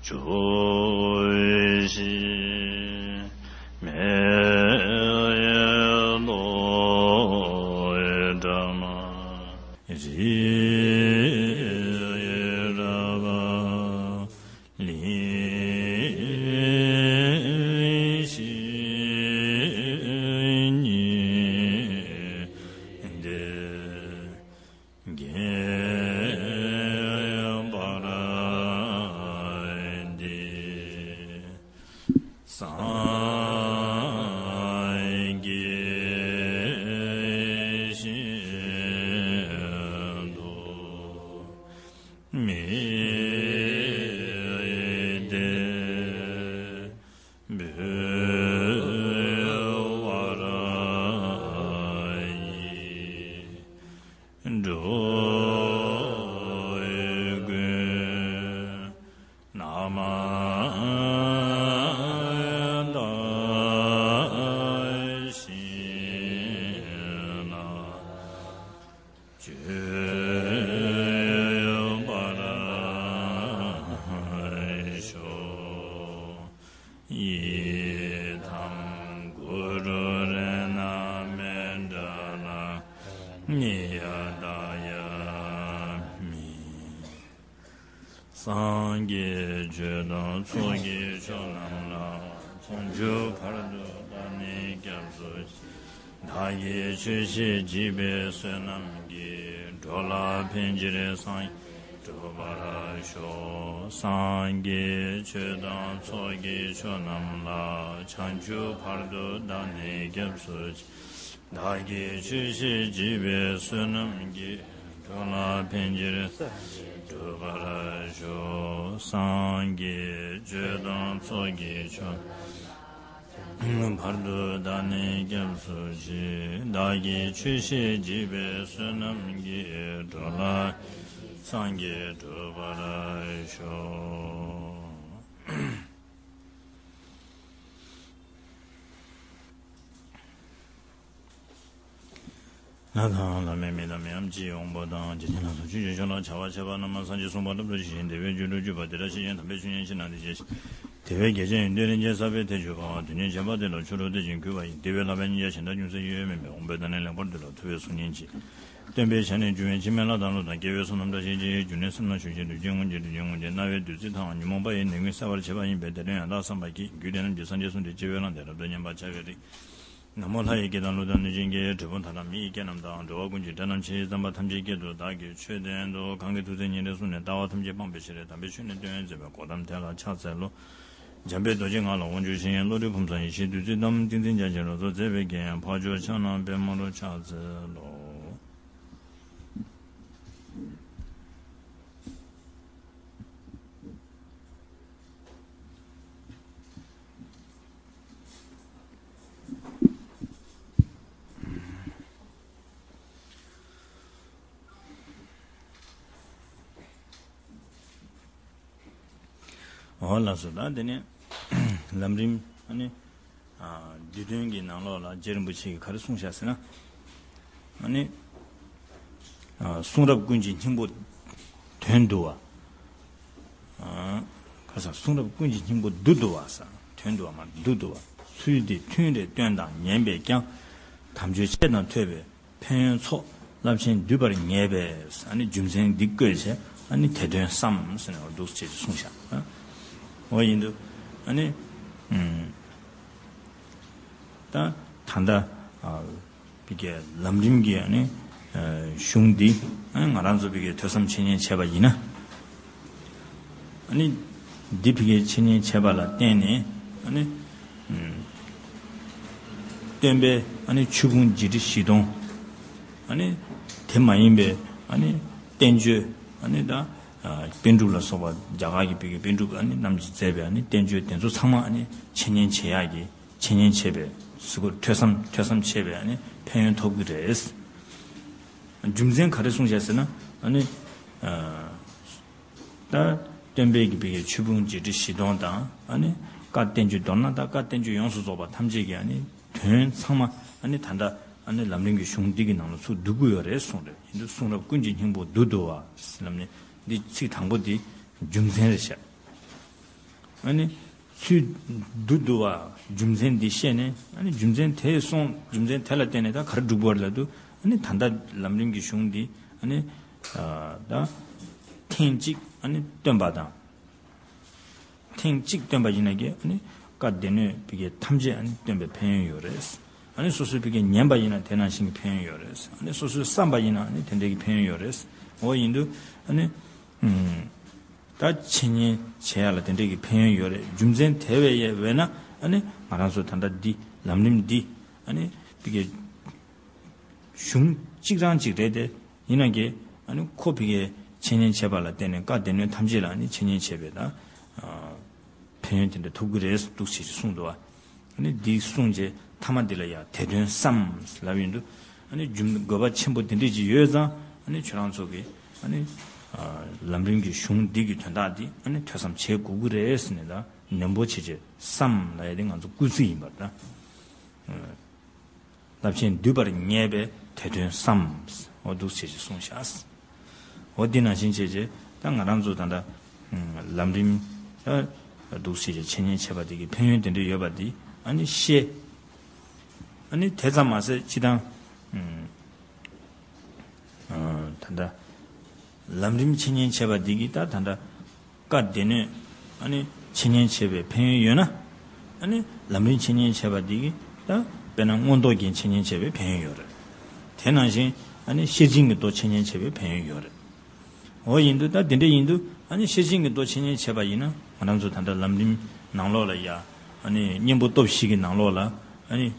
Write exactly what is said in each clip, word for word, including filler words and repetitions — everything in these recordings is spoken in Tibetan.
ཇོ་བོ་ཞི་མེ་ལོ་ཡེ་དྲ་མ་རི་ཡེ་དྲ་བ་ལི་ཤི་ཉི་ཏེ་གེ་བ་ར་ཏེ་སངས་རྒྱས་ཤིན་ཏུ་མི་ཏེ་འབུལ་བར་ཡི་འགྲོ་ཀུན་རྣམ་དག་ཞིང་ལ་སྤྱོད་པར་ཤོག། ཡི་དམ་གུ་རུ་རཏྣ་མི་ཏྲ་ལ་ནི་ཡ་ཏ་ཡ་མི། སངས་རྒྱས་ཆོས་དང་ཚོགས་ཀྱི་མཆོག་རྣམས་ལ། བྱང་ཆུབ་བར་དུ་བདག་ནི་སྐྱབས་སུ་མཆི། བདག་གིས་ཆོས་བཤད་བགྱིས་པའི་བསོད་ནམས་ཀྱིས། འགྲོ་ལ་ཕན་ཕྱིར་སངས་རྒྱས་འགྲུབ་པར་ཤོག། སངས་རྒྱས་ཆོས་དང་ཚོགས་ཀྱི་མཆོག་རྣམས་ལ། བྱང་ཆུབ་བར་དུ་བདག་ནི་སྐྱབས་སུ་མཆི། བདག་གིས་ཆོས་བཤད་བགྱིས་པའི་བསོད་ནམས་ཀྱིས། འགྲོ་ལ་ཕན་ཕྱིར་སངས་རྒྱས་འགྲུབ་པར་ཤོག། སངས་རྒྱས་ཆོས་དང་ཚོགས་ཀྱི་མཆོག་བར་དུ་བདག་ནི་སྐྱབས་སུ་མཆི། བདག་གིས་ཆོས་བཤད་བགྱིས་པའི་བསོད་ནམས་ཀྱིས། འགྲོ་ལ་སངས་རྒྱས་འགྲུབ་པར་ཤོག། ལྷ་དང་ལྷ་མིན་མི་དང་མི་འམ་ཅི་ཡི་དབང་པོ་དང་། འཇིག་རྟེན་ལྷ་ཚོགས་ཆོས་སྐྱོང་མཆོག་ལ་ཕྱག་འཚལ་བ་ཅིན། སྔར་བསངས་ཀྱིས་བསྲུངས་པ་རབ་ཏུ་ཞི་ཞིང་བདེ་བའི་རྒྱུར་གྱུར་པ། དེ་དག་ཕྱིས་ཀྱང་དམ་པས་ཆོས་ཉན་ཕྱིར་ན། དེ་བཞིན་གཤེགས་པ་དེ་བས་དགེ་བཤེས་ཡོན་ཏན་རིན་ཆེན་གསར་པའི་མཐས་གྱུར་པ། དོན་ཆེན་བྱེད་པ་དེ་ལ་ཆོས་གྲོགས་དེ་བཞིན་གུས་པ་ཡིས། དེ་བས་ལྷག་པའི་སྙིང་རྗེ་གཞན་དག་ཅུང་ཟད་ཡོད་མིན་པས། དབང་པོའི་གདངས་ལས་ལེགས་པར་བཏུས་ལ། ཐུབ་པས་གསུང་ཉན་གྱིས། སྟོན་པའི་ཞལ་ནས་བྱུང་བའི་འཆི་མེད་ལྷ་དང་ཀླུ་དང་། སྐྱེ་བོའི་གསུང་རྣམས་བཀྲ་ཤིས་ལྡན་ཞིང་། སྒྱུ་ལུས་སེམས་ལ་ཞུགས་ཤིང་། ལུས་ཅན་སྔོན་གྱི་ལུས་ཅན་སྔོན་གྱི། རྣ་བའི་བདུད་རྩི་དང་། ཉོན་མོངས་པ་ཡི་ནད་ཀུན་བསལ་བར་བྱེད་པ་ཡིན་པས། དེ་དོན་ཡང་དག་བསམ་པ་གྱིས། རྒྱུད་སྡེ་རྣམས་ཀྱི་སངས་རྒྱས་གསུང་དེ་སྤྱི་བོས་བླངས་ཏེ། རབ་ཏུ་ཉན་པར་བྱ་བའི་རིགས། ན་མོ་ལྷ་ཡི་སྐད་དང་། ཀླུ་དང་གནོད་སྦྱིན་སྐད། གྲུལ་བུམ་དག་དང་མི་ཡི་སྐད་རྣམས་དང་། འགྲོ་བ་ཀུན་གྱི་སྒྲ་རྣམས་ཇི་ཙམ་པ། ཐམས་ཅད་སྐད་དུ་བདག་གིས་ཆོས་བསྟན་ཏོ། གང་གིས་ཐུགས་བརྩེ་ཉེར་བསྡུས་གསུངས་ནས། ལྟ་བ་ཐམས་ཅད་སྤངས་པའི་ཕྱིར། དམ་པའི་ཆོས་ནི་སྟོན་མཛད་པའི། གོའུ་ཏམ་དེ་ལ་ཕྱག་འཚལ་ལོ། འཇམ་དཔལ་རྡོ་རྗེ་ངག་ལ་དབང་བསྒྱུར་ཞིང་། བློ་གྲོས་ཕུན་སུམ་ཡེ་ཤེས་བདུད་རྩིས་གཏམས། ཏིང་འཛིན་རྒྱ་ཆེན་རོལ་མཚོ་མཛད་པའི་རྒྱན། འཕགས་མཆོག་ཕྱག་ན་པདྨོར་ཕྱག་འཚལ་ལོ། འོ་ལགས་སོ། ད་དེ་ནས་ལམ་རིམ་ཨ་ནི་ཨ་བསྡུས་དོན་གྱི་ནང་ལོགས་ལ་རྗེ་རིན་པོ་ཆེ་གིས་ག་རེ་གསུངས་བཞག་ཟེར་ན། ཨ་ནི་ཨ་གསུང་རབ་ཀུན་གྱི་སྙིང་པོ་དོན་བསྡུ་བ། ཨ་ག་ས་གསུང་རབ་ཀུན་གྱི་སྙིང་པོ་བསྡུ་བསྡུ་བ་ས། དོན་བསྡུ་བ་མ་བསྡུ་བསྡུ་བ། ཚུལ་འདི་ཐུན་རེ་བཏོན་དང་ཉན་པས་ཀྱང་། དམ་ཆོས་འཆད་དང་ཐོས་པའི་ཕན་ཡོན་ཚོགས། རླབས་ཆེན་བསྡུས་པར་ངེས་པས། ཨ་ནི་རྒྱུ་མཚན་འདི་བཀོད་བྱས། ཨ་ནི་དེ་དོན་བསམ་ཟེར་ནས་འདུག་ཅེས་གསུངས་བཞག། འོ་ཡིན་དུས་ཨ་ནི་ཨུམ་ད་ད་ལྟ་ཨ་བི་གའི་ལམ་རིམ་གྱི་ཨ་ནི་ཨ་གཞུང་འདི་ཨ་ནི་ང་རང་ཚོ་བི་གའི་ཐོས་བསམ་འཆད་ཉན་བྱས་པ་ཡིན་ན། ཨ་ནི་འདི་བི་གའི་འཆད་ཉན་བྱས་པ་ལ་བརྟེན་ནས་ཨ་ནི་ཨུམ་སྟོན་པའི་ཨ་ནི་ཆོས་ཕུང་བརྒྱད་ཁྲི་བཞི་སྟོང་། ཨ་ནི་དེ་མ་ཡིན་པའི་ཨ་ནི་བསྟན་བཅོས་ཨ་ནི་ད་ཨ་པཎ་གྲུབ་ལ་སོགས་པ་རྒྱ་གར་གྱི་བོད་ཀྱི་པཎ་གྲུབ་ཨ་ནི་རྣམས་ཀྱིས་མཛད་པའི་ཨ་ནི་བསྟན་བཅོས་དེ་ཚོ་ཚང་མ་ཨ་ནི་འཆད་ཉན་བྱེད་ཡག་གི་འཆད་ཉན་བྱས་པའི་གཟིགས་སྐོར་ཐོས་བསམ་ཐོས་བསམ་བྱས་པའི་ཨ་ནི་ཕན་ཡོན་ཐོབ་ཀྱི་རེད། རྒྱུ་མཚན་ག་རེ་གསུངས་བཞག་ཟེར་ན་ཨ་ནི་ཨ། ད་སྟོན་པའི་གི་བི་གའི་ཆོས་ཕུང་བརྒྱད་ཁྲི་བཞི་སྟོང་དང་ཨ་ནི་བཀའ་བསྟན་བཅོས་མདོར་ན་ད་བཀའ་བསྟན་བཅོས་ཡོངས་སུ་རྫོགས་པ་ཐམས་ཅད་ཀྱི་ཨ་ནི་དོན་ཚང་མ་ཨ་ནི་ད་ལྟ་ཨ་ནི་ལམ་རིམ་གྱི་གཞུང་འདི་གི་ནང་ལ་ཚུར་བསྡུ་གི་ཡོད་རེད་གསུངས་རེད། ཡིན་དུས་གསུང་རབ་ཀུན་གྱི་སྙིང་པོ་བསྡུ་བསྡུ་བ་ཟེར་ལབ་ནས་འདི་ཚིག་དང་པོ་འདི་རྒྱུ་མཚན་རེད་ཤག། ཨ་ནི་ཚུལ་བསྡུ་བསྡུ་བ་རྒྱུ་མཚན་འདི་བཤད་ནས། ཨ་ནི་རྒྱུ་མཚན་དེ་སོང་རྒྱུ་མཚན་དེ་ལ་བརྟེན་ནས་ད་ག་རེ་སྒྲུབ་དགོས་རེད་ལབ་དུས། ཨ་ནི་ད་ལྟ་ལམ་རིམ་གྱི་གཞུང་འདི་ཨ་ནི་ད་ཐེངས་གཅིག་ཨ་ནི་བཏོན་པ་དང་། ཐེངས་གཅིག་བཏོན་པ་ཡིན་ན་གི་ཨ་ནི་བཀའ་སྡེ་སྣོད་ཕ་གི་ཐམས་ཅད་ཨ་ནི་བཏོན་པའི་ཕན་ཡོན་ཡོད་རེད། ཨ་ནི་སོ་སོའི་ཕ་གི་ཉན་པ་ཡིན་ན་དེ་ནང་བཞིན་གྱི་ཕན་ཡོན་ཡོད་རེད། ཨ་ནི་སོ་སོའི་བསམ་པ་ཡིན་ན་ཨ་ནི་དེ་འདྲའི་གི་ཕན་ཡོན་ཡོད་རེད། འོ་ཡིན་དུས་ཨ་ནི་ད་འཆད་ཉན་བྱེད་ཡ་ལ་དེ་འདྲའི་གི་ཕན་ཡོན་ཡོད་རེད། རྒྱུ་མཚན་དེ་བས་ཡས་བས་ན་ཨ་ནི་ང་རང་ཚོ་ད་ལྟ་འདི་ལམ་རིམ་འདི་ཨ་ནི་ཕ་གི་གཞུང་གཅིག་རང་གཅིག་རེད་དེ། ཡིན་ན་གི་ཨ་ནི་ཁོ་ཕ་གིའི་འཆད་ཉན་བྱས་པ་ལ་བརྟེན་ནས་བཀའ་སྡེ་སྣོད་ཐམས་ཅད་ལ་ཨ་ནི་འཆད་ཉན་བྱས་པའི་ད་ཕན་ཡོན་དེ་འདྲ་ཐོབ་ཀྱི་རེད་འདུག་ཅེས་གསུངས་འདུག་བ། ཨ་ནི་འདི་གསུངས་རྗེས་ཐ་མ་འདི་ལ་ཡ་དེ་དོན་བསམ་ལབ་ཡོང་དུས། ཨ་ནི་རྒྱུ་དགོས་པ་ཆེན་པོ་འདི་འདྲས་ཅིག་ཡོད་ཙང་ཨ་ནི་ཁྱོད་རང་ཚོ་གི་ཨ་ནི་ལམ་རིམ་གྱི་གཞུང་འདི་གི་དོན་དག་འདི་ཨ་ནི་ཐོས་བསམ་བྱེད་དགོས་ཀྱི་རེད་ཟེར་ནས་ད་ནན་པོ་བྱས་བྱས་བསམ་ལབ་ཡ་དེ་ང་ཚོ་སྐུལ་ཚིག་ཡིན་པར་ད། རླབས་ཆེན་འདུས་པར་ངེས་པའི་དེ་དོན་བསམ། འོ་འདུག་བྱས་ཅིག་གསུངས་ཤག་འོ་འདི་ནང་བཞིན་བྱས་བྱས་ད་ང་རང་ཚོ་ད་ལྟ་ལམ་རིམ་ད་འདུག་བྱས་ཅིག་འཆད་ཉན་བྱས་པ་དེ་གི་ཕན་ཡོན་དེ་འདྲ་ཡོད་པ་འདི་ཨ་ནི་ཤེས། ཨ་ནི་དེ་ཙམ་མ་ཟད་སྤྱི་དང་ད་ལྟ་ལམ་རིམ་འཆད་ཉན་བྱས་པ་འདི་གིས་ད་ད་ལྟ་བཀའ་སྡེ་སྣོད་ཨ་ནི་འཆད་ཉན་བྱས་པའི་ཕན་ཡོན་ཡོད་ན། ཨ་ནི་ལམ་རིམ་འཆད་ཉན་བྱས་པ་འདི་གིས་ད་དཔེར་ན་མངོན་རྟོགས་རྒྱན་འཆད་ཉན་བྱས་པའི་ཕན་ཡོན་ཡོད་རེད། དེ་ནང་བཞིན་ཨ་ནི་ཤེར་ཕྱིན་གྱི་མདོ་འཆད་ཉན་བྱས་པའི་ཕན་ཡོན་ཡོད་རེད། འོ་ཡིན་དུས་ད་དེ་འདྲ་ཡིན་དུས་ཨ་ནི་ཤེར་ཕྱིན་གྱི་མདོ་འཆད་ཉན་བྱས་པ་ཡིན་ན་ང་རང་ཚོ་ད་ལྟ་ལམ་རིམ་ནང་ལོགས་ལ་ཡ་ཨ་ནི་གཉེན་པོ་སྟོབས་བཞི་གི་ནང་ལོགས་ལ་ཨ་ནི།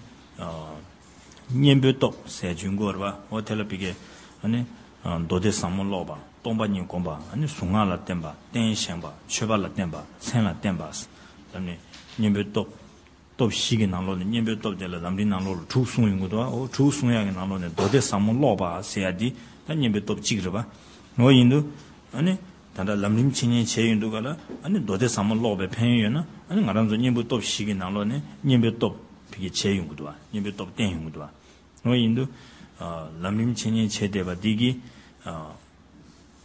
གཉེན་པོའི་སྟོབས་ཟེར་བྱུང་གི་ཡོད་རེད་པ། འོ་དེ་ལ་ཕ་གིའི་ཨ་ནི་མདོ་སྡེ་ཟབ་མོ་ཀློག་པ། སྟོང་པ་ཉིད་སྒོམ་པ། ཨ་ནི་གཟུངས་སྔགས་ལ་བརྟེན་པ། རྟེན་བཞེངས་པ། མཆོད་པ་ལ་བརྟེན་པ། མཚན་ལ་བརྟེན་པ། ལབ་ནས་གཉེན་པོའི་སྟོབས། སྟོབས་བཞི་གི་ནང་ལོགས་ནས་གཉེན་པོའི་སྟོབས་དེ་ལ་ལམ་རིམ་ནང་ལོགས་ལ་དྲུག་གསུངས་ཡོང་གི་འདུག་འོ་དྲུག་གསུང་ཡག་གི་ནང་ལོགས་ནས་མདོ་སྡེ་ཟབ་མོ་ཀློག་པ་ཟེར་ཡག་འདི་ད་གཉེན་པོའི་སྟོབས་གཅིག་རེད་པ། འོ་ཡིན་དུས་ཨ་ནི། ད་ལྟ་ལམ་རིམ་འཆད་ཉན་བྱས་ཡོང་དུས་ག་ལ་ཨ་ནི་མདོ་སྡེ་ཟབ་མོ་ཀློག་པའི་ཕན་ཡོན་ཡོད་ན་ཨ་ནི་ང་རང་ཚོ་གཉེན་པོའི་སྟོབས་བཞི་གི་ནང་ལོགས་ནས་གཉེན་པོའི་སྟོབས་ཕ་གིའི་བྱས་ཡོང་གི་འདུག་བ། གཉེན་པོའི་སྟོབས་བསྟན་ཡོང་གི་འདུག་བ། འོ་ཡིན་དུས་ལམ་རིམ་འཆད་ཉན་བྱས་བསྡད་པ་འདི་གིས་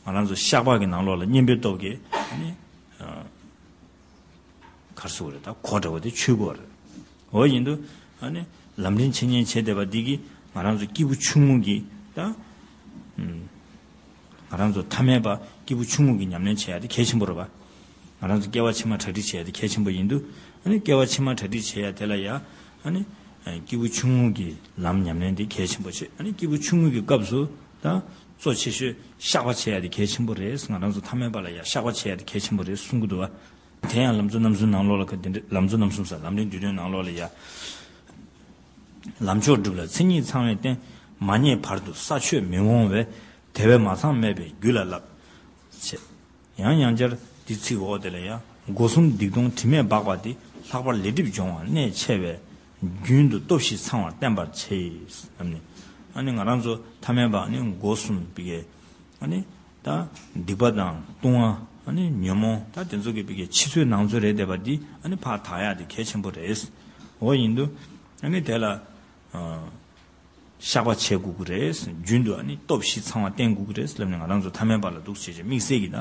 ང་རང་ཚོ་བཤགས་པ་གི་ནང་ལོགས་ལ་གཉེན་པོའི་སྟོབས་ཀྱིས་ཨ་ནི། གར་སོང་བ་རེད། ད་གོ་འདྲ་བ་དེ་ཆོད་དགོས་རེད། འོ་ཡིན་དུས་ཨ་ནི་ལམ་རིམ་འཆད་ཉན་བྱས་བསྡད་པ་འདི་གིས་ང་རང་ཚོ་སྐྱེས་བུ་ཆུང་ངུ་གི་ད་ང་རང་ཚོ་ཐ་མལ་པ་སྐྱེས་བུ་ཆུང་ངུ་གི་ཉམས་ལེན་བྱེད་ཡ་དེ་གལ་ཆེན་པོ་རེད་པ། ང་རང་ཚོ་སྐྱེ་བ་ཕྱི་མ་གྲ་སྒྲིག་བྱེད་ཡ་དེ་གལ་ཆེན་པོ་ཡིན་དུས་ཨ་ནི་སྐྱེ་བ་ཕྱི་མ་གྲ་སྒྲིག་བྱེད་ཡ་དེ་ལ་ཡ་ཨ་ནི་སྐྱེས་བུ་ཆུང་ངུ་གི་ལམ་ཉམས་ལེན་དེ་གལ་ཆེན་པོ་བྱེད། ཨ་ནི་སྐྱེས་བུ་ཆུང་ངུ་གི་སྐབས་སུ་ད་གཙོ་ཆེ་ཤོས་བཤགས་པ་བྱེད་ཡ་དེ་གལ་ཆེན་པོ་རེད། ང་རང་ཚོ་ཐ་མལ་པ་ལ་ཡ་བཤགས་པ་བྱེད་ཡ་དེ་གལ་ཆེན་པོ་རེད་གསུང་གི་འདུག་བ། དེ་ཡང་ལམ་གཙོ་རྣམ་གསུམ་ནང་ལོགས་ལ་ཁ་དེ་འདྲ་ལམ་གཙོ་རྣམ་གསུམ་ཟེར་ལམ་རིམ་བསྡུས་དོན་ནང་ལོགས་ལ་ཡ། ལམ་མཆོག་སྒྲུབ་ལ་མཚན་ཉིད་ཚང་བའི་རྟེན། མ་རྙེད་བར་དུ་ས་ཆོད་མི་འོང་བས། དེ་བས་མ་ཚང་མེད་པའི་རྒྱུད་ལ་བསླབ། ཞེས། ཡང་ཡང་བསྐྱར་འདི་ཚིག་འོག་དེ་ལ་ཡང་སྒོ་གསུམ་སྡིག་ལྟུང་དྲི་མས་སྦགས་པ་འདི་ལྷག་པར་ལས་སྒྲིབ་སྦྱོང་བར་གནད་ཆེ་བས། རྒྱུན་དུ་སྟོབས་བཞི་ཚང་བར་བསྟེན་པར་བྱེད། ཨ་ནི། ཨ་ནི་ང་རང་ཚོ་ཐ་མལ་པ་ནི་སྒོ་གསུམ་པའི་གི་ཨ་ནི། ད་སྡིག་པ་དང་ལྟུང་བ། ཨ་ནི་ཉོན་མོངས་ད་དེ་ཚོ་གི་པའི་གི་ཕྱི་ཚུལ་ནང་ཚུལ་རེད་བསྡད་པ་འདི་ཨ་ནི་ཕར་དག་ཡག་དེ་གལ་ཆེན་པོ་རེད། འོ་ཡིན་དུས་ཨ་ནི་དེ་ལ་བཤགས་པ་བྱེད་དགོས་ཀྱི་རེད། རྒྱུན་དུ་ཨ་ནི་སྟོབས་བཞི་ཚང་བ་བསྟེན་དགོས་ཀྱི་རེད་ལབ་ནས་ང་རང་ཚོ་ཐ་མལ་པ་ལ་འདུག་བྱས་བྱས་དམིགས་བསལ་གྱི་ད་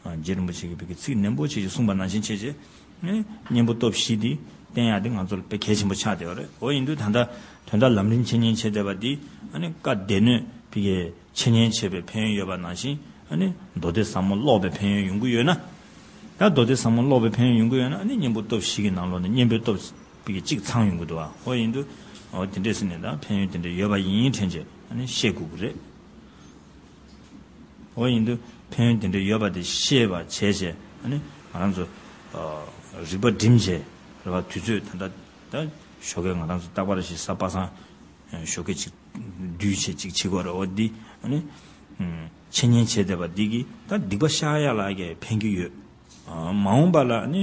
རྗེ་རིན་པོ་ཆེ་གི་པའི་གི་ཚིག་ནན་པོ་བྱས་བྱས་གསུངས་པ་ནང་བཞིན་བྱས་བྱས་ཨ་ནི་གཉེན་པོ་སྟོབས་བཞི་འདི་བསྟེན་ཡག་དེ་ང་ཚོ་ལ་དཔེ་གལ་ཆེན་པོ་ཆགས་བསྡད་ཡོད་རེད། འོ་ཡིན་དུས་ད་ལྟ་དོན་དག་ལམ་རིམ་འཆད་ཉན་བྱས་བསྡད་པ་འདི་ཨ་ནི་བཀའ་སྡེ་སྣོད་པའི་གི་འཆད་ཉན་བྱས་པའི་ཕན་ཡོན་ཡོད་པ་ནང་བཞིན་ཨ་ནི་མདོ་སྡེ་ཟབ་མོ་ཀློག་པའི་ཕན་ཡོན་ཡོང་གི་ཡོད་ན། ད་མདོ་སྡེ་ཟབ་མོ་ཀློག་པའི་ཕན་ཡོན་ཡོང་གི་ཡོད་ན་ཨ་ནི་གཉེན་པོ་སྟོབས་བཞི་གི་ནང་ལོགས་ནས་གཉེན་པོའི་སྟོབས་པའི་གཅིག་ཚང་ཡོང་གི་འདུག་བ། འོ་ཡིན་དུས་འོ་དེ་འདྲས་ཟེར་ནས་ད་ཕན་ཡོན་དེ་འདྲས་ཡོད་པ་ཡིན་དྲན་བྱས་ཨ་ནི་ཤེས་དགོས་ཀྱི་རེད། འོ་ཡིན་དུས་ཕན་ཡོན་དེ་འདྲས་ཡོད་པ་དེ་ཤེས་པ་བྱས་བྱས་ཨ་ནི་ང་རང་ཚོ་རིག་པ་སྒྲིམ་བྱས་རེད་བ། དུས་ཚོད་ད་ལྟ་ད་ཞོགས་ཀས་ང་རང་ཚོ་རྟག་པར་ཞིག་གཟའ་པ་སངས་ཞོགས་ཀས་ཅིག་བསྡུས་བྱས་ཅིག་བྱེད་དགོས་རེད། འོ་འདི་ཨ་ནི་འཆད་ཉན་བྱས་བསྡད་པ་འདི་གིས་ད་སྡིག་པ་བཤགས་ཡ་ལ་གི་ཕན་གྱི་ཡོད། མ་འོངས་པ་ལ་ནི་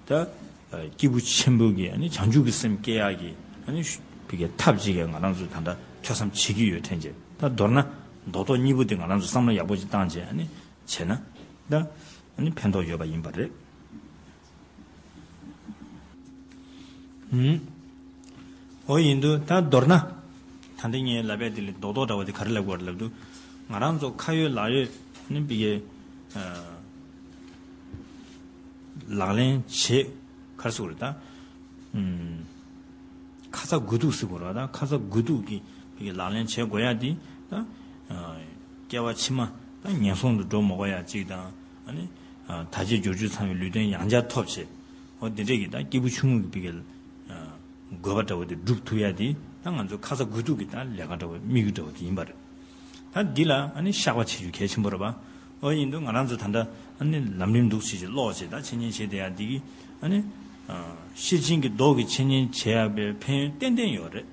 ད་སྐྱེས་བུ་ཆེན་པོ་གི་ནི་བྱང་ཆུབ་ཀྱི་སེམས་སྐྱེ་ཡག་གི་ནི་བི་གའི་ཐབས་ཅིག་གི་ང་རང་ཚོ་ད་ལྟ་ཐོས་བསམ་བྱེད་ཀྱི་ཡོད་དྲན་བྱས། ད་མདོར་ན་རྡོག་རྡོག་གཉིས་པོ་དེ་ང་རང་ཚོ་བསམ་བློ་ཡག་པོ་ཅིག་བཏང་བྱས་ནི་བྱས་ན་ད་ནི་ཕན་ཐོགས་ཡོད་པ་ཡིན་པ་རེད། ཨུམ། འོ་ཡིན་དུས་ད་མདོར་ན། ད་འདི་ངས་ལབ་ཡ་དེ་ལས་རྡོག་རྡོག་འདྲ་བ་དེ་ག་རེ་ལབ་དགོས་རེད་ལབ་དུས། ང་རང་ཚོ་ཁ་ཡོད་ལག་ཡོད་ནི་བི་གའི། ལག་ལེན་བྱེད་ག་རེ་ཟེར་དགོས་རེད་ད། ཨུམ། ཁ་ཚ་དགོས་གཏུགས་ཟེར་དགོས་རེད་ད། ཁ་ཚ་དགོས་གཏུགས་ཀྱི་ཕ་གི་ལག་ལེན་བྱེད་དགོས་ཡ་དེ་ད། ཨ། སྐྱེ་བ་ཕྱི་མ་ད་ངན་སོང་དུ་འགྲོ་མ་དགོས་ཡ་གཅིག་དང་། ཨ་ནི། ཨ། དལ་བྱེད་འབྱོར་བཅུ་ཚང་བའི་ལུས་རྟེན་ཡང་བསྐྱར་ཐོབ་བྱེད། འོ་དེ་འདྲས་ཀྱི་ད་སྐྱེས་བུ་ཆུང་ངུ་གི་ཕ་གི། ཨ། དགོས་པ་འདྲ་བོ་དེ་སྒྲུབ་ཐུབ་ཡ་དེ་ད་ང་ཚོ་ཁ་ཚ་དགོས་གཏུགས་ཀྱི་ད་ལས་ཀ་འདྲ་བོ་དམིགས་ཡུལ་འདྲ་བོ་དེ་ཡིན་པ་རེད། ད་འདི་ལ་ཨ་ནི་བཤགས་པ་བྱེད་རྒྱུ་གལ་ཆེན་པོ་རེད་པ། འོ་ཡིན་དུས་ང་རང་ཚོ་ད་ལྟ་ཨ་ནི་ལམ་རིམ་འདུག་སེ་ཅིག་ཀློག་བྱས་ད་འཆད་ཉན་བྱེད་བསྡད་ཡ་འདི་གི་ཨ་ནི། ཨ། ཤེར་ཕྱིན་གྱི་མདོ་གི་འཆད་ཉན་བྱེད་ཡ་བའི་ཕན་ཡོན་ཏན་ཏན་ཡོད་རེད།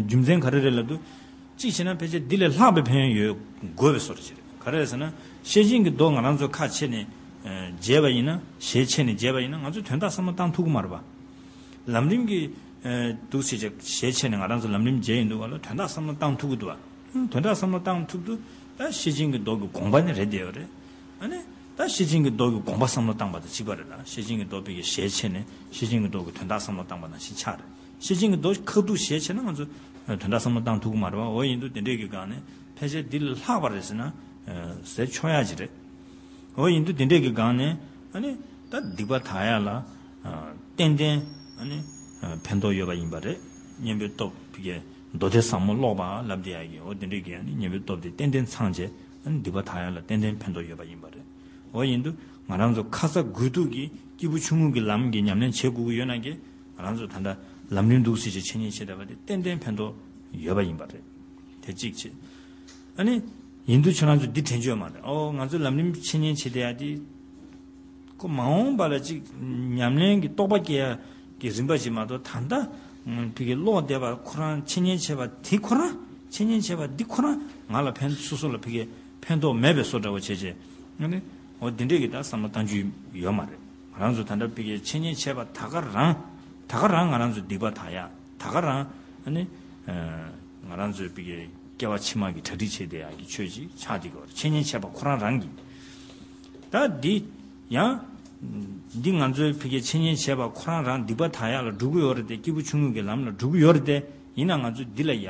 རྒྱུ་མཚན་ག་རེ་རེད་ལབ་དུས། གཅིག་བྱས་ན་ཕལ་ཆེར་འདི་ལས་ལྷག་པའི་ཕན་ཡོན་ཡོད་དགོས་པའི་བཟོ་འདྲ་ཅིག་རེད། ག་རེ་རེད་ཟེར་ན། ཤེར་ཕྱིན་གྱི་མདོ་ང་རང་ཚོ་ཁ་ཕྱེ་ནས། ཨ། མཇལ་བ་ཡིན་ན། ཞལ་ཕྱེ་ནས་མཇལ་བ་ཡིན་ན་ང་ཚོས་དོན་དག་བསམ་བློ་བཏང་ཐུབ་ཀྱི་མ་རེད་པ། ལམ་རིམ་གྱི། ཨ། འདུག་སེ་ཅིག་ཞལ་ཕྱེ་ནས་ང་རང་ཚོ་ལམ་རིམ་མཇལ་ཡོང་དུས་སྒང་ལ་དོན་དག་བསམ་བློ་བཏང་ཐུབ་ཀྱི་འདུག་པ། དོན་དག་བསམ་བློ་བཏང་ཐུབ་དུས་ད་ཤེར་ཕྱིན་གྱི་མདོ་གི་དགོངས་པ་ནི་རེད་བསྡད་ཡོད་རེད། ཨ་ནི། ད་ཤེར་ཕྱིན་གྱི་མདོ་གི་དགོངས་པ་བསམ་བློ་བཏང་པ་དང་གཅིག་པ་རེད་ལ། ཤེར་ཕྱིན་གྱི་མདོ་ཕ་གི་ཞལ་ཕྱེ་ནས་ཤེར་ཕྱིན་གྱི་མདོ་གི་དོན་དག་བསམ་བློ་བཏང་པ་ནང་བཞིན་ཆགས་རེད། ཤེར་ཕྱིན་གྱི་མདོ་ཁ་ཐུག་ཞལ་ཕྱེ་ན་ང་ཚོ་དོན་དག་བསམ་བློ་བཏང་ཐུབ་ཀྱི་མ་རེད་པ། འོ་ཡིན་དུས་དེ་འདྲས་ཀྱི་སྒང་ནས་ཕལ་ཆེར་འདི་ལས་ལྷག་པ་རེད་ཟེར་ན། ཨ། ཟེར་ཆོག་ཡ་ཅིག་རེད། འོ་ཡིན་དུས་དེ་འདྲས་ཀྱི་སྒང་ནས་ཨ་ནི་ད་སྡིག་པ་དག་ཡ་ལ། ཨ། ཏན་ཏན་ཨ་ནི། ཨ། ཕན་ཐོགས་ཡོད་པ་ཡིན་པ་རེད། གཉེན་པོའི་སྟོབས་ཕ་གི་མདོ་སྡེ་ཟབ་མོ་ཀློག་པ་ལབ་བསྡད་ཡ་གི། འོ་དེ་འདྲས་ཀྱི་ཨ་ནི་གཉེན་པོའི་སྟོབས་དེ་ཏན་ཏན་ཚང་བྱས། ཨ་ནི་སྡིག་པ་དག་ཡ་ལ་ཏན་ཏན་ཕན་ཐོགས་ཡོད་པ་ཡིན་པ་རེད། འོ་ཡིན་དུས་ང་རང་ཚོ་ཁ་ཚ་དགོས་གཏུགས་ཀྱི་སྐྱེས་བུ་ཆུང་ངུ་གི་ལམ་གྱི་ཉམས་ལེན་བྱེད་དགོས་ཀྱི་ཡོད་ན་གི། ང་རང་ཚོ་ད་ལྟ་ལམ་རིམ་འདུག་སེ་ཅིག་འཆད་ཉན་བྱེད་བསྡད་པ་དེ་ཏན་ཏན་ཕན་ཐོགས་ཡོད་པ་ཡིན་པ་རེད། དེ་གཅིག་བྱས། ཨ་ནི། ཡིན་དུས་ཁྱོད་རང་ཚོ་འདི་དྲན་རྒྱུ་ཡོད་མ་རེད། ཨོ། ང་ཚོ་ལམ་རིམ་འཆད་ཉན་བྱེད་བསྡད་ཡ་དེ། ཁོ་མ་འོངས་པ་ལ་ཅིག་ཉམས་ལེན་གྱི་རྟོགས་པ་སྐྱེ་ཡ་གི་རིམ་པ་ཞིག་མ་གཏོགས། ད་ལྟ་ཕ་གི་ཀློག་བསྡད་པ་ཁོ་རང་། འཆད་ཉན་བྱས་པ་དེ་ཁོ་རང་། འཆད་ཉན་བྱས་པ་འདི་ཁོ་རང་ང་ལ་ཕན། སོ་སོ་ལ་ཕ་གི་ཕན་ཐོགས་མེད་པའི་བཟོ་འདྲ་བོ་བྱས་བྱས། ཨ་ནི། འོ་འདི་འདྲས་ཀྱི་ད་བསམ་བློ་བཏང་རྒྱུ་ཡོད་མ་རེད། ང་རང་ཚོ་ད་ལྟ་ཕ་གི་འཆད་ཉན་བྱས་པ་ད་ག་རང་། ད་ག་རང་ང་རང་ཚོ་སྡིག་པ་དག་ཡ། ད་ག་རང་ཨ་ནི། ཨ། ང་རང་ཚོའི་ཕ་གི་སྐྱེ་བ་ཕྱི་མ་གི་གྲ་སྒྲིག་བྱེད་བསྡད་ཡ་གི་ཆོས་ཅིག་ཆགས་བསྡད་ཀྱི་ཡོད་རེད། འཆད་ཉན་བྱས་པ་ཁོ་རང་རང་གིས། ད་འདི་ཡང་། འདི་ང་ཚོའི་ཕ་གི་འཆད་ཉན་བྱས་པ་ཁོ་རང་རང་སྡིག་པ་དག་ཡ་ལ་འགྲོ་གི་ཡོད་རེད་དེ། སྐྱེས་བུ་ཆུང་ངུ་གི་ལམ་ལ་འགྲོ་གི་ཡོད་རེད་དེ། ཡིན་ན་ང་ཚོས་འདི་ལ་ཡ།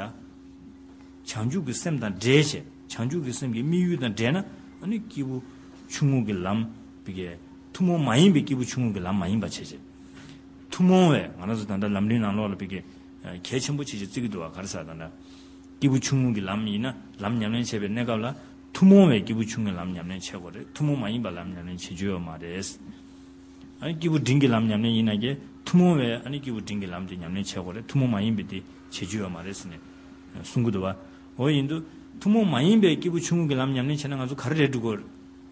བྱང་ཆུབ་ཀྱི་སེམས་དང་འབྲེལ་བྱས། བྱང་ཆུབ་ཀྱི་སེམས་ཀྱི་དམིགས་ཡུལ་དང་འབྲེལ་ན། ཨ་ནི་སྐྱེས་བུ་ཆུང་ངུ་གི་ལམ་ཕ་གི་ཐུན་མོང་མ་ཡིན་པའི་སྐྱེས་བུ་ཆུང་ངུ་གི་ལམ་མ་ཡིན་པ་བྱས་བྱས། ཐུན་མོང་བའི། ང་རང་ཚོ་ད་ལྟ་ལམ་རིམ་ནང་ལོགས་ལ་ཕ་གི་གལ་ཆེན་པོ་བྱས་བྱས་བརྩི་གི་འདུག་པ། ག་རེ་ཟེར་ད་ལྟ་སྐྱེས་བུ་ཆུང་ངུ་གི་ལམ་ཡིན་ན། ལམ་ཉམས་ལེན་བྱེད་པའི་གནས་སྐབས་ལ་ཐུན་མོང་བའི་སྐྱེས་བུ་ཆུང་ངུའི་ལམ་ཉམས་ལེན་བྱེད་དགོས་རེད། ཐུན་མོང་མ་ཡིན་པ་ལམ་ཉམས་ལེན་བྱེད་རྒྱུ་ཡོད་མ་རེད། ཨ་ནི་སྐྱེས་བུ་འབྲིང་གི་ལམ་ཉམས་ལེན་ཡིན་ན་གི། ཐུན་མོང་བའི་ཨ་ནི་སྐྱེས་བུ་འབྲིང་གི་ལམ་དེ་ཉམས་ལེན་བྱེད་དགོས་རེད། ཐུན་མོང་མ་ཡིན་པའི་དེ་བྱེད་རྒྱུ་ཡོད་མ་རེད་ཟེར་ནས་གསུང་གི་འདུག་པ། འོ་ཡིན་དུས་ཐུན་མོང་མ་ཡིན་པའི་སྐྱེས་བུ་ཆུང་ངུ་གི་ལམ་ཉམས་ལེན་བྱས་ན་ང་ཚོ་ག་རེ་རེད་འགྲོ་གི་ཡོད།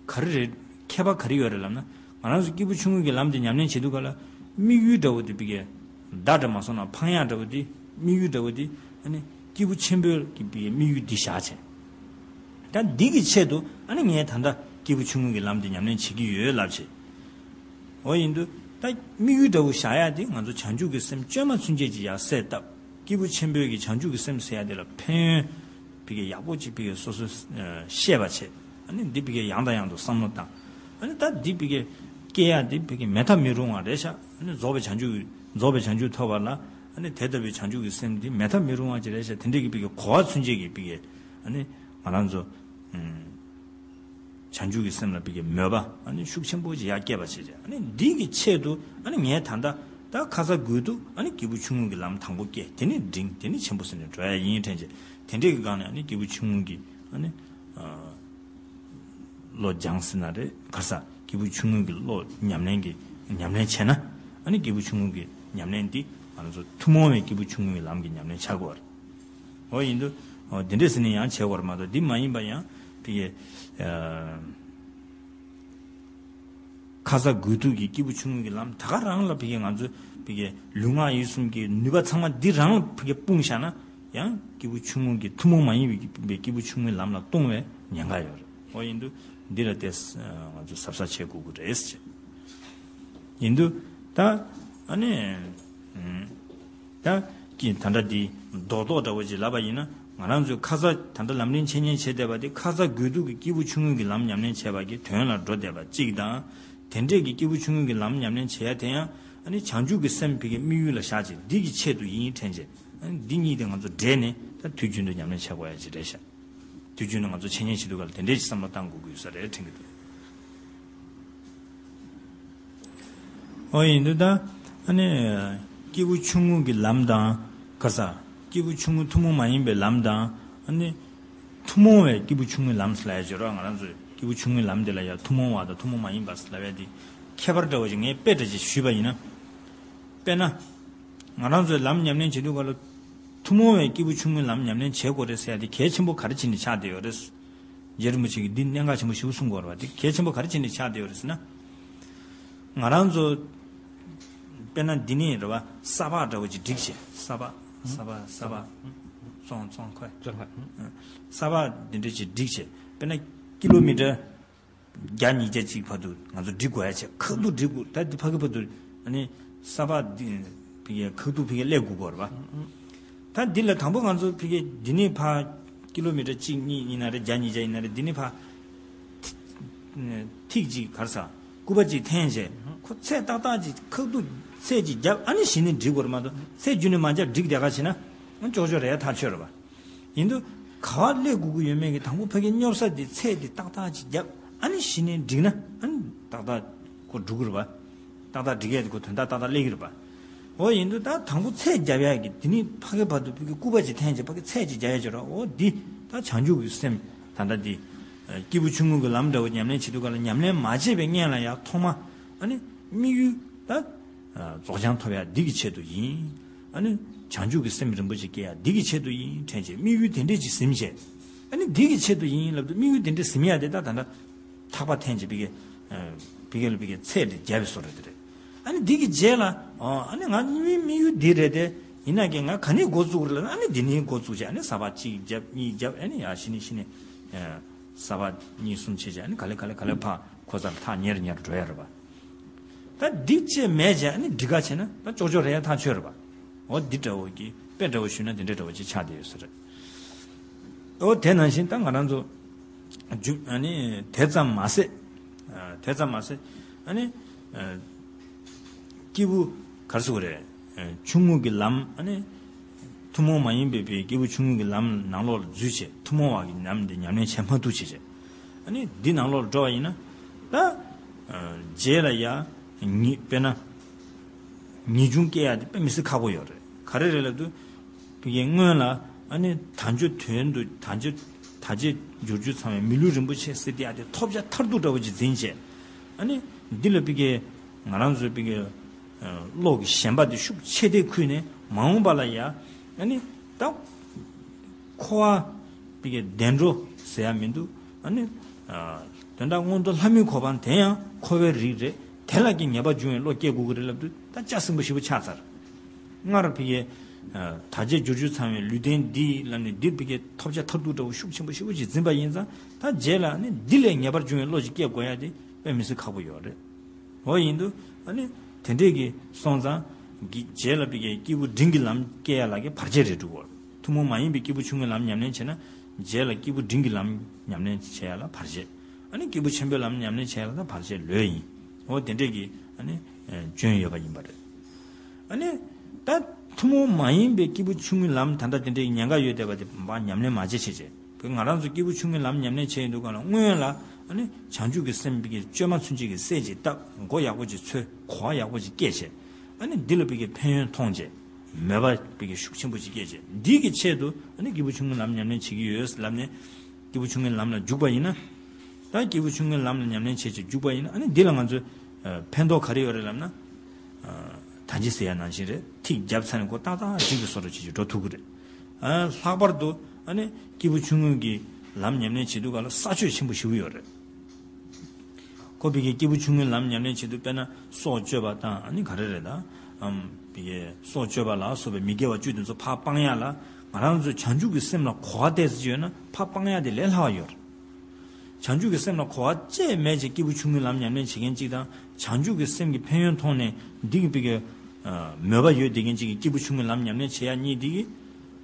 ག་རེ་རེད། ཁྱད་པར་ག་རེ་ཡོད་རེད་ལབ་ན། ང་རང་ཚོ་སྐྱེས་བུ་ཆུང་ངུ་གི་ལམ་དེ་ཉམས་ལེན་བྱེད་དུས་ག་ལ། དམིགས་ཡུལ་འདྲ་བོ་དེ་ཕ་གི་བརྡ་འདྲ་མ་སོང་ན་འཕང་ཡག་འདྲ་བོ་དེ། དམིགས་ཡུལ་འདྲ་བོ་དེ། ཨ་ནི་སྐྱེས་བུ་ཆེན་པོའི་གི་ཕ་གི་དམིགས་ཡུལ་འདི་བཞག་བྱས། ད་འདི་གི་ཆེད་དུ་ཨ་ནི་ངས་ད་ལྟ་སྐྱེས་བུ་ཆུང་ངུ་གི་ལམ་དེ་ཉམས་ལེན་བྱེད་ཀྱི་ཡོད་ལབ་བྱས། འོ་ཡིན་དུས་ད་དམིགས་ཡུལ་འདྲ་བོ་བཞག་ཡག་དེ་ང་ཚོ་བྱང་ཆུབ་ཀྱི་སེམས་བཅོས་མ་ཚུན་ཆད་ཀྱི་ཡར་གསལ་བཏབ། སྐྱེས་བུ་ཆེན་པོའི་གི་བྱང་ཆུབ་ཀྱི་སེམས་ཟེར་ཡག་དེ་ལ་ཕན་ཡོན་ཕ་གི་ཡག་པོ་ཅིག་ཕ་གི་སོ་སོས་ཤེས་པ་བྱས། ཨ་ནི་འདི་ཕ་གི་ཡང་དང་ཡང་དུ་བསམ་བློ་བཏང་། ཨ་ནི་ད་འདི་ཕ་གི་སྐྱེ་ཡག་འདི་ཕ་གི་མེད་ཐབས་མི་རུང་བ་རེད་ཤག་ཨ་ནི་རྫོགས་པའི་བྱང་ཆུབ་ཀྱི། རྫོགས་པའི་བྱང་ཆུབ་ཐོབ་པ་ལ་ཨ་ནི་དེ་ལྟ་བུའི་བྱང་ཆུབ་ཀྱི་སེམས་འདི་མེད་ཐབས་མི་རུང་བ་ཅིག་རེད་ཤག་དེ་འདྲས་ཀྱི་ཕ་གི་གོ་བ་ཚུན་ཆད་ཀྱི་ཕ་གི། ཨ་ནི་ང་རང་ཚོ། ཨུམ། བྱང་ཆུབ་ཀྱི་སེམས་ལ་ཕ་གི་མོས་པ་ཨ་ནི་ཤུགས་ཆེན་པོ་ཅིག་ཡར་སྐྱེད་པ་བྱེད་བྱས། ཨ་ནི་འདི་གི་ཆེད་དུ་ཨ་ནི་ངས་ད་ལྟ་ད་ཁ་ཚ་དགོས་གཏུགས། ཨ་ནི་སྐྱེས་བུ་ཆུང་ངུ་གི་ལམ་དང་པོ་སྐྱེ། དེ་ནས་འབྲིང་། དེ་ནས་ཆེན་པོ་ཟེར་ནས་འགྲོ་ཡ་ཡིན་དྲན་བྱས། དེ་འདྲས་ཀྱི་སྒང་ནས་ཨ་ནི་སྐྱེས་བུ་ཆུང་ངུ་གི་ཨ་ནི། ཨ། བློ་སྦྱངས་ཟེར་ན་རེད། ག་རེ་ཟེར། སྐྱེས་བུ་ཆུང་ངུ་གི་བློ་ཉམས་ལེན་གྱི། ཉམས་ལེན་བྱས་ན། ཨ་ནི་སྐྱེས་བུ་ཆུང་ངུ་གི་ཉམས་ལེན་འདི་ང་ཚོ་ཐུན་མོང་བའི་སྐྱེས་བུ་ཆུང་ངུའི་ལམ་གྱི་ཉམས་ལེན་ཆགས་ཀྱི་ཡོད་རེད། འོ་ཡིན་དུས། འོ་འདི་འདྲས་ཟེར་ནས་ཡང་བྱེད་དགོས་རེད་མ་གཏོགས། འདི་མ་ཡིན་པ་ཡང་ཕ་གི། ཨ། ཁ་ཚ་དགོས་གཏུགས་ཀྱི་སྐྱེས་བུ་ཆུང་ངུ་གི་ལམ་ད་ག་རང་ལ་ཕ་གི་ང་ཚོས་ཕ་གི་ལུས་ངག་ཡིད་གསུམ་གྱི་ནུས་པ་ཚང་མ་འདི་རང་ལ་ཕ་གི་སྤུངས་བཞག་ན། ཡང་སྐྱེས་བུ་ཆུང་ངུ་གི། ཐུན་མོང་མ་ཡིན་པའི་སྐྱེས་བུ་ཆུང་ངུའི་ལམ་ལ་ལྟུང་བའི་ཉེན་ཁ་ཡོད་རེད། འོ་ཡིན་དུས་འདི་ལ་ཏོག་ཙམ་ང་ཚོས་གཟབ་གཟབ་བྱེད་དགོས་ཀྱི་རེད་ཟེར། ཡིན་དུས་ད་ཨ་ནི། ཨུམ། ད་ཀྱི་ད་ལྟ་འདི་རྡོག་རྡོག་འདྲ་བོ་ཅིག་ལབ་པ་ཡིན་ན། ང་རང་ཚོས་ཁ་ཚ་ད་ལྟ་ལམ་རིམ་འཆད་ཉན་བྱེད་བསྡད་པ་འདི་ཁ་ཚ་དགོས་གཏུགས་ཀྱི་སྐྱེས་བུ་ཆུང་ངུ་གི་ལམ་ཉམས་ལེན་བྱས་པ་གི་དོན་ལ་འགྲོ་བསྡད་པ་གཅིག་དང་། དེ་འདྲས་ཀྱི་སྐྱེས་བུ་ཆུང་ངུ་གི་ལམ་ཉམས་ལེན་བྱེད་ཡ་དེ་ཡང་ཨ་ནི་བྱང་ཆུབ་ཀྱི་སེམས་ཕ་གི་དམིགས་ཡུལ་ལ་བཞག་བྱས། འདི་གི་ཆེད་དུ་ཡིན་དྲན་བྱས། ཨ་ནི་འདི་གཉིས་དེ་ང་ཚོ་འདྲེས་ནས་ད་དུས་རྒྱུན་དུ་ཉམས་ལེན་བྱེད་དགོས་ཡ་ཅིག་རེད་ཤག་དུས་རྒྱུན་དུ་ང་ཚོ་འཆད་ཉན་བྱེད་དུས་སྐབས་ལ་དེ་འདྲས་ཅིག་བསམ་བློ་བཏང་དགོས་ཀྱི་ཡོད་ས་རེད་དྲན་གྱི་འདུག་ཨོ་ཡིན་དུས་ད། ཨ་ནི། སྐྱེས་བུ་ཆུང་ངུ་གི་ལམ་དང་། ག་ས། སྐྱེས་བུ་ཆུང་ངུ་ཐུན་མོང་མ་ཡིན་པའི་ལམ་དང་། ཨ་ནི། ཐུན་མོང་བའི་སྐྱེས་བུ་ཆུང་ངུའི་ལམ་ལབ་ཡ་ཅིག་ཡོད་རེད། ང་རང་ཚོའི་སྐྱེས་བུ་ཆུང་ངུའི་ལམ་དེ་ལ་ཡང་ཐུན་མོང་བ་དང་ཐུན་མོང་མ་ཡིན་པ་ལབ་ཡ་དེ། ཁྱད་པར་འདྲ་བོ་ཞིག་ངས་དཔེ་འདྲ་ཞིག་ཞུས་པ་ཡིན་ན། དཔེར་ན། ང་རང་ཚོའི་ལམ་ཉམས་ལེན་བྱེད་དུས་སྐབས་ལ། ཐུན་མོང་བའི་སྐྱེས་བུ་ཆུང་ངུའི་ལམ་ཉམས་ལེན་བྱེད་དགོས་རེད་ཟེར་ཡ་དེ་གལ་ཆེན་པོ་ག་རེ་བྱས་ནས་ཆགས་བསྡད་ཡོད་རེད། རྗེ་རིན་པོ་ཆེ་གིས་འདི་གནད་འགག་ཆེན་པོ་ཞིག་གསུང་གི་ཡོད་རེད་པ། དེ་གལ་ཆེན་པོ་ག་རེ་བྱས་ནས་ཆགས་བསྡད་ཡོད་རེད་ཟེར་ན། ང་རང་ཚོ། དཔེར་ན་འདི་ནས་རེད་པ། ས་ཕག་འདྲ་བོ་ཅིག་བསྒྲིགས་བྱས། ས་ཕག་ས་ཕག་ས་ཕག་ཙོང་ཙོང་ཁོས། ཙོང་ཁོས། ས་ཕག་འདི་འདྲ་ཅིག་བསྒྲིགས་བྱས། དཔེར་ན་ཀི་ལོ་མི་ཊར་བརྒྱ་ཉིས་བརྒྱ་ཅིག་བར་དུ་ང་ཚོ་བསྒྲིགས་དགོས་ཡ་བྱས། ཁག་ཏུ་བསྒྲིགས་དགོས། ད་འདི་ཕ་གི་བར་དུ། ཨ་ནི། ས་ཕག་འདི་ཕ་གི་ཁག་ཏུ་ཕ་གི་སླེབས་དགོས་ཀྱི་ཡོད་རེད་པ། ད་འདི་ལ་དང་པོ་ང་ཚོ་ཕ་གི་འདི་ནས་ཕར་ཀི་ལོ་མི་ཊར་གཅིག་གཉིས་ཡིན་ན་རེད། བརྒྱ་ཉིས་བརྒྱ་ཡིན་ན་རེད། འདི་ནས་ཕར་ཐིག་ཅིག་ག་རེ་ཟ། སྐུད་པ་ཅིག་འཐེན་བྱས། ཁོ་ཚད་ཏག་ཏག་ཅིག་ཁག་ཏུ་ཚད་ཅིག་བརྒྱབ། ཨ་ནི་གཞི་ནས་བསྒྲིགས་དགོས་རེད་མ་གཏོགས། ཚད་རྒྱུན་ནས་མ་བརྒྱབ་བསྒྲིགས་བསྡད་པ་བྱས་ན། ཨ། ཅོག་ཅོག་རེད་ཡ་ཐག་ཆོད་རེད་པ། ཡིན་དུས། ག་པར་སླེབས་དགོས་ཀྱི་ཡོད་མེད་ཀྱི། དང་པོ་ཕ་གི་སྙོབ་ས་དེ་ཚད་དེ་ཏག་ཏག་ཅིག་བརྒྱབ། ཨ་ནི་གཞི་ནས་བསྒྲིགས་ན། ཨ་ནི་ཏག་ཏག་ཁོ་འགྲོ་གི་རེད་པ། ཏག་ཏག་བསྒྲིགས་ཡ་དེ་ཁོ་དོན་དག་ཏག་ཏག་སླེབས་ཀྱི་རེད་པ། འོ་ཡིན་དུས་ད་དང་པོ་ཚད་བརྒྱབ་ཡ་གི་དེ་ནས་ཕ་གི་བར་དུ་ཕ་གི་སྐུད་པ་ཅིག་འཐེན་བྱས། ཕ་གི་ཚད་ཅིག་བརྒྱབ་ཡ་ཅིག་རེད། འོ་འདི་ད་བྱང་ཆུབ་ཀྱི་སེམས་ད་ལྟ་འདི། ཨ། སྐྱེས་བུ་ཆུང་ངུ་གི་ལམ་འདྲ་བོ་ཉམས་ལེན་བྱེད་དུས་སྐབས་ལ། ཉམས་ལེན་མ་བྱས་པའི་སྔོན་ལ་ཡ་ཐོག་མ། ཨ་ནི་དམིགས་ཡུལ་ད། ཨ། རྫོགས་བྱང་ཐོབ་ཡ་འདི་གི་ཆེད་དུ་ཡིན། ཨ་ནི་བྱང་ཆུབ་ཀྱི་སེམས་རིན་པོ་ཆེ་སྐྱེ་ཡ་འདི་གི་ཆེད་དུ་ཡིན་དྲན་བྱས། དམིགས་ཡུལ་དེ་འདྲས་ཅིག་ཟིན་བྱས། ཨ་ནི་འདི་གི་ཆེད་དུ་ཡིན་ལབ་དུས། དམིགས་ཡུལ་དེ་འདྲས་ཟིན་ཡ་དེ་ད་ད་ལྟ་ཐག་པ་འཐེན་བྱས། ཕ་གི། ཨ། ཕ་གི་ལ་ཕ་གི་ཚད་དེ་བརྒྱབ་པའི་བཟོ་འདྲ་དེ་རེད། ཨ་ནི་འདི་གི་རྗེས་ལ། ཨོ། ཨ་ནི་ང་དམིགས་དམིགས་ཡུལ་འདི་རེད་དེ། ཡིན་ན་ཀྱང་ང་ག་ནས་འགོ་བཙུགས་རེད་ལབ་ན། ཨ་ནི་འདི་ནས་འགོ་བཙུགས་བྱས། ཨ་ནི་ས་ཕག་གཅིག་བརྒྱབ། གཉིས་བརྒྱབ། ཨ་ནི་ཡ་གཞི་ནས་གཞི་ནས། ཨ། ས་ཕག་གཉིས་གསུམ་བྱས་བྱས། ཨ་ནི་ག་ལེ་ག་ལེ་ག་ལེ་ཕར་ཁོ་ཚར་ཐག་ཉེར་ཉེར་འགྲོ་ཡ་རེད་པ། ད་འདི་བྱས་མེད་བྱས། ཨ་ནི་འགྲིག་ག་བྱས་ན་ད་ཅོག་ཅོག་རེད་ཡ་ཐག་ཆོད་རེད་པ། འོ་འདི་འདྲ་བོ་གི་དཔེ་འདྲ་བོ་ཞུས་ན་འདི་འདྲ་འདྲ་བོ་ཅིག་ཆགས་བསྡད་ཡོད་ས་རེད། འོ་དེ་ནང་བཞིན་ད་ང་རང་ཚོ་རྒྱུ། ཨ་ནི་དེ་ཙམ་མ་ཟད། ཨ། དེ་ཙམ་མ་ཟད། ཨ་ནི། ཨ། སྐྱེས་བུ་ག་རེ་ཟེར་དགོས་རེད། ཨ། ཆུང་ངུ་གི་ལམ། ཨ་ནི་ཐུན་མོང་མ་ཡིན་པའི་པའི་སྐྱེས་བུ་ཆུང་ངུ་གི་ལམ་ནང་ལོགས་ལ་འཛུལ་བྱས། ཐུན་མོང་བ་གི་ལམ་དེ་ཉམས་ལེན་བྱེད་མ་ཐུབ་བྱས་བྱས། ཨ་ནི་འདི་ནང་ལོགས་ལ་འགྲོ་བ་ཡིན་ན། ད། ཨ། རྗེས་ལ་ཡ། ཉི། དཔེར་ན། ངེས་འབྱུང་སྐྱེ་ཡ་དེ་དཔེ་མི་སྲིད་ཁག་པོ་ཡོད་རེད། ག་རེ་རེད་ལབ་དུས། ཕ་གིའི་སྔོན་ལ། ཨ་ནི་དལ་འབྱོར་དོན་དུ། དལ་འབྱོར། དལ་བརྒྱད་འབྱོར་བཅུ་ཚང་བའི་མི་ལུས་རིན་པོ་ཆེ་ཟེར་དེ་ཡ་དེ་ཐོབ་བྱ་མཐར་ཐུག་འདྲ་བོ་ཅིག་འཛིན་བྱས། ཨ་ནི་འདི་ལ་ཕ་གིའི་ང་རང་ཚོའི་ཕ་གིའི། ཨ། བློ་གི་ཞེན་པ་དེ་ཤུགས་ཆེ་དེ་ཁུར་ནས། མ་འོངས་པ་ལ་ཡ། ཨ་ནི་ད། འཁོར་བ་ཕ་གིའི་བདེ་འགྲོ་ཟེར་ཡ་མི་འདུག། ཨ་ནི། ཨ། དོན་དག་མངོན་མཐོ་ལྷ་མིའི་གོ་འཕང་དེ་ཡང་འཁོར་བའི་རིགས་རེད། དེ་ལ་ཀྱང་ངེས་པར་འབྱུང་བའི་བློ་སྐྱེ་དགོས་ཀྱི་རེད་ལབ་དུས། ད་ལྕགས་སྲིན་པོ་ཞེ་པོ་ཆགས་ཚར། སྔར་ཕ་གིའི། ཨ། དལ་བརྒྱད་འབྱོར་བཅུ་ཚང་བའི་ལུས་རྟེན་འདི་ལ་ནི། འདིར་ཕ་གིའི་ཐོབ་བྱ་མཐར་ཐུག་འདྲ་བོ་ཤུགས་ཆེན་པོ་ཞེ་པོ་ཅིག་འཛིན་པ་ཡིན་ཙང་། ད་རྗེས་ལ་ནི་འདི་ལས་ངེས་པར་འབྱུང་བའི་བློ་ཅིག་སྐྱེ་དགོས་ཡ་དེ་དཔེ་མི་སྲིད་ཁག་པོ་ཡོད་རེད། འོ་ཡིན་དུས། ཨ་ནི་དེ་འདྲས་ཀྱི་སོང་ཙང་། གི་རྗེས་ལ་ཕ་གིའི་སྐྱེས་བུ་འབྲིང་གི་ལམ་སྐྱེ་ཡ་ལ་གི་བར་ཆད་རེ་འགྲོ་གི་ཡོད། ཐུན་མོང་མ་ཡིན་པའི་སྐྱེས་བུ་ཆུང་ངུའི་ལམ་ཉམས་ལེན་བྱས་ན། རྗེས་ལ་སྐྱེས་བུ་འབྲིང་གི་ལམ་ཉམས་ལེན་བྱེད་ཡ་ལ་བར་ཆད། ཨ་ནི་སྐྱེས་བུ་ཆེན་པོའི་ལམ་ཉམས་ལེན་བྱེད་ཡ་ལ་ད་བར་ཆད་ལོས་ཡིན། འོ་དེ་འདྲས་ཀྱི། ཨ་ནི། ཨ། སྐྱོན་ཡོད་པ་ཡིན་པ་རེད། ཨ་ནི། ད་ཐུན་མོང་མ་ཡིན་པའི་སྐྱེས་བུ་ཆུང་ངུའི་ལམ་ད་ལྟ་དེ་འདྲའི་ཉེན་ཁ་ཡོད་བསྡད་པ་དེ་མ་ཉམས་ལེན་མ་བྱེད་བྱེད་བྱེད། བོད། ང་རང་ཚོ་སྐྱེས་བུ་ཆུང་ངུའི་ལམ་ཉམས་ལེན་བྱས་ཡོང་དུས་སྒང་ལ། སྔོན་ལ་ཨ་ནི་བྱང་ཆུབ་ཀྱི་སེམས་ཕ་གིའི་བཅོས་མ་ཚུན་ཆད་ཀྱི་སེལ་ཅིག་བཏབ། མགོ་ཡག་པོ་ཅིག་ཚོས། གོ་བ་ཡག་པོ་ཅིག་སྐྱེས་བྱས། ཨ་ནི་འདི་ལ་ཕ་གིའི་ཕན་ཡོན་མཐོང་བྱས། མོས་པ་ཕ་གིའི་ཤུགས་ཆེན་པོ་ཅིག་སྐྱེས་བྱས། འདི་གི་ཆེད་དུ་ཨ་ནི་སྐྱེས་བུ་ཆུང་ངུའི་ལམ་ཉམས་ལེན་བྱེད་ཀྱི་ཡོད་ལབ་ནས། སྐྱེས་བུ་ཆུང་ངུའི་ལམ་ལ་འཇུག་པ་ཡིན་ན། ད་སྐྱེས་བུ་ཆུང་ངུའི་ལམ་ལ་ཉམས་ལེན་བྱེད་ཅིག་འཇུག་པ་ཡིན་ན། ཨ་ནི་འདི་ལ་ང་ཚོས། ཨ། ཕན་ཐོགས་ག་རེ་ཡོད་རེད་ལབ་ན། ཨ། ད་ཅི་ཟེར་ཡ་ནང་བཞིན་རེད། ཐིག་བརྒྱབ་ཚར་ནས་ཁོ་ཏག་ཏག་འགྲིག་གི་བཟོ་འདྲ་ཅིག་ཅིག་འགྲོ་ཐུབ་ཀྱི་རེད། ཨ། ལྷག་པར་དུ་ཨ་ནི་སྐྱེས་བུ་ཆུང་ངུ་གི་ལམ་ཉམས་ལེན་བྱེད་དུས་སྒང་ལ་ས་ཆོད་ཆེན་པོ་ཞེ་པོ་ཡོད་རེད། ཁོ་ཕ་གིའི་སྐྱེས་བུ་ཆུང་ངུའི་ལམ་ཉམས་ལེན་བྱེད་དུས། དཔེར་ན་སྲོག་གཅོད་པ་དང་། ཨ་ནི་ག་རེ་རེད་ད། ཨམ། ཕ་གིའི་སྲོག་གཅོད་པ་ལ་སོགས་པའི་མི་དགེ་བ་བཅུ་དེ་ཚོ་ཕར་སྤང་ཡ་ལ། ང་རང་ཚོ་བྱང་ཆུབ་ཀྱི་སེམས་ལ་གོ་བ་ཏོག་ཙམ་ཅིག་ཡོད་ན། ཕར་སྤང་ཡ་དེ་ལས་སླ་བ་ཡོད་རེད། བྱང་ཆུབ་ཀྱི་སེམས་ལ་གོ་བ་བཅས་མེད་ཅིག་སྐྱེས་བུ་ཆུང་ངུའི་ལམ་ཉམས་ལེན་བྱེད་མཁན་གཅིག་དང་། བྱང་ཆུབ་ཀྱི་སེམས་ཀྱི་ཕན་ཡོན་མཐོང་ནས་འདི་གི་ཕ་གིའི། ཨ། མོས་པ་ཡོད་བསྡད་མཁན་གཅིག་གིས་སྐྱེས་བུ་ཆུང་ངུའི་ལམ་ཉམས་ལེན་བྱེད་ཡ་གཉིས། འདི་གིས་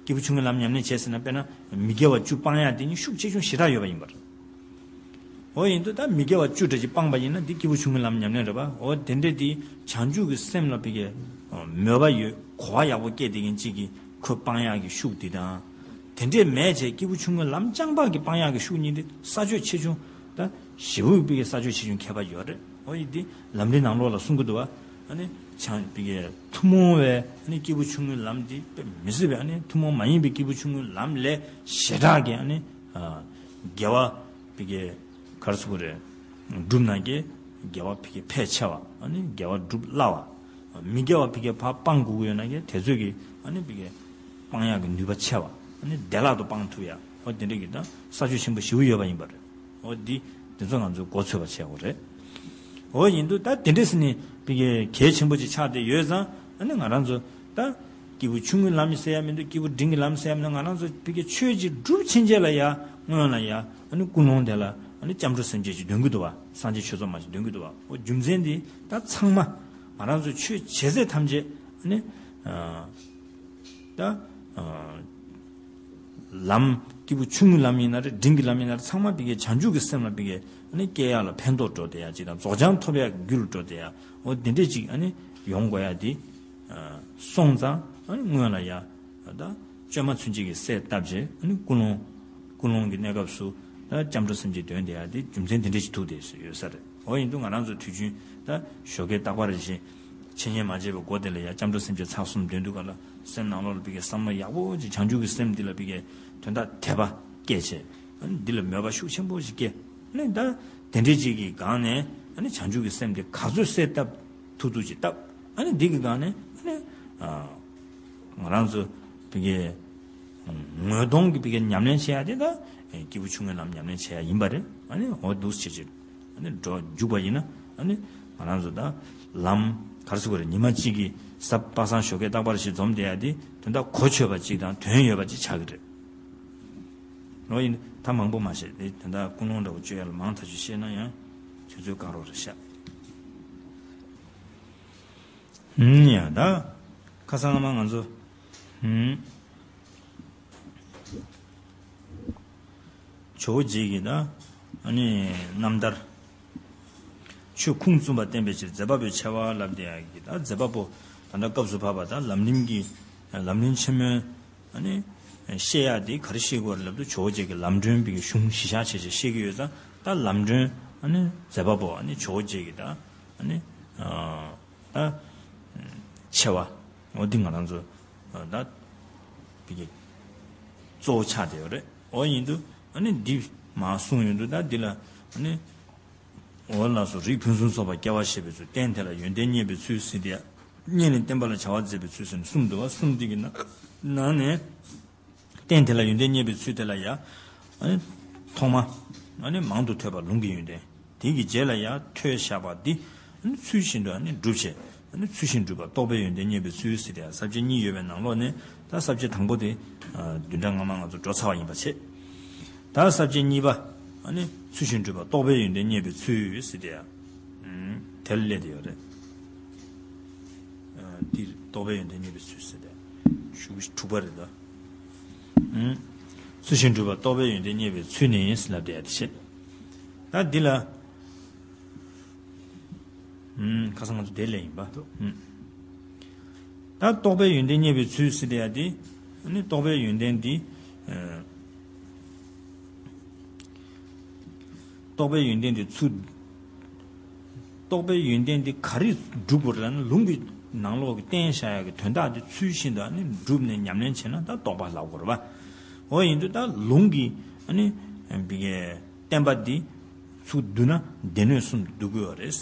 སྐྱེས་བུ་ཆུང་ངུའི་ལམ་ཉམས་ལེན་བྱས་ཟིན་ན། དཔེར་ན་མི་དགེ་བ་བཅུ་སྤང་ཡ་དེ་གཉིས་ཤུགས་ཆེ་ཆུང་ཞེ་དྲག་ཡོད་པ་ཡིན་པ་རེད། འོ་ཡིན་དུས་ད་མི་དགེ་བ་བཅུ་འདྲ་ཅིག་སྤངས་པ་ཡིན་ན། འདི་སྐྱེས་བུ་ཆུང་ངུའི་ལམ་ཉམས་ལེན་རེད་པ། འོ་དེ་འདྲ་དེ་བྱང་ཆུབ་ཀྱི་སེམས་ལ་ཕ་གིའི་མོས་པ་ཡོད། གོ་བ་ཡག་པོ་སྐྱེས་བསྡད་མཁན་གཅིག་གིས་ཁོ་སྤང་ཡག་གི་ཤུགས་འདི་དང་། དེ་འདྲས་མེད་བྱས་སྐྱེས་བུ་ཆུང་ངུའི་ལམ་རྐྱང་པ་གིས་སྤང་ཡག་གི་ཤུགས་གཉིས་དེ་ས་ཆོད་ཆེ་ཆུང་། ད་ཞེ་པོ་ཕ་གིའི་ས་ཆོད་ཆེ་ཆུང་ཁྱད་པར་ཡོད་རེད། འོ་ཡིན་དུས་ལམ་རིམ་ནང་ལོགས་ལ་གསུང་གི་འདུག་པ། ཨ་ནི་བྱང་བི་གའི་ཐུན་མོང་བའི་ཨ་ནི་སྐྱེས་བུ་ཆུང་ངུའི་ལམ་འདི་དཔེ་མི་སྲིད་པའི་ཨ་ནི་ཐུན་མོང་མ་ཡིན་པའི་སྐྱེས་བུ་ཆུང་ངུའི་ལམ་ལས་ཞེ་དྲག་གི་ཨ་ནི་ཨ་དགེ་བ་བི་གའི་གར་སུ་གུ་རེ་སྒྲུབ་ན་གི་དགེ་བ་བི་གའི་ཕལ་ཆེ་བ། ཨ་ནི་དགེ་བ་སྒྲུབ་སླ་བ། མི་དགེ་བ་བི་གའི་ཕར་སྤང་དགོས་ཀྱི་ཡོད་ན་གི་དེ་ཚོད་ཀྱི་ཨ་ནི་བི་གའི་སྤང་ཡག་གི་ནུས་པ་ཆེ་བ། ཨ་ནི་བདེ་བླག་ཏུ་སྤང་ཐུབ་ཡ། འོ་དེ་འདྲ་གི་ད་ས་ཆོད་ཆེན་པོ་ཞེ་པོ་ཡོད་པ་ཡིན་པ་རེད། འོ་འདི་འདི་ཚོ་ང་ཚོས་མགོ་ཚོད་པ་བྱེད་དགོས་རེད། འོ་ཡིན་དུས་ད་དེ་འདྲས་ནི་བི་གའི་གལ་ཆེན་པོ་ཅིག་ཆགས་བསྡད་ཡོད་ཙང་། ཨ་ནི་ང་རང་ཚོ་ད་སྐྱེས་བུ་ཆུང་ངུའི་ལམ་ཟེར་ཡ་མི་འདུག་སྐྱེས་བུ་འབྲིང་གི་ལམ་ཟེར་ཡ་མི་འདུག་ང་རང་ཚོ་བི་གའི་ཆོས་ཅིག་སྒྲུབ་ཕྱིན་ཆད་ལ་ཡ་སྔོན་ལ་ཡ་ཨ་ནི་ཀུན་སློང་དེ་ལ་ཨ་ནི་སྐྱབས་འགྲོ་སེམས་བསྐྱེད་ཅིག་འདོན་གྱི་འདུག་བ། སངས་རྒྱས་ཆོས་ཚོགས་མ་ཅིག་འདོན་གྱི་འདུག་བ། འོ་རྒྱུ་མཚན་འདི་ད་ཚང་མ་ང་རང་ཚོ་ཆོས་བྱེད་ཚད་ཐམས་ཅད་ཨ་ནི་ཨ་ད་ཨ་ལམ་སྐྱེས་བུ་ཆུང་ངུའི་ལམ་ཡིན་ན་རེད། འབྲིང་གི་ལམ་ཡིན་ན་རེད། ཚང་མ་བི་གའི་བྱང་ཆུབ་ཀྱི་སེམས་ལ་བི་གའི་ཨ་ནི་སྐྱེ་ཡག་ལ་ཕན་ཐོགས་འགྲོ་བསྡད་ཡག་ཅིག་དང་། རྫོགས་བྱང་ཐོབ་ཡག་གི་རྒྱུ་ལ་འགྲོ་བསྡད་ཡག་འོ་དེ་འདྲས་ཅིག་ཨ་ནི་ཡོང་དགོས་ཡག་འདི་ཨ་སོང་ཙང་། ཨ་ནི་སྔོན་ལ་ཡ་ད་བཅོས་མ་ཚུན་ཆད་ཀྱི་སད་བཏབ་བྱས། ཨ་ནི་ཀུན་སློང་ཀུན་སློང་གི་གནས་སྐབས་སུ་ད་སྐྱབས་འགྲོ་སེམས་བསྐྱེད་འདོན་བསྡད་ཡག་འདི་རྒྱུ་མཚན་དེ་འདྲས་ཅིག་ཐུག་བསྡད་ཡོད་ས་རེད། འོ་ཡིན་དུས་ང་རང་ཚོ་དུས་རྒྱུན་ད་ཞོགས་ཀས་རྟག་པར་བཞིན་འཆད་ཉན་མ་བྱས་པའི་སྒོ་དེ་ལ་ཡ་སྐྱབས་འགྲོ་སེམས་བསྐྱེད་ཚར་གསུམ་འདོན་དུས་ག་ལ་སེམས་ནང་ལོགས་ལ་བི་གའི་བསམ་བློ་ཡག་པོ་ཅིག་བྱང་ཆུབ་ཀྱི་སེམས་འདི་ལ་བི་གའི་དོན་དག་དད་པ་སྐྱེས་བྱས། ཨ་ནི་འདི་ལ་མོས་པ་ཤུགས་ཆེན་པོ་ཞིག་སྐྱེས། ཨ་ནི་ད་དེ་འདྲས་ཅིག་གི་སྒང་ནས་ཨ་ནི་བྱང་ཆུབ་ཀྱི་སེམས་དེ་ག་ཚོད་སད་བཏབ་ཐུབ་ཐུབ་ཅིག་བཏབ། ཨ་ནི་འདི་གི་སྒང་ནས་ཨ་ནི་ཨ་ང་རང་ཚོ་བི་གའི་ངོ་གདོང་གི་བི་གའི་ཉམས་ལེན་བྱེད་ཡ་དེ་ད་སྐྱེས་བུ་ཆུང་ངུའི་ལམ་ཉམས་ལེན་བྱེད་ཡ་ཡིན་པ་རེད། ཨ་ནི་འོ་འདུག་སེ་བྱེད་ཅིག་ཨ་ནི་འགྲོ་འཇུག་པ་ཡིན་ན། ཨ་ནི་ང་རང་ཚོ་ད་ལམ་ག་རེ་ཟེར་དགོས་རེད། ཉི་མ་གཅིག་གི་གཟའ་པ་སངས་ཞོགས་ཀས་རྟག་པར་ཞིག་འཛོམས་བསྡད་ཡ་དེ་དོན་དག་གོ་ཆོད་པ་ཅིག་དང་དོན་ཡོད་པ་ཅིག་ཆགས་ཀྱི་རེད། འོ་ཡིན། ད་མང་པོ་མ་བཤད་དེ། དོན་དག་ཀུན་སློང་འདྲ་བོ་བཅོས་ཡ་ལ་མང་ཐག་ཆོད་བཤད་ན་ཡང་ཆུ་ཚོད་བཀག་རོགས་རེད་ཤག་ཧུམ། ཡ་ད་ཁ་སང་མ་ང་ཚོ་ཧུམ། ཇོ་བོ་རྗེ་གིས་ད་ཨ་ནི་རྣམ་ཐར། ཆོས་ཁུངས་བཙུན་པ་བསྟན་པའི་ཕྱིར། མཛད་པ་པོའི་ཆེ་བ་ལབ་བསྡད་ཡག་གི་ད་མཛད་པ་པོ་ད་ལྟ་སྐབས་སུ་བབས་པ་ད་ལམ་རིམ་གྱི་ལམ་རིམ་ཆེན་མོའི་ཨ་ནི་བཤད་ཡག་དེ་ག་རེ་བཤད་དགོས་རེད་ལབ་དུས། ཇོ་བོ་རྗེ་གི་ལམ་སྒྲོན་པའི་གཞུང་གཞི་བཞག་བྱས་བྱས་བཤད་ཀྱི་ཡོད་ཙང་། ད་ལམ་སྒྲོན་ཨ་ནི་མཛད་པ་པོ་ཨ་ནི་ཇོ་བོ་རྗེ་གི་ད་ཨ་ནི་ད་ཆེ་བ་འོ་འདི་ང་རང་ཚོ་ད་བི་གའི་གཙོ་བོ་ཆགས་བསྡད་ཡོད་རེད། འོ་ཡིན་དུས་ཨ་ནི་འདི་མར་གསུངས་ཡོང་དུས། ད་འདི་ལ་ཨ་ནི། འོ་ལགས་སོ། རིགས་ཕུན་སུམ་ཚོགས་པ་སྐྱེ་བར་བྱེད་པའི་ཚུལ། རྟེན་དེ་ལ་ཡོན་ཏན་བརྙེས་པའི་ཚུལ་ཟེར་ཏེ། བརྙེས་ནས་བསྟན་པ་ལ་བྱ་བ་མཛད་པའི་ཚུལ་ཟེར་ནས་གསུམ་འདུག་བ། གསུམ་དེ་གི་ནང་ནས་རྟེན་དེ་ལ་ཡོན་ཏན་བརྙེས་པའི་ཚུལ་དེ་ལ་ཡ། ཨ་ནི་ཐོག་མ་ཨ་ནི་མང་དུ་ཐོས་པ་ལུང་གི་ཡོན་ཏན། དེ་གི་རྗེས་ལ་ཡ་ཐོས་བཞག་པ་འདི་ཨ་ནི་ཚུལ་བཞིན་དུ་ཨ་ནི་བསྒྲུབས་བྱས། ཨ་ནི་ཚུལ་བཞིན་སྒྲུབ་པ་རྟོགས་པའི་ཡོན་ཏན་བརྙེས་པའི་ཚུལ་ཟེར་ཏེ། ས་བཅད་གཉིས་ཡོད་པའི་ནང་ལོགས་ནས་ད་ས་བཅད་དང་པོ་དེ་བདུན་ཕྲག་སྔ་མ་ང་ཚོ་འགྲོ་ཚར་བ་ཡིན་པ་བྱས། ད་ས་བཅད་གཉིས་པ་ཨ་ནི་ཚུལ་བཞིན་སྒྲུབ་པ་རྟོགས་པའི་ཡོན་ཏན་བརྙེས་པའི་ཚུལ་ཟེར་ཏེ། ཨ་དེ་ལ་སླེབས་བསྡད་ཡོད་རེད། ཨ་འདིར་རྟོགས་པའི་ཡོན་ཏན་བརྙེས་པའི་ཚུལ་ཟེར་ཏེ། ཤུགས་དྲུག་པ་རེད་ད། ཨ་ཚུལ་བཞིན་སྒྲུབ་པ་རྟོགས་པའི་ཡོན་ཏན་བརྙེས་པའི་ཚུལ་ནི་ཟེར་ལབ་བསྡད་ཡ་དེ་བྱས། ད་འདི་ལ། ཨུམ། ཁ་སང་ང་ཚོ་དེ་ལས་ཡིན་པ། ཨུམ། ད་རྟོགས་པའི་ཡོན་ཏན་བརྙེས་པའི་ཚུལ་ཟེར་ཡ་དེ། ཨ་ནི་རྟོགས་པའི་ཡོན་ཏན་འདི། ཨ་རྟོགས་པའི་ཡོན་ཏན་འདི་ཚུལ། རྟོགས་པའི་ཡོན་ཏན་འདི་ག་རེ་སྒྲུབ་དགོས་རེད་ལབ་ན། ལུང་གི་ནང་ལོགས་ཀྱི་བསྟན་བཞག་ཡ་གི་དོན་དག་འདི་ཚུལ་བཞིན་དུ་ཨ་ནི་བསྒྲུབས་ནས་ཉམས་ལེན་བྱས་ན་ད་རྟོགས་པ་ལབ་དགོས་རེད་པ། འོ་ཡིན་དུས་ད་ལུང་གི་ཨ་ནི་བི་གའི་བསྟན་པ་འདི་ཚུར་བསྡུ་ན་སྡེ་སྣོད་གསུམ་དུ་བསྡུ་གི་ཡོད་རེད།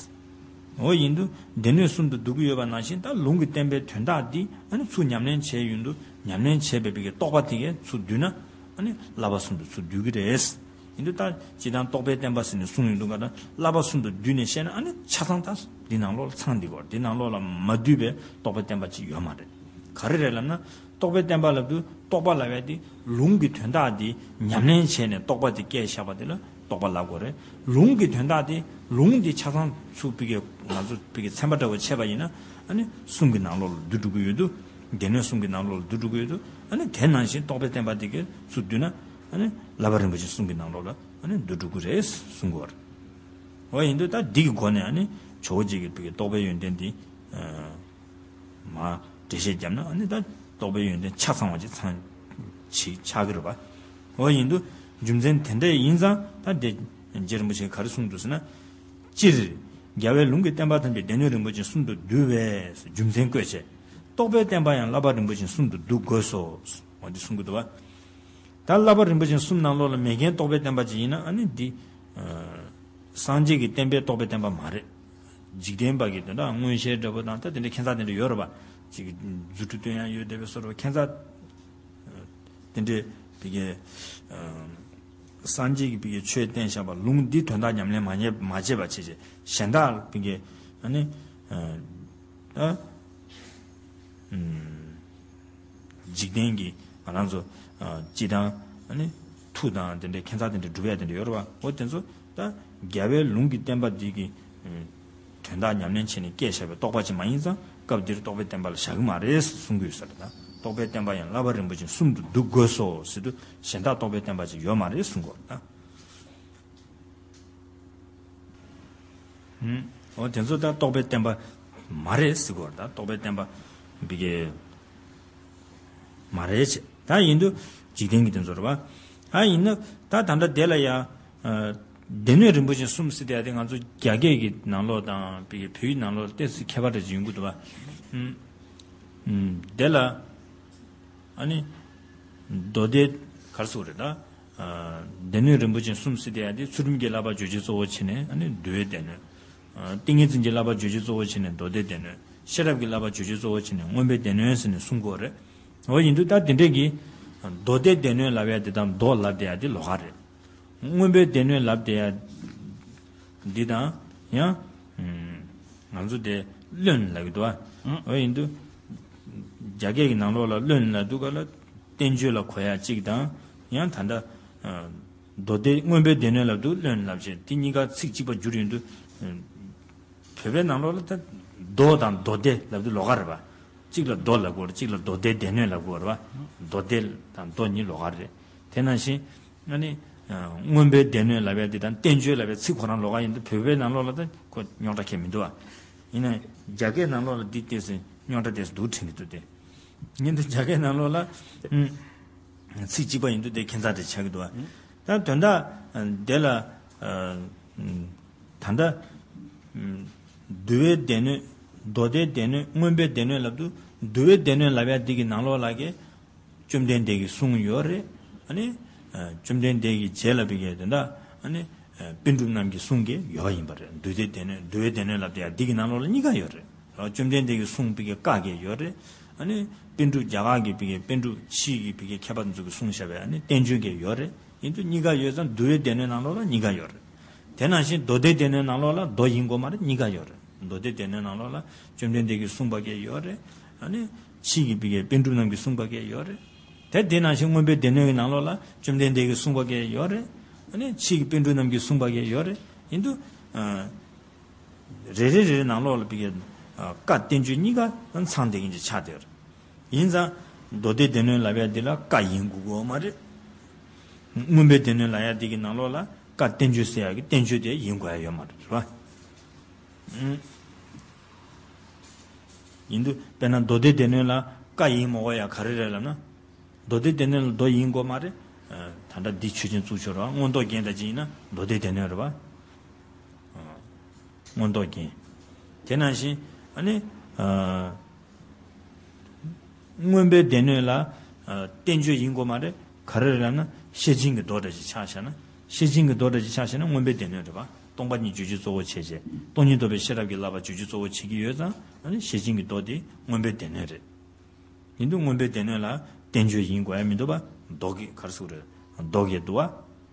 འོ་ཡིན་དུས་སྡེ་སྣོད་གསུམ་དུ་བསྡུ་གི་ཡོད་པ་ནང་བཞིན། ད་ལུང་གི་བསྟན་པའི་དོན་དག་འདི་ཨ་ནི་ཚུར་ཉམས་ལེན་བྱས་ཡོང་དུས། ཉམས་ལེན་བྱས་པའི་བི་གའི་རྟོགས་པ་དེ་གས་ཚུར་བསྡུས་ན་ཨ་ནི་བསླབ་པ་གསུམ་དུ་ཚུར་བསྡུ་གི་རེད། ཡིན་དུས་ད་སྤྱིར་བཏང་རྟོགས་པའི་བསྟན་པ་ཟེར་ནས་གསུངས་ཡོང་དུས་ག་ད་བསླབ་པ་གསུམ་དུ་བསྡུས་ནས་བཤད་ན་ཨ་ནི་ཆ་ཚང་ད་འདི་ནང་ལོགས་ལ་ཚང་འདི་གོ། འདི་ནང་ལོགས་ལ་མ་འདུས་པའི་རྟོགས་པའི་བསྟན་པ་ཅིག་ཡོད་མ་རེད། ག་རེ་རེད་ལབ་ན། རྟོགས་པའི་བསྟན་པ་ལབ་དུས་རྟོགས་པ་ལབ་ཡ་དེ་ལུང་གི་དོན་དག་དེ་ཉམས་ལེན་བྱས་ནས་རྟོགས་པ་དེ་སྐྱེས་བཞག་པ་དེ་ལ་རྟོགས་པ་ལབ་དགོས་རེད། ལུང་གི་དོན་དག་དེ་ལུང་དེ་ཆ་ཚང་ཚུར་བི་གའི་ང་ཚོ་བི་གའི་ཚན་པ་འདྲ་བོ་ཕྱེ་བ་ཡིན་ན་ཨ་ནི་གསུམ་གྱི་ནང་ལོགས་ལ་བསྡུ་འགྲོ་གི་ཡོད་དུས། སྡེ་སྣོད་གསུམ་གྱི་ནང་ལོགས་ལ་བསྡུ་འགྲོ་གི་ཡོད་དུས། ཨ་ནི་དེ་ནང་བཞིན་རྟོགས་པའི་བསྟན་པ་དེ་གའི་ཚུར་བསྡུས་ན་ཨ་ནི་བསླབ་པ་རིན་པོ་ཆེ་གསུམ་གྱི་ནང་ལོགས་ལ་ཨ་ནི་བསྡུ་འགྲོ་གི་རེད་གསུང་གི་ཡོད་རེད། འོ་ཡིན་དུས་ད་འདི་གི་སྒོ་ནས་ཨ་ནི་ཇོ་བོ་རྗེ་གིས་བི་གའི་རྟོགས་པའི་ཡོན་ཏན་འདི། མར་འགྲེལ་བཤད་བརྒྱབ་ན་ཨ་ནི་ད་རྟོགས་པའི་ཡོན་ཏན་ཆ་ཚང་བ་ཅིག་ཚང་ཅིག་ཆགས་ཀྱི་རེད་པ། འོ་ཡིན་དུས་རྒྱུ་མཚན་དེ་འདྲ་ཡིན་ཙང་ད་དེ་རྗེ་རིན་པོ་ཆེས་ག་རེ་གསུངས་འདུག་ཟེར་ན། སྤྱིར་ རྒྱལ་བའི་ལུང་གི་བསྟན་པ་ཐམས་ཅད་སྡེ་སྣོད་རིན་པོ་ཆེ་གསུམ་དུ་བསྡུ་བས་རྒྱུ་མཚན་བཀོད་བྱས། རྟོགས་པའི་བསྟན་པ་ཡང་བསླབ་པ་རིན་པོ་ཆེ་གསུམ་དུ་བསྡུ་དགོས་སོ། འོ་འདི་གསུང་གི་འདུག་བ། ད་བསླབ་པ་རིན་པོ་ཆེ་གསུམ་ནང་ལོགས་ལ་མེད་མཁན་རྟོགས་པའི་བསྟན་པ་ཅིག་ཡིན་ན་ཨ་ནི་འདི། སངས་རྒྱས་ཀྱི་བསྟན་པའི་རྟོགས་པའི་བསྟན་པ་མ་རེད། འཇིག་རྟེན་པ་གི་དོན་དག་མངོན་ཤེས་འདྲ་པོ་དང་ད་དེ་འདྲའི་ཁྱད་མཚར་དེ་འདྲ་ཡོད་རེད་པ། ཅིག་རྫུ་འཕྲུལ་སྟོན་ཡང་ཡོད་བསྡད་པའི་བཟོ་འདྲ་པོ་ཁྱད་མཚར། དེ་འདྲའི་བི་གའི། སངས་རྒྱས་ཀྱི་བི་གའི་ཆོས་བསྟན་བཞག་པ་ལུང་འདི་དོན་དག་ཉམས་ལེན་མ་བྱས་མ་བྱས་པ་བྱས་བྱས་གཞན་དག་བི་གའི་ཨ་ནི། ད། འཇིག་རྟེན་གྱི་ང་རང་ཚོ་སྤྱི་དང་ཨ་ནི་མཐུ་དང་དེ་འདྲའི་ཁྱད་མཚར་དེ་འདྲའི་སྒྲུབ་ཡ་དེ་འདྲ་ཡོད་རེད་པ། འོ་དེ་ཚོ་ད་རྒྱལ་བའི་ལུང་གི་བསྟན་པ་འདི་གི་དོན་དག་ཉམས་ལེན་བྱས་ནས་སྐྱེས་བཞག་པའི་རྟོགས་པ་ཅིག་མ་ཡིན་ཙང་སྐབས་འདིར་རྟོགས་པའི་བསྟན་པ་ལ་བཞག་གི་མ་རེད་གསུང་གི་ཡོད་ས་རེད། ད་རྟོགས་པའི་བསྟན་པ་ཡང་བསླབ་པ་རིན་པོ་ཆེ་གསུམ་དུ་བསྡུ་དགོས་སོ་ཟེར་དུས་གཞན་དག་རྟོགས་པའི་བསྟན་པ་ཅིག་ཡོད་མ་རེད་གསུང་གི་ཡོད་རེད་ད། འོ་དེ་ཚོ་ད་རྟོགས་པའི་བསྟན་པ་མ་རེད་ཟེར་གོ་ད་རྟོགས་པའི་བསྟན་པ་འབི་གེ་མ་རེད་ཅེ། ད་ཡིན་དུ་འཇིག་རྟེན་གྱི་དེ་ཚོ་རེད་པ། ཨ་ཡིན་ནི་ད་ད་ལྟ་དེ་ལ་ཡ། སྡེ་སྣོད་རིན་པོ་ཆེ་གསུམ་ཟེར་དེ་ཡ་དེ་ང་ཚོ་རྒྱ་སྐད་ཀྱི་ནང་ལོགས་དང་འབི་གེ་བོད་ཡིག་ནང་ལོགས་ཏོག་ཙམ་ཁྱད་པར་འདྲ་ཅིག་ཡོང་གི་འདུག་པ། དེ་ལ། ཨ་ནི། མདོ་སྡེ་གར་སོགས་རེད་ད། སྡེ་སྣོད་རིན་པོ་ཆེ་གསུམ་ཟེར་དེ་ཡང་དེ་ཚུལ་ཁྲིམས་ཀྱི་བསླབ་པ་བརྗོད་བྱའི་གཙོ་བོ་བྱས་ནས་ཨ་ནི་འདུལ་བའི་སྡེ་སྣོད། ཏིང་ངེ་འཛིན་གྱི་བསླབ་པ་བརྗོད་བྱའི་གཙོ་བོ་བྱས་ནས་མདོ་སྡེ་སྡེ་སྣོད། ཤེས་རབ་ཀྱི་བསླབ་པ་བརྗོད་བྱའི་གཙོ་བོ་བྱས་ནས་མངོན་པའི་སྡེ་སྣོད་ཟེར་ནས་གསུང་གི་ཡོད་རེད། འོ་ཡིན་དུས་ད་དེ་འདྲས་ཀྱི། མདོ་སྡེ་སྡེ་སྣོད་ལབ་ཡ་དེ་དང་མདོ་ལབ་དེ་ཡང་དེ་ལོགས་ཀ་རེད། མངོན་པའི་སྡེ་སྣོད་ལབ་དེ་ཡང་། འདི་དང་། ཡང་། ང་ཚོ་དེ་བློན་ལབ་ཀྱི་འདུག་ཨ། འོ་ཡིན་དུས། རྒྱ་སྐད་ཀྱི་ནང་ལོགས་ལ་བློན་ལབ་དུས་ག་ལ། བསྟན་བཅོས་ལ་གོ་ཡ་གཅིག་དང་། ཡང་ད་ལྟ། མདོ་སྡེ་མངོན་པའི་སྡེ་སྣོད་ལབ་དུས་བློན་ལབ་བྱས་དེ་གཉིས་ཀ་ཚིག་གཅིག་པ་བསྒྱུར་ཡོང་དུས། བོད་པའི་ནང་ལོགས་ལ་ད་མདོ་དང་མདོ་སྡེ་ལབ་དུས་ལོགས་ཀ་རེད་པ། གཅིག་ལ་མདོ་ལབ་དགོས་རེད་གཅིག་ལ་མདོ་སྡེ་སྡེ་སྣོད་ལབ་དགོས་རེད་པ། མདོ་སྡེ་དང་མདོ་གཉིས་ལོགས་ཀ་རེད། དེ་ནང་བཞིན། ཨ་ནི། མངོན་པའི་སྡེ་སྣོད་ལབ་ཡ་འདི་དང་བསྟན་བཅོས་ལབ་ཡ་ཚིག་ཁོ་རང་ལོགས་ཀ་ཡིན་དུས་བོད་པའི་ནང་ལོགས་ལ་ད་ཁོ་རྙོག་དྲ་ཁྱད་མི་འདུག་ཨ། ཡིན་ན། རྒྱ་སྐད་ནང་ལོགས་ལ་འདི་ཏོག་ཙམ་རྙོག་དྲ་ཏོག་ཙམ་འདུག་དྲན་གྱི་འདུག་སྟེ། ཡིན་དུས་རྒྱ་སྐད་ནང་ལོགས་ལ། ཚིག་གཅིག་པ་ཡིན་དུས་དེ་ཁྱད་མཚར་དེ་ཆགས་ཀྱི་འདུག་ཨ། ད་དོན་དག་དེ་ལ། ད་ལྟ། འདུལ་བའི་སྡེ་སྣོད། མདོ་སྡེའི་སྡེ་སྣོད་མངོན་པའི་སྡེ་སྣོད་ལབ་དུས་འདུལ་བའི་སྡེ་སྣོད་ལབ་ཡ་འདི་གི་ནང་ལོགས་ལ་གི། བཅོམ་ལྡན་འདས་ཀྱི་གསུང་ཡོད་རེད། ཨ་ནི། བཅོམ་ལྡན་འདས་ཀྱི་རྗེས་ལ་བི་གའི་དོན་དག་ཨ་ནི། པཎ་གྲུབ་རྣམས་ཀྱི་གསུང་གི་ཡོད་ཡིན་པ་རེད་འདུལ་བའི་སྡེ་སྣོད་འདུལ་བའི་སྡེ་སྣོད་ལབ་དེ་ཡ་འདི་གི་ནང་ལོགས་ལ་གཉིས་ཀ་ཡོད་རེད། བཅོམ་ལྡན་འདས་ཀྱི་གསུང་བི་གའི་བཀའ་གི་ཡོད་རེད། ཨ་ནི། པཎ་གྲུབ་རྒྱ་གར་གྱི་བི་གའི་པཎ་གྲུབ་ཕྱིའི་གི་བི་གའི་མཁས་པ་ཚོ་གི་གསུང་བཤད་པའི་ཨ་ནི་བསྟན་བཅོས་གི་ཡོད་རེད། ཡིན་དུས་གཉིས་ཀ་ཡོད་ཙང་འདུལ་བའི་སྡེ་སྣོད་ནང་ལོགས་ལ་གཉིས་ཀ་ཡོད་རེད། དེ་ནང་བཞིན་མདོ་སྡེའི་སྡེ་སྣོད་ནང་ལོགས་ལ་མདོ་ཡིན་དགོས་མ་རེད་གཉིས་ཀ་ཡོད་རེད། མདོ་སྡེའི་སྡེ་སྣོད་ནང་ལོགས་ལ་བཅོམ་ལྡན་འདས་ཀྱིས་གསུངས་པ་གས་ཡོད་རེད། ཨ་ནི། ཕྱིས་ཀྱི་བི་གའི་པཎ་གྲུབ་རྣམས་ཀྱིས་གསུངས་པ་གས་ཡོད་རེད། དེ་དེ་ནང་བཞིན་མངོན་པའི་སྡེ་སྣོད་ཀྱི་ནང་ལོགས་ལ་བཅོམ་ལྡན་འདས་ཀྱིས་གསུངས་པ་གས་ཡོད་རེད། ཨ་ནི་ཕྱིས་ཀྱི་པཎ་གྲུབ་རྣམས་ཀྱིས་གསུངས་པ་གས་ཡོད་རེད། ཡིན་དུས། རེ་རེ་རེ་རེ་ནང་ལོགས་ལ་བི་གའི། བཀའ་བསྟན་བཅོས་གཉིས་ཀ་ཚང་བསྡད་མཁན་ཅིག་ཆགས་བསྡད་ཡོད་རེད། ཡིན་ཙང་། མདོ་སྡེའི་སྡེ་སྣོད་ལབ་ཡ་འདི་ལ་བཀའ་ཡིན་དགོས་ཀྱི་ཡོད་མ་རེད། མངོན་པའི་སྡེ་སྣོད་ལབ་ཡ་འདི་གི་ནང་ལོགས་ལ་བཀའ་བསྟན་བཅོས་ཟེར་ཡ་གི་བསྟན་བཅོས་དེ་ཡིན་དགོས་ཡ་ཡོད་མ་རེད་རེད་བ། ཡིན་དུས་དཔེར་ན་མདོ་སྡེའི་སྡེ་སྣོད་ལ་བཀའ་ཡིན་མ་དགོས་ཡ་ག་རེ་རེད་ལབ་ན། མདོ་སྡེའི་སྡེ་སྣོད་ལ་མདོ་ཡིན་དགོས་མ་རེད། ད་ལྟ་འདི་ཆོས་ཅན་གཙུག་ཆོས་རེད་བ་མངོན་རྟོགས་རྒྱན་འདྲ་ཅིག་ཡིན་ན་མདོ་སྡེའི་སྡེ་སྣོད་རེད་བ། མངོན་རྟོགས་རྒྱན། དེ་ནང་བཞིན་ཨ་ནི། མངོན་པའི་སྡེ་སྣོད་ལ། བསྟན་བཅོས་ཡིན་དགོས་མ་རེད། ག་རེ་རེད་ལབ་ན་ཤེར་ཕྱིན་གྱི་མདོ་འདྲ་ཞིག་ཆ་བཞག་ན། ཤེར་ཕྱིན་གྱི་མདོ་འདྲ་ཞིག་ཆ་བཞག་ན་མངོན་པའི་སྡེ་སྣོད་རེད་པ། སྟོང་པ་ཉིད་བརྗོད་བྱའི་གཙོ་བོ་བྱས་བྱས། སྟོང་ཉིད་རྟོགས་པའི་ཤེས་རབ་ཀྱི་བསླབ་པ་བརྗོད་བྱའི་གཙོ་བོ་བྱེད་ཀྱི་ཡོད་ཙང་ཨ་ནི་ཤེར་ཕྱིན་གྱི་མདོ་དེ་མངོན་པའི་སྡེ་སྣོད་རེད། ཡིན་དུས་མངོན་པའི་སྡེ་སྣོད་ལ་བསྟན་བཅོས་ཡིན་དགོས་ཡ་མི་འདུག་པ། མདོ་གི་ག་རེ་ཟེར་དགོས་རེད། མདོ་གི་འདུག་པ།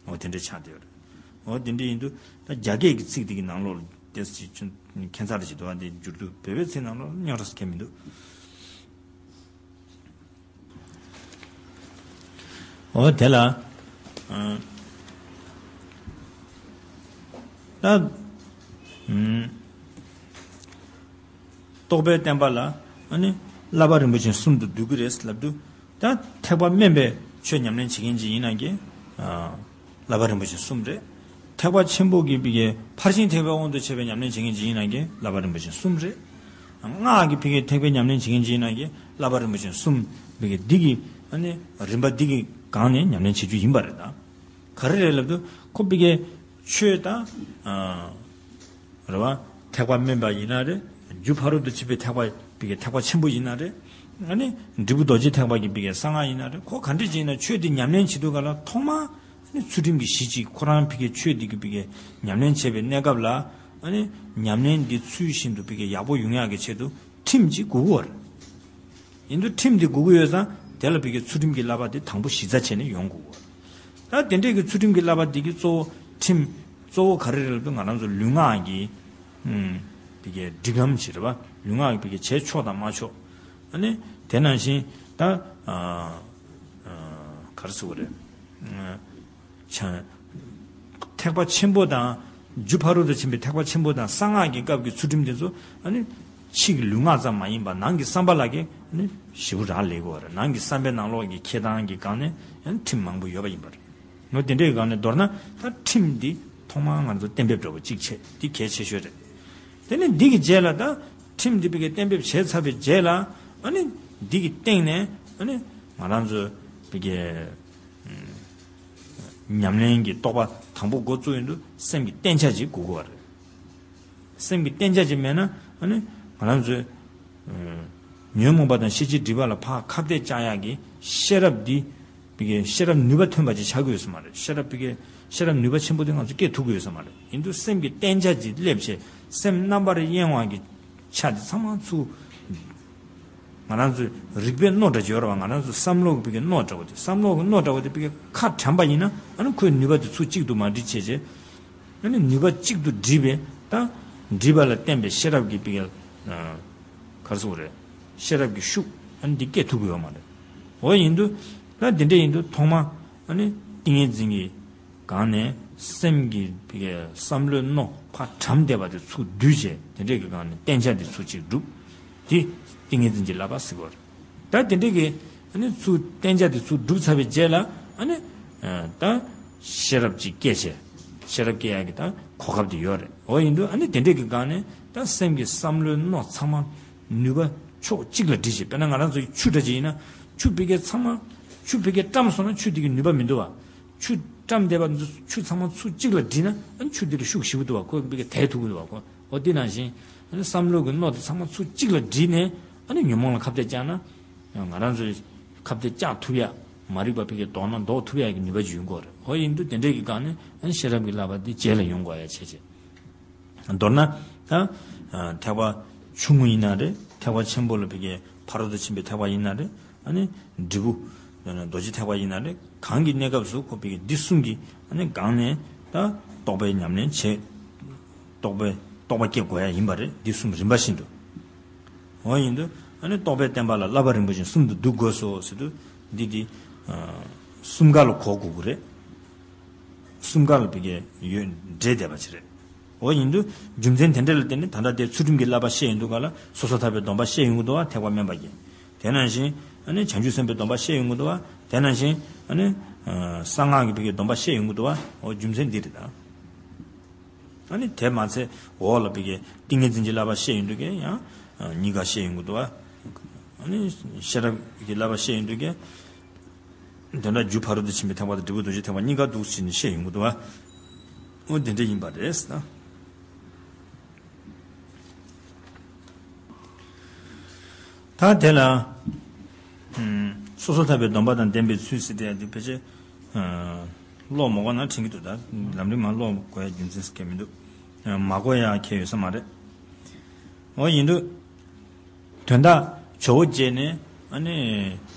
འོ་དེ་འདྲ་ཆགས་བསྡད་ཡོད་རེད། འོ་དེ་འདྲ་ཡིན་དུས་ད་རྒྱ་སྐད་ཀྱི་ཚིག་དེ་གི་ནང་ལོགས་ལ་དེ་ཅིག་ཁྱད་མཚར་ཞིག་འདུག་པ་དེ་འགྱུར་དུས་བོད་པའི་ཚིག་ནང་ལོགས་ལ་རྙོག་དྲ་ཟེར་མཁན་མི་འདུག་འོ་དེ་ལ། ད། རྟོགས་པའི་བསྟན་པ་ལ་ཨ་ནི་བསླབ་པ་རིན་པོ་ཆེ་གསུམ་དུ་འདུ་གི་རེད་ལབ་དུས་ད་ཐེག་པ་དམན་པའི་ཆོས་ཉམས་ལེན་བྱེད་མཁན་ཅིག་ཡིན་ན་གི། བསླབ་པ་རིན་པོ་ཆེ་གསུམ་རེད། ཐེག་པ་ཆེན་པོ་གི་བི་གའི་ཕར་ཕྱིན་ཐེག་པའི་དབང་དུ་བྱས་པའི་ཉམས་ལེན་བྱེད་མཁན་ཅིག་ཡིན་ན་གི་བསླབ་པ་རིན་པོ་ཆེ་གསུམ་རེད། སྔགས་ཀྱི་བི་གའི་ཐེག་པའི་ཉམས་ལེན་བྱེད་མཁན་ཅིག་ཡིན་ན་གི་བསླབ་པ་རིན་པོ་ཆེ་གསུམ་བི་གའི་འདི་གི་ཨ་ནི་རིམ་པ་འདི་གི་སྒང་ནས་ཉམས་ལེན་བྱེད་རྒྱུ་ཡིན་པ་རེད་ད། ག་རེ་རེད་ལབ་དུས་ཁོ་བི་གའི་ཆོས་དང་། རེད་བ། ཐེག་པ་དམན་པ་ཡིན་ན་རེད། རྒྱུ་ཕ་རོལ་ཏུ་ཕྱིན་པའི་ཐེག་པ་ཕ་གི་ཐེག་པ་ཆེན་པོ་ཡིན་ན་རེད། ཨ་ནི་འབྲས་བུ་རྡོ་རྗེ་ཐེག་པ་གི་ཕ་གི་གསང་སྔགས་ཡིན་ན་རེད། ཁོ་ག་འདྲ་ཅིག་ཡིན་ན་ཆོས་དེ་ཉམས་ལེན་བྱེད་དུས་ག་ལ་ཐོག་མར་ཨ་ནི་ཚུལ་ཁྲིམས་ཀྱི་གཞི་གཅིག་ཁོ་རང་ཕ་གི་ཆོས་དེ་གི་ཕ་གི་ཉམས་ལེན་བྱེད་པའི་གནས་སྐབས་ལ་ཨ་ནི་ཉམས་ལེན་འདི་ཚུལ་བཞིན་དུ་ཕ་གི་ཡག་པོ་ཡོང་ཡག་གི་ཆེད་དུ་ཁྲིམས་ཅིག་དགོས་ཀྱི་ཡོད་རེད། ཡིན་དུས་ཁྲིམས་དེ་དགོས་ཀྱི་ཡོད་ཙང་དེ་ལ་ཕ་གི་ཚུལ་ཁྲིམས་ཀྱི་བསླབ་པ་དེ་དང་པོ་གཞི་རྩ་བྱས་ནས་ཡོང་དགོས་ཀྱི་ཡོད་རེད། ད་དེ་འདྲས་ཀྱི་ཚུལ་ཁྲིམས་ཀྱི་བསླབ་པ་འདི་གི་གཙོ་བོ་ཁྲིམས་གཙོ་བོ་ག་རེ་རེད་ལབ་དུས་ང་རང་ཚོ་ལུས་ངག་གི་ཨུམ་བི་གའི་སྒྲིག་ལམ་ཞིག་རེད་པ། ལུས་ངག་གི་བི་གའི་བྱས་ཆོག་དང་མ་ཆོག་ཨ་ནི་དེ་ནང་བཞིན་ད་ཨ་ཨ་ག་རེ་ཟེར་དགོས་རེད། ཆ་ཐེག་པ་ཆེན་པོ་དང་རྒྱུ་ཕ་རོལ་ཏུ་ཕྱིན་པའི་ཐེག་པ་ཆེན་པོ་དང་གསང་སྔགས་ཀྱི་སྐབས་ཀྱི་ཚུལ་ཁྲིམས་དེ་ཚོ་ཨ་ནི་ཕྱི་གི་ལུས་ངག་ཙམ་མ་ཡིན་པར་ནང་གི་བསམ་པ་ལ་གི་ཨ་ནི་ཞེ་པོ་རག་ལས་ཀྱི་ཡོད་རེད། ནང་གི་བསམ་པའི་ནང་ལོགས་ཀྱི་འཁྱེར་སྟངས་ཀྱི་སྒང་ནས་ཨ་ནི་ཁྲིམས་མང་པོ་ཡོད་པ་ཡིན་པ་རེད། ནོ་དེ་འདྲའི་སྒང་ནས་མདོར་ན་ད་ཁྲིམས་འདི་ཐོག་མར་ང་ཚོ་གཏན་འབེབས་འདྲ་བོ་གཅིག་བྱས་འདི་གལ་ཆེ་ཤོས་རེད། དེ་ནས་འདི་གི་རྗེས་ལ་ད་ཁྲིམས་འདི་བི་གའི་གཏན་འབེབས་བྱས་ཚར་བའི་རྗེས་ལ་ཨ་ནི་འདི་གི་སྟེང་ནས་ཨ་ནི་ང་རང་ཚོ་བི་གའི་ཉམས་ལེན་གྱི་རྟོགས་པ་དང་པོ་འགོ་བཙུགས་ཡོང་དུས་སེམས་ཀྱི་བརྟན་ཆ་ཅིག་དགོས་ཀྱི་ཡོད་རེད། སེམས་ཀྱི་བརྟན་ཆ་ཅིག་མེད་ན་ཨ་ནི་ང་རང་ཚོས་ཨ་ཉོན་མོངས་པ་དང་ཤེས་བྱའི་སྒྲིབ་པ་ལ་ཕར་ཁ་གཏད་བཅག་ཡག་གི་ཤེས་རབ་འདི་བི་གའི་ཤེས་རབ་ནུས་པ་ཐོན་པ་ཅིག་ཆགས་ཀྱི་ཡོད་ས་མ་རེད། ཤེས་རབ་བི་གའི་ཤེས་རབ་ནུས་པ་ཆེན་པོ་དེ་ང་ཚོ་སྐྱེ་ཐུབ་ཀྱི་ཡོད་ས་མ་རེད། ཡིན་དུས་སེམས་ཀྱི་བརྟན་ཆ་ཅིག་སླེབས་བྱས་སེམས་རྣམ་པར་གཡེང་བ་གི་ཆ་དེ་ཚང་མ་ཚུར་ང་རང་ཚོའི་རིག་པའི་རྣོ་འདྲ་ཅིག་ཡོད་རེད་བ། ང་རང་ཚོའི་བསམ་བློ་གི་བི་གའི་རྣོ་འདྲ་བོ་དེ་བསམ་བློ་གི་རྣོ་འདྲ་བོ་དེ་བི་གའི་ཁ་གྲམ་པ་ཡིན་ན་ཨ་ནི་ཁོའི་ནུས་པ་དེ་ཚུར་གཅིག་ཏུ་མ་སྒྲིལ་བྱས་བྱས་ཨ་ནི་ནུས་པ་གཅིག་ཏུ་སྒྲིལ་བའི་ད་སྒྲིལ་པ་ལ་བརྟེན་པའི་ཤེས་རབ་ཀྱི་བི་གའི་ག་རེ་ཟེར་དགོས་རེད། ཤེས་རབ་ཀྱི་ཤུགས་ཨ་ནི་འདི་སྐྱེ་ཐུབ་ཀྱི་ཡོད་མ་རེད། འོ་ཡིན་དུས་ད་འདི་འདྲ་ཡིན་དུས་ཐོག་མ་ཨ་ནི་ཏིང་ངེ་འཛིན་གྱི་སྒང་ནས་སེམས་ཀྱི་བི་གའི་བསམ་བློའི་རྣོ་ཕར་གྲམ་བསྡད་པ་དེ་ཚུར་བསྡུས་བྱས་དེ་འདྲས་ཀྱི་སྒང་ནས་བརྟན་བྱ་དེ་ཚུར་གཅིག་སྒྲུབ། དེ་ཏིང་ངེ་འཛིན་གྱི་བསླབ་པ་ཟེར་གྱི་ཡོད་རེད། ད་དེ་འདྲས་ཀྱི་ཨ་ནི་ཚུར་བརྟན་བྱ་དེ་ཚུར་སྒྲུབ་ཚར་བའི་རྗེས་ལ་ཨ་ནི་ད་ཤེས་རབ་ཅིག་སྐྱེས་བྱས་ཤེས་རབ་སྐྱེ་ཡག་གི་ད་གོ་སྐབས་དེ་ཡོད་རེད། འོ་ཡིན་དུས་ཨ་ནི་དེ་འདྲས་ཀྱི་སྒང་ནས་ད་སེམས་ཀྱི་བསམ་བློའི་རྣོ་ཚང་མ་ནུས་པ་ཕྱོགས་གཅིག་ལ་སྒྲིལ་བྱས། དཔེར་ན་ང་རང་ཚོ་ཆུ་འདྲ་ཅིག་ཡིན་ན་ཆུ་བི་གའི་ཚང་མ་ཆུ་བི་གའི་བཀྲམ་སོང་ན་ཆུ་དེ་གི་ནུས་པ་མི་འདུག་བ། ཆུ་བཀྲམ་བསྡད་པ་ཆུ་ཚང་མ་ཚུར་གཅིག་ལ་སྒྲིལ་ན་ཨ་ནི་ཆུ་དེ་ལ་ཤུགས་ཞེ་པོ་འདུག་བ། ཁོ་བི་གའི་དལ་ཐུབ་ཀྱི་འདུག་བ། ཁོ་འོ་དེ་ནང་བཞིན་ཨ་ནི་བསམ་བློ་གི་རྣོ་དེ་ཚང་མ་ཚུར་གཅིག་ལ་སྒྲིལ་ནས་ཨ་ནི་ཉོན་མོངས་ལ་ཁ་གཏད་བཅག་ན་ང་རང་ཚོའི་ཁ་གཏད་བཅག་ཐུབ་ཡ་མ་རིག་པ་བི་གའི་ལྡོག་ན་ལྡོག་ཐུབ་ཡ་གི་ནུས་པ་ཅིག་ཡོང་གི་ཡོད་རེད། འོ་ཡིན་དུས་དེ་འདྲས་ཀྱི་སྒང་ནས་ཨ་ནི་ཤེས་རབ་ཀྱི་བསླབ་པ་འདི་རྗེས་ལ་ཡོང་དགོས་ཡ་བྱས་བྱས། མདོར་ན་ད་ཐེག་པ་ཆུང་ངུ་ཡིན་ན་རེད། ཐེག་པ་ཆེན་པོ་ལ་བི་གའི་ཕ་རོལ་ཏུ་ཕྱིན་པའི་ཐེག་པ་ཡིན་ན་རེད། ཨ་ནི་འབྲས་བུ་རྡོ་རྗེ་ཐེག་པ་ཡིན་ན་རེད། གང་གི་གནས་སྐབས་སུ་ཁོ་བི་གའི་འདི་གསུམ་གྱི་ཨ་ནི་སྒང་ནས་ད་རྟོགས་པའི་ཉམས་ལེན་བྱེད། རྟོགས་པའི་རྟོགས་པ་སྐྱེ་དགོས་ཡ་ཡིན་པ་རེད། འདི་གསུམ་རིམ་པ་བཞིན་དུ། འོ་ཡིན་དུས་ཨ་ནི་རྟོགས་པའི་བསྟན་པ་ལ་བསླབ་པ་རིན་པོ་ཆེ་གསུམ་དུ་འདུ་དགོས་སོ་ཟེར་དུས་འདི་འདི་གསུམ་ཀ་ལ་གོ་དགོས་ཀྱི་རེད། གསུམ་ཀ་ལ་བི་གའི་ཡོད་འདྲེས་བསྡད་པ་ཅིག་རེད། འོ་ཡིན་དུས་རྒྱུ་མཚན་དེ་འདྲ་ལ་བརྟེན་ནས་ད་ལྟ་དེ་ཚུལ་ཁྲིམས་ཀྱི་བསླབ་པ་བཤད་ཡོང་དུས་ག་ལ་སོ་སོ་ཐར་པའི་སྡོམ་པ་བཤད་ཡོང་གི་འདུག་བ། ཐེག་པ་དམན་པ་གི། དེ་ནང་བཞིན་ཨ་ནི་བྱང་ཆུབ་སེམས་དཔའི་སྡོམ་པ་བཤད་ཡོང་གི་འདུག་བ། དེ་ནང་བཞིན་ཨ་ནི་གསང་སྔགས་ཀྱི་བི་གའི་སྡོམ་པ་བཤད་ཡོང་གི་འདུག་བ། འོ་རྒྱུ་མཚན་འདི་རེད་ད། ཨ་ནི་དེ་མ་ཚད་འོག་ལ་བི་གའི་ཏིང་ངེ་འཛིན་གྱི་བསླབ་པ་བཤད་ཡོང་དུས་ཀྱི་ཡང་གཉིས་ཀ་བཤད་ཡོང་གི་འདུག་བ། ཨ་ནི་ཤེས་རབ་ཀྱི་བསླབ་པ་བཤད་ཡོང་དུས་ཀྱི། དོན་དག་རྒྱུ་ཕ་རོལ་ཏུ་ཕྱིན་པའི་ཐེག་པ་དང་འབྲས་བུ་རྡོ་རྗེ་ཐེག་པ་གཉིས་ཀ་འདུག་ཟེར་ནས་བཤད་ཡོང་གི་འདུག་བ། འོ་དེ་འདྲ་ཡིན་པ་རེད་ཟེར་ན། ད་དེ་ལ་སོ་སོ་ཐར་པའི་སྡོམ་པ་དང་ལྡན་པའི་ཚུལ་ཟེར་དེ་འདི་ཕལ་ཆེར་ཀློག་མ་དགོས་ན་དྲན་གྱི་འདུག་ད་ལམ་རིམ་མ་ཀློག་དགོས་ཡ་རྒྱུ་མཚན་ཟེར་མཁན་མི་འདུག་མ་གོ་ཡ་ཁྱད་ཡོད་ས་མ་རེད། འོ་ཡིན་དུས། དོན་དག་ཇོ་བོ་རྗེ་ནས་ཨ་ནི་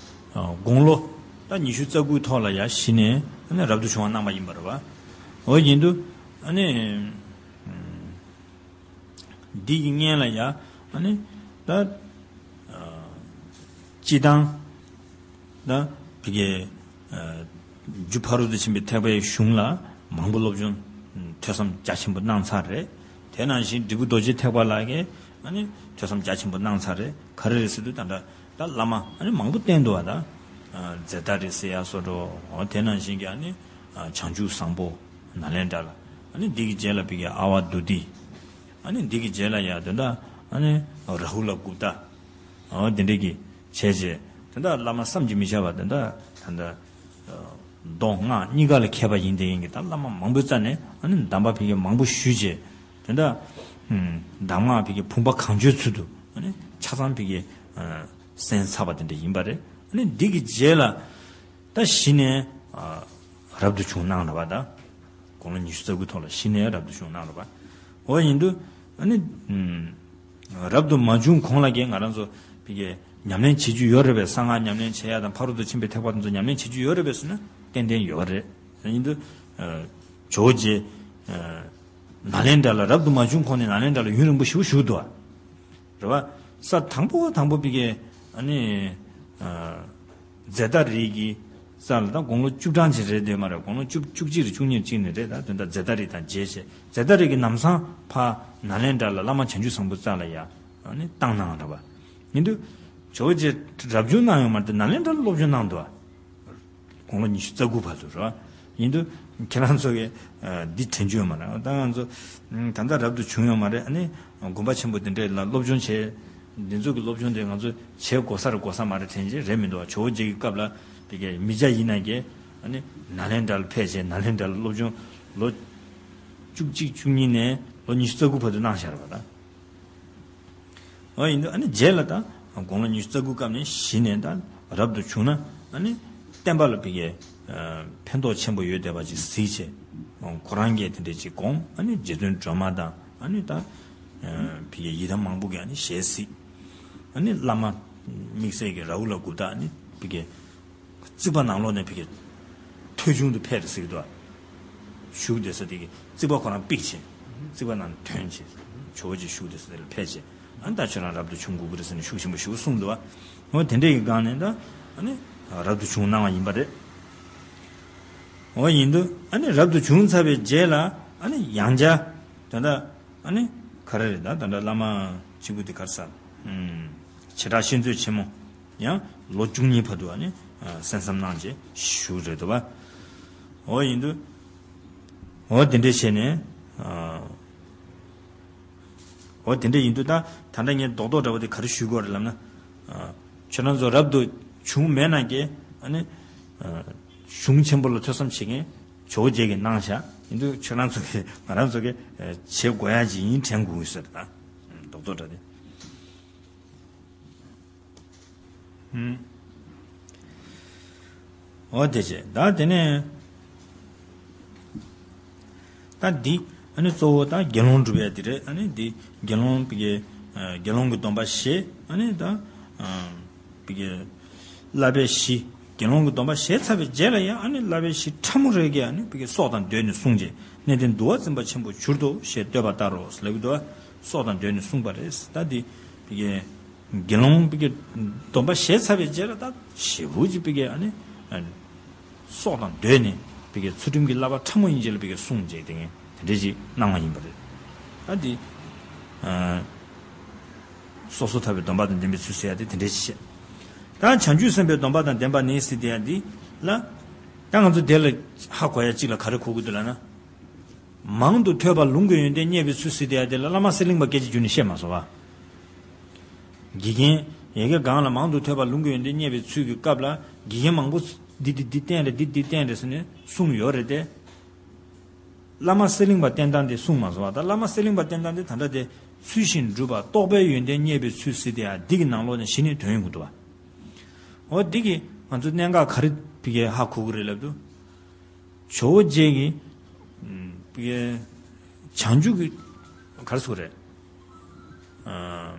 དགུང་ལོ་ད་ཉི་ཤུ་རྩ་དགུའི་ཐོག་ལ་ཡར་གཞི་ནས་ཨ་ནི་རབ་ཏུ་བྱུང་བ་གནང་བ་ཡིན་པ་རེད་བ། འོ་ཡིན་དུས་ཨ་ནི་འདི་གི་སྔན་ལ་ཡར་ཨ་ནི་ད་སྤྱི་བཏང་ད་བི་གའི་རྒྱུ་ཕ་རོལ་ཏུ་ཕྱིན་པའི་ཐེག་པའི་གཞུང་ལ་མང་པོ་སློབ་སྦྱོང་ཐོས་བསམ་རྒྱ་ཆེན་པོ་གནང་ཚར་རེད། དེ་ནང་བཞིན་འབྲས་བུ་རྡོ་རྗེ་ཐེག་པ་ལ་གི་ཨ་ནི་ཐོས་བསམ་རྒྱ་ཆེན་པོ་གནང་ཚར་རེད། ག་རེ་རེད་ཟེར་དུས་ད་ལྟ་ད་བླ་མ་ཨ་ནི་མང་པོ་བསྟེན་འདུག་བ། ད་ཛེ་ཏ་རེད་ཟེར་ཡ་སོགས་འགྲོ། འོ་དེ་ནང་བཞིན་གྱི་ཨ་ནི་བྱང་ཆུབ་བཟང་པོ་ནཱ་ལེནྡྲ་ལ། ཨ་ནི་འདི་གི་རྗེས་ལ་བི་གའི་ཨ་ཝ་དྷཱུ་ཏི། ཨ་ནི་འདི་གི་རྗེས་ལ་ཡ་དོན་དག་ཨ་ནི་རཱ་ཧུ་ལ་གུཔྟ། འོ་དེ་འདྲས་ཀྱི་བྱས་རྗེས་དོན་དག་བླ་མ་བསམ་གྱིས་མི་ཁྱབ་པ་དོན་དག་ད་ལྟ་མདོ་སྔགས་གཉིས་ཀ་ལ་མཁས་པ་ཡིན་དེ་ཡིན་གྱི་ད་བླ་མ་མང་པོའི་རྩ་ནས་ཨ་ནི་གདམས་པ་བི་གའི་མང་པོ་ཞུས་རྗེས་དོན་དག་ གདམས་ངག་ཕ་གི་བུམ་པ་གང་བྱོའི་ཚུལ་དུ་ཨ་ནི་ཆ་ཚང་ཕ་གི་གསན་ཚར་བ་དེ་འདྲ་ཡིན་པ་རེད། ཨ་ནི་འདི་གི་རྗེས་ལ་ད་གཞི་ནས་རབ་ཏུ་བྱུང་གནང་ར་བ་ད། དགུང་ལོ་ཉི་ཤུ་རྩ་དགུ་ཐོག་ལ་གཞི་ནས་རབ་ཏུ་བྱུང་གནང་ར་བ། འོ་ཡིན་དུས་ཨ་ནི་རབ་ཏུ་མ་བྱུང་གོང་ལ་གི་ང་རང་ཚོ་ཕ་གི་ཉམས་ལེན་བྱེད་རྒྱུ་ཡོད་རེད་པས། གསང་སྔགས་ཉམས་ལེན་བྱེད་ཡ་དང་ཕ་རོལ་ཏུ་ཕྱིན་པའི་ཐེག་པ་དེ་ཚོ་ཉམས་ལེན་བྱེད་རྒྱུ་ཡོད་རེད་པས་ཟེར་ན་ཏན་ཏན་ཡོད་རེད། ཡིན་དུས་ཇོ་བོ་རྗེ་ནཱ་ལེནྡྲ་ལ་རབ་ཏུ་མ་བྱུང་གོང་ནས་ནཱ་ལེནྡྲ་ལ་ཡུན་རིང་པོ་ཞེ་པོ་བཞུགས་འདུག་བ། རེད་བ། ས་དང་པོ་དང་པོ་ཕ་གི་ཨ་ནི་ཛེ་ཏ་རི་གི་ས་ལ་ད་དགུང་ལོ་བཅུ་གྲངས་ཅིག་རེད་འདོད་མ་རེད། དགུང་ལོ་བཅུ་བཅུ་གཅིག་རེད། བཅུ་གཉིས་གཅིག་ནས་རེད། ད་དོན་དག་ཛེ་ཏ་རི་དང་མཇལ་བྱས་ཛེ་ཏ་རི་གི་ལམ་སང་ཕ་ནཱ་ལེནྡྲ་ལ་བླ་མ་བྱང་ཆུབ་སེམས་དཔའ་རྩ་ལ་ཡ་ཨ་ནི་བཏང་གནང་རེད་བ། ཡིན་དུས་ཇོ་བོ་རྗེ་རབ་བྱུང་གནང་ཡོད་མ་རེད། ནཱ་ལེནྡྲ་ལ་སློབ་སྦྱོང་གནང་འདུག་བ། དགུང་ལོ་ཉི་ཤུ་རྩ་དགུ་བར་དུ་རེད་བ། ཡིན་དུས་ཁྱེད་རང་ཚོ་གིས་འདི་དྲན་རྒྱུ་ཡོད་མ་རེད། ད་ང་ཚོ་ད་ལྟ་རབ་ཏུ་བྱུང་ཡོད་མ་རེད། ཨ་ནི་དགོན་པ་ཆེན་པོ་འདི་འདྲའི་ལ་སློབ་སྦྱོང་བྱས། འདི་ཚོ་གི་སློབ་སྦྱོང་དེ་ང་ཚོ་བྱེད་དགོས་ས་རེད་དགོས་ས་མ་རེད་དྲན་གྱི་རེད་མི་འདུག་ཇོ་བོ་རྗེ་གི་སྐབས་ལ་དེ་གའི་མི་སྐྱ་ཡིན་ན་གི་ཨ་ནི་ནཱ་ལེནྡྲ་ལ་ཕེབས་བྱས་ནཱ་ལེནྡྲ་ལ་སློབ་སྦྱོང་ལོ་བཅུ་གཅིག་བཅུ་གཉིས་ནས་ལོ་ཉི་ཤུ་རྩ་དགུ་བར་དུ་གནང་བཞག་རེད་པ་ད། འོ་ཡིན་དུས་ཨ་ནི་རྗེས་ལ་ད་དགུང་ལོ་ཉི་ཤུ་རྩ་དགུ་སྐབས་ནས་གཞི་ནས་ད་རབ་ཏུ་བྱུང་ན་ཨ་ནི་བསྟན་པ་ལ་ཕ་གི་ཕན་ཐོགས་ཆེན་པོ་ཡོད་བསྡད་པ་ཅིག་གཟིགས་བྱས། ཁོ་རང་གིས་དེ་འདྲས་ཅིག་དགོངས། ཨ་ནི་རྗེ་བཙུན་སྒྲོལ་མ་དང་ཨ་ནི་ད་ཕ་གི་ཡི་དམ་མང་པོ་གིས་ཨ་ནི་ཞལ་གཟིགས། ཨ་ནི་བླ་མ་དམིགས་བསལ་གྱི་རཱ་ཧུ་ལ་གུཔྟ་ཨ་ནི་ཕ་གི་རྩིག་པ་ནང་ལོགས་ནས་ཕ་གི་ཐོལ་བྱུང་དུ་ཕེབས་རེ་ཟེར་གྱི་འདུག་བ། བཞུགས་བསྡད་ས་དེ་གི་རྩིག་པ་ཁོ་རང་ཕྱེ་བྱས། རྩིག་པ་ནང་ཐོན་བྱས། ཇོ་བོ་རྗེ་བཞུགས་བསྡད་ས་དེ་ལ་ཕེབས་བྱས། ཨ་ནི་ད་ཁྱོད་རང་རབ་ཏུ་བྱུང་དགོས་ཀྱི་རེད་ཟེར་ནས་ཤུགས་ཆེན་པོ་ཞེ་པོ་གསུངས་འདུག་བ། འོ་དེ་འདྲའི་གི་སྒང་ནས་ད་ཨ་ནི་རབ་ཏུ་བྱུང་གནང་བ་ཡིན་པ་རེད། འོ་ཡིན་དུས་ཨ་ནི་རབ་ཏུ་བྱུང་ཚར་བའི་རྗེས་ལ་ཨ་ནི་ཡང་བསྐྱར་ད་ལྟ་ཨ་ནི་ག་རེ་རེད། ད་ད་ལྟ་བླ་མ་གཅིག་པུ་དེ་ག་རེ་ཟེར། བྱེ་བྲག་ཤིང་མཛོད་ཆེན་མོ། ཡང་ལོ་བཅུ་གཉིས་བར་དུ་ཨ་ནི་གསན་བསམ་གནང་རྗེས་བཞུགས་རེད་འདུག་བ། འོ་ཡིན་དུས་འོ་དེ་འདྲས་བྱས་ནས་འོ་དེ་འདྲས་ཡིན་དུས་ད་ད་ལྟ་ངས་རྡོག་རྡོག་འདྲ་བོ་དེ་ག་རེ་ཞུ་དགོས་རེད་ལབ་ན། ཁྱོད་རང་ཚོ་རབ་ཏུ་བྱུང་མེད་ན་ཀྱེ་ཨ་ནི་གཞུང་ཆེན་པོ་ལ་ཐོས་བསམ་བྱེད་མཁན་ཇོ་བོ་རྗེ་གིས་གནང་བཞག་ཡིན་དུས་ཁྱོད་རང་ཚོ་གིས་ང་རང་ཚོ་གིས་བྱེད་དགོས་ཡ་ཅིག་ཡིན་དྲན་དགོས་ཟེར་ད། རྡོག་རྡོག་འདྲ་དེ། ཨུམ། འོ་དེ་བྱས་ད་དེ་ནས་ད་འདི་ཨ་ནི་གཙོ་བོ་ད་དགེ་སློང་སྒྲུབ་ཡ་དེ་རེད། ཨ་ནི་འདི་དགེ་སློང་པའི་གི་དགེ་སློང་གི་སྡོམ་པ་བཞེས། ཨ་ནི་ད་པའི་གི་བསླབ་པའི་གཞི་དགེ་སློང་གི་སྡོམ་པ་བཞེས་ཚར་བའི་རྗེས་ལ་ཡང་ཨ་ནི་བསླབ་པའི་གཞི་ཕྲ་མོ་རེ་གི་ཨ་ནི་པའི་གི་སྲོག་དང་བསྡོས་ནས་བསྲུང་བྱས། གནས་བརྟན་འདུལ་བ་འཛིན་པ་ཆེན་པོར་གྱུར་ཏོ་ཞེས་བསྟོད་པ་ལྟར་རོ་ལབ་ཀྱི་འདུག་སྲོག་དང་བསྡོས་ནས་བསྲུངས་པ་རེད། ད་འདི་པའི་གི་དགེ་སློང་པའི་གི་སྡོམ་པ་བཞེས་ཚར་བའི་རྗེས་ལ་ད་ཞེ་པོ་ཅིག་པའི་གི་ཨ་ནི་སྲོག་དང་བསྡོས་ནས་པའི་གི་ཚུལ་ཁྲིམས་ཀྱི་བསླབ་པ་ཕྲ་མོ་ཡིན་གཅིག་ལ་པའི་གི་བསྲུང་བྱས་དེ་ངས་དེ་འདྲས་ཅིག་གནང་བ་ཡིན་པ་རེད། ད་འདི་སོ་སོ་ཐར་པའི་སྡོམ་པ་དང་ལྡན་པའི་ཚུལ་ཟེར་ཡ་དེ་དེ་འདྲས་ཅིག་བཤད། ད་བྱང་ཆུབ་སེམས་དཔའི་སྡོམ་པ་དང་ལྡན་པ་ནི་ཟེར་དེ་ཡ་འདི་ལ་ད་ང་ཚོ་དེ་ལ་ཧ་གོ་ཡ་གཅིག་ལ་ག་རེ་གོ་གི་འདུག་ལབ་ན། མང་དུ་ཐོས་པ་ལུང་གི་ཡོན་ཏན་རྙེད་པའི་ཚུལ་ཟེར་དེ་ཡ་དེ་ལ་བླ་མ་གསེར་གླིང་པ་སྐད་ཅིག་བརྒྱུད་ནས་བཤད་མ་སོང་བ། དགེ་རྒན་ཡ་གི་སྒང་ལ་མང་དུ་ཐོས་པ་ལུང་གི་ཡོན་ཏན་རྙེད་པའི་ཚུལ་གྱི་སྐབས་ལ་དགེ་རྒན་མང་པོ་འདི་འདི་འདི་བསྟན་རེད་འདི་འདི་བསྟན་རེད་ཟེར་ནས་གསུངས་ཡོད་རེད་དེ། བླ་མ་གསེར་གླིང་པ་བསྟན་སྟངས་དེ་གསུངས་མ་སོང་བ། ད་བླ་མ་གསེར་གླིང་པ་བསྟན་སྟངས་དེ་ད་ལྟ་དེ་ཚུལ་བཞིན་སྒྲུབ་པ་རྟོགས་པའི་ཡོན་ཏན་རྙེད་པའི་ཚུལ་ཟེར་དེ་ཡ་འདི་གི་ནང་ལོགས་ནས་གཞི་ནས་ཐོན་ཡོང་གི་འདུག་བ། འོ་འདི་གི་ང་ཚོ་གནད་འགག་ག་རེ་ཕ་གིར་ཧ་གོ་གི་རེད་ལབ་དུས། ཇོ་བོ་རྗེ་གིས་ཨུམ་བྱང་ཆུབ་ཀྱི་ག་རེ་ཟེར་དགོས་རེད། ཨ་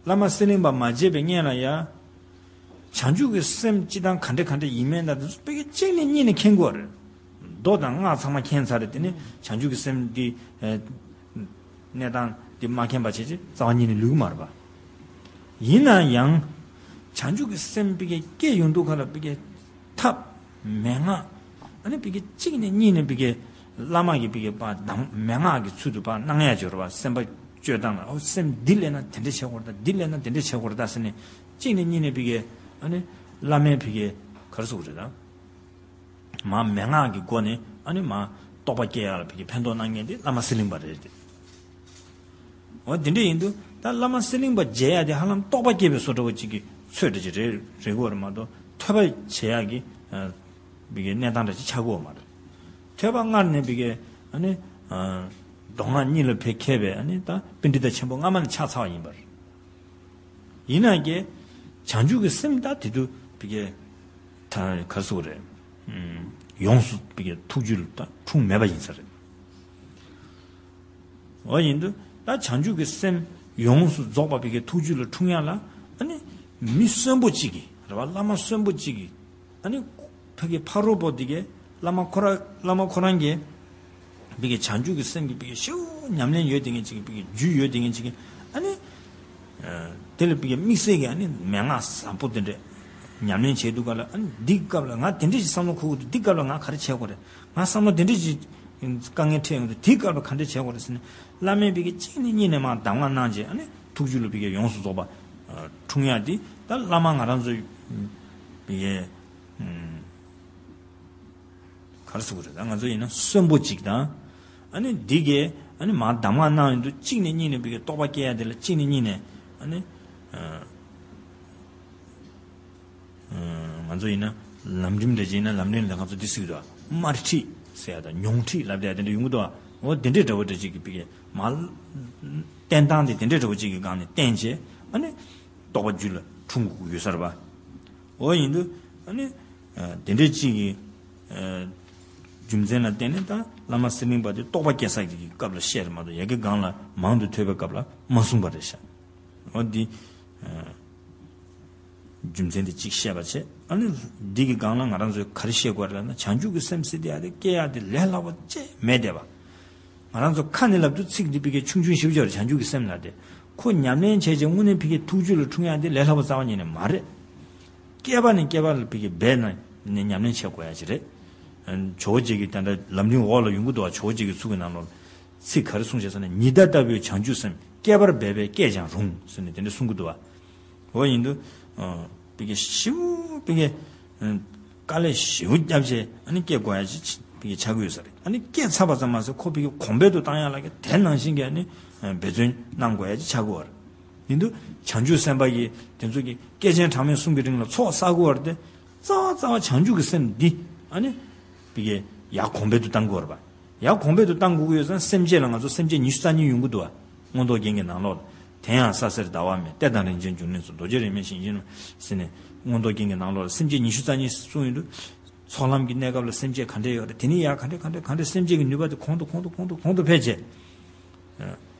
བླ་མ་གསེར་གླིང་པ་མ་མཇལ་བའི་སྔོན་ལ་ཡ། བྱང་ཆུབ་ཀྱི་སེམས་སྤྱི་དང་ག་འདྲ་ག་འདྲ་ཡིན་མིན་དང་དེ་ཚོ་ཕ་གི་གཅིག་ནས་གཉིས་ནས་མཁྱེན་དགོས་རེད། མདོ་དང་སྔགས་ཚང་མ་མཁྱེན་ཚར་རེད། དེ་ནས་བྱང་ཆུབ་ཀྱི་སེམས་འདི་ཨ་གནས་སྟངས་འདི་མ་མཁྱེན་པ་བྱས་ཚེ་རྩ་བ་ཉིད་ནས་ལུས་ཀྱི་མ་རེད་པ། ཡིན་ན་ཡང་། བྱང་ཆུབ་ཀྱི་སེམས་ཕ་གི་སྐྱེ་ཡོང་དུས་ག་ལ་ཕ་གི་ཐབས་མན་ངག་ཨ་ནི་ཕ་གི་གཅིག་ནས་གཉིས་ནས་ཕ་གི་བླ་མ་གི་ཕ་གི་པ་དང་མན་ངག་གི་ཚུལ་དུ་པ་གནང་ཡ་སྦྱོར་བ་སེམས་པ་སྤྱོད་སྟངས་ལ་ཨོ་སེམས་འདི་ལས་ན་དེ་འདྲ་བྱེད་དགོས་རེད་ད། འདི་ལས་ན་དེ་འདྲ་བྱེད་དགོས་རེད་ད་ཟེར་ནས་གཅིག་ནས་གཉིས་ནས་ཕ་གི་ཨ་ནི་བླ་མའི་ཕ་གི་ག་རེ་ཟེར་དགོས་རེད་ད། མ་མན་ངག་གི་སྒོ་ནས་ཨ་ནི་མ་རྟོགས་པ་སྐྱེ་ཡག་ལ་ཕ་གི་ཕན་ཐོགས་གནང་མཁན་དེ་བླ་མ་གསེར་གླིང་པ་རེད་དེ། འོ་དེ་འདྲ་ཡིན་དུས་ད་བླ་མ་གསེར་གླིང་པ་མཇལ་ཡག་དེ་ཧ་ལམ་རྟོགས་པ་སྐྱེས་པའི་བཟོ་འདྲ་བོ་ཅིག་གི་ཚོད་འདྲ་ཅིག་རེད་རེད་གོ་རེད་མ་གཏོགས་ཐོས་པ་བྱེད་ཡག་གི་ཨ་ཕ་གི་གནས་སྟངས་འདྲ་ཅིག་ཆགས་ཀྱི་ཡོད་མ་རེད། ཐོས་པ་སྔར་ནས་ཕ་གི་ཨ་ནི་ཨ་ མདོ་སྔགས་གཉིས་ལ་ཕན་མཁས་པའི་ཨ་ནི་ད་པཎྜི་ཏ་ཆེན་པོ་སྔ་མ་ནས་ཆགས་ཚར་བ་ཡིན་པར། ཡིན་ན་ཀྱེ། བྱང་ཆུབ་ཀྱི་སེམས་ད་དེ་དུས་ཕ་གི་ད་ག་རེ་ཟེར་དགོས་རེད། ཡོངས་སུ་ཕ་གི་ཐུགས་རྒྱུད་ལ་ད་འཁྲུངས་མེད་པ་ཡིན་ས་རེད། འོ་ཡིན་དུས་ད་བྱང་ཆུབ་ཀྱི་སེམས་ཡོངས་སུ་རྫོགས་པ་ཕ་གི་ཐུགས་རྒྱུད་ལ་འཁྲུངས་ཡ་ལ་ཨ་ནི་མི་གསོན་པོ་གཅིག་གིས་རེད་བ། བླ་མ་གསོན་པོ་གཅིག་གིས་ཨ་ནི་ཕ་གི་ཕ་རོལ་པོ་དེ་གའི་བླ་མ་ཁོ་ར་བླ་མ་ཁོ་རང་གིས་ཕ་གི་བྱང་ཆུབ་ཀྱི་སེམས་ཀྱི་ཕ་གི་ཞེ་པོ་ཉམས་ལེན་ཡོད་དེ་ངན་ཅིག་གི་ཕ་གི་རྒྱུས་ཡོད་དེ་ངན་ཅིག་གི་ཨ་ནི། དེ་ལ་ཕ་གི་དམིགས་བསལ་གྱི་ཨ་ནི་མན་ངག་ཟབ་པོ་དེ་འདྲས་ཉམས་ལེན་བྱེད་དུས་སྐབས་ལ་ཨ་ནི་འདི་སྐབས་ལ་ང་དེ་འདྲས་ཅིག་བསམ་བློ་འཁོར་གྱི་འདུག་འདི་སྐབས་ལ་ང་ག་རེ་བྱེད་དགོས་རེད། ང་བསམ་བློ་དེ་འདྲས་ཅིག་དཀའ་ངལ་འཕྲད་ཡོང་དུས་དེའི་སྐབས་ལ་ག་འདྲས་བྱེད་དགོས་རེད་ཟེར་ནས་བླ་མས་ཕ་གི་གཅིག་ནས་གཉིས་ནས་མར་གདམས་ངག་གནང་རྗེས་ཨ་ནི་ཐུགས་རྒྱུད་ལ་ཕ་གི་ཡོངས་སུ་རྫོགས་པ་འཁྲུངས་ཡ་དེ་ད་བླ་མ་ང་རང་ཚོ་ཕ་གི་ག་རེ་ཟེར་དགོས་རེད། ད་ང་ཚོ་ཡིན་ན་གསོན་པོ་གཅིག་དང་། ཨ་ནི་འདི་གས་ཨ་ནི་མར་གདམས་ངག་གནང་ཡོང་དུས་གཅིག་ནས་གཉིས་ནས་ཕ་གི་རྟོགས་པ་སྐྱེ་ཡ་དེ་ལ་གཅིག་ནས་གཉིས་ནས་ཨ་ནི། ང་ཚོ་ཡིན་ན་ལམ་རིམ་འདྲ་ཅིག་ཡིན་ན་ལམ་རིམ་ལ་ང་ཚོ་འདི་ཟེར་གྱི་འདུག་དམར་ཁྲིད་ཟེར་ཡ་དང་མྱོང་ཁྲིད་ལབ་བསྡད་ཡ་དེ་འདྲ་ཡོང་གི་འདུག་འོ་དེ་འདྲའི་འདྲ་བོ་འདྲ་ཅིག་གི་ཕ་གི་མར་བསྟན་སྟངས་དེ་དེ་འདྲའི་འདྲ་བོ་ཅིག་གི་སྒང་ནས་བསྟན་བྱས་ཨ་ནི་རྟོགས་པ་རྒྱུད་ལ་འཁྲུངས་དགོས་ཀྱི་ཡོད་ས་རེད་པ། འོ་ཡིན་དུས་ཨ་ནི། དེ་འདྲའི་གཅིག་གི་རྒྱུ་མཚན་ལ་བརྟེན་ནས་ད་བླ་མ་གསེར་གླིང་པ་དེ་རྟོགས་པ་སྐྱེ་ས་ཀྱི་སྐབས་ལ་བཤད་རེད་མ་གཏོགས་ཡ་གི་སྒང་ལ་མང་དུ་ཐོས་པའི་སྐབས་ལ་མ་གསུངས་པ་རེད་ཤག་འོ་འདི་རྒྱུ་མཚན་དེ་གཅིག་བཤད་པ་བྱས་ཨ་ནི་འདི་གི་སྒང་ལ་ང་རང་ཚོས་ག་རེ་བཤད་དགོས་རེད་ལབ་ན་བྱང་ཆུབ་ཀྱི་སེམས་ཟེར་དེ་ཡ་དེ་སྐྱེ་ཡ་དེ་ལས་སླ་བ་ཅིག་མེད་བསྡད་པ། ང་རང་ཚོ་ཁ་ནས་ལབ་དུས་ཚིག་འདི་ཕ་གི་ཆུང་ཆུང་ཞེ་པོ་ཅིག་རེད། བྱང་ཆུབ་ཀྱི་སེམས་ལབ་དེ་ཁོ་ཉམས་ལེན་བྱས་རྗེས་དངོས་གནས་ཕ་གི་ཐུགས་རྒྱུད་ལ་འཁྲུངས་ཡ་དེ་ལས་སླ་པོ་རྩ་བ་ཉིད་ནས་མ་རེད། སྐྱེས་པ་ནས་སྐྱེས་པ་ལ་ཕ་གི་སྦས་ན་ནས་ཉམས་ལེན་བྱེད་དགོས་ཡ་ཅིག་རེད། ཇོ་བོ་རྗེ་གི་ད་ལྟ་ལམ་རིམ་འོག་ལ་ཡོང་གི་འདུག་བ། ཇོ་བོ་རྗེ་གི་ཚུལ་གྱི་ནང་ལོགས་ཚིག་ག་རེ་གསུངས་བྱས་ཟེར་ན་ཉི་ཟླ་ལྟ་བུའི་བྱང་ཆུབ་སེམས་སྐྱེ་བར་འབད་པས་སྐྱེས་ཀྱང་རུང་ཟེར་ནས་དེ་འདྲ་གསུང་གི་འདུག་བ། འོ་ཡིན་དུས། ཨ། ཕ་གི་ཞེ་པོ་ཕ་གི། ཨ། དཀའ་ལས་ཞེ་པོ་བརྒྱབ་བྱས་ཨ་ནི་སྐྱེ་དགོས་ཡ་ཅིག་ཕ་གི་ཆགས་ཀྱི་ཡོད་ས་རེད། ཨ་ནི་སྐྱེས་ཚར་བ་ཙམ་མ་ཟད་ཁོ་ཕ་གི་གོང་འཕེལ་དུ་བཏང་ཡ་ལ་གི་དེ་ནང་བཞིན་གྱི་ཨ་ནི་འབད་བརྩོན་གནང་དགོས་ཡ་ཅིག་ཆགས་ཀྱི་ཡོད་རེད། ཡིན་དུས་བྱང་ཆུབ་སེམས་དཔའ་གི་དེ་ཚོ་གི་སྐྱེས་ཆེན་གྲངས་མེད་གསུམ་གྱི་རིང་ལ་ཚོགས་བསགས་དགོས་པ་རེད་དེ། རྩ་བ་རྩ་བ་བྱང་ཆུབ་ཀྱི་སེམས་འདི་ཨ་ནི་ཕ་གི་ཡར་གོང་འཕེལ་དུ་གཏང་དགོས་རེད་པ། ཡར་གོང་འཕེལ་དུ་གཏང་དགོས་ཀྱི་ཡོད་ཙང་སེམས་བསྐྱེད་ལ་ང་ཚོ་སེམས་བསྐྱེད་ཉི་ཤུ་རྩ་གཉིས་ཡོང་གི་འདུག་བ། མངོན་རྟོགས་རྒྱན་གྱི་ནང་ལོགས་ལ། དེ་ཡང་ས་གསེར་ཟླ་བ་མེ་གཏེར་དང་རིན་ཆེན་འབྱུང་གནས་སུ་རྡོ་རྗེ་རིས་མེད་བཞིན་གཤེགས་ནས་ཟེར་ནས་མངོན་རྟོགས་རྒྱན་གྱི་ནང་ལོགས་ལ་སེམས་བསྐྱེད་ཉི་ཤུ་རྩ་གཉིས་གསུངས་ཡོད་དུས། ཚོགས་ལམ་གྱི་གནས་སྐབས་ལ་སེམས་བསྐྱེད་ག་འདྲས་ཡོད་རེད། དེ་ནས་ཡར་ག་འདྲས་ག་འདྲས་ག་འདྲས་སེམས་བསྐྱེད་ཀྱི་ནུས་པ་དེ་གོང་དུ་གོང་དུ་གོང་དུ་གོང་དུ་འཕེལ་བྱས།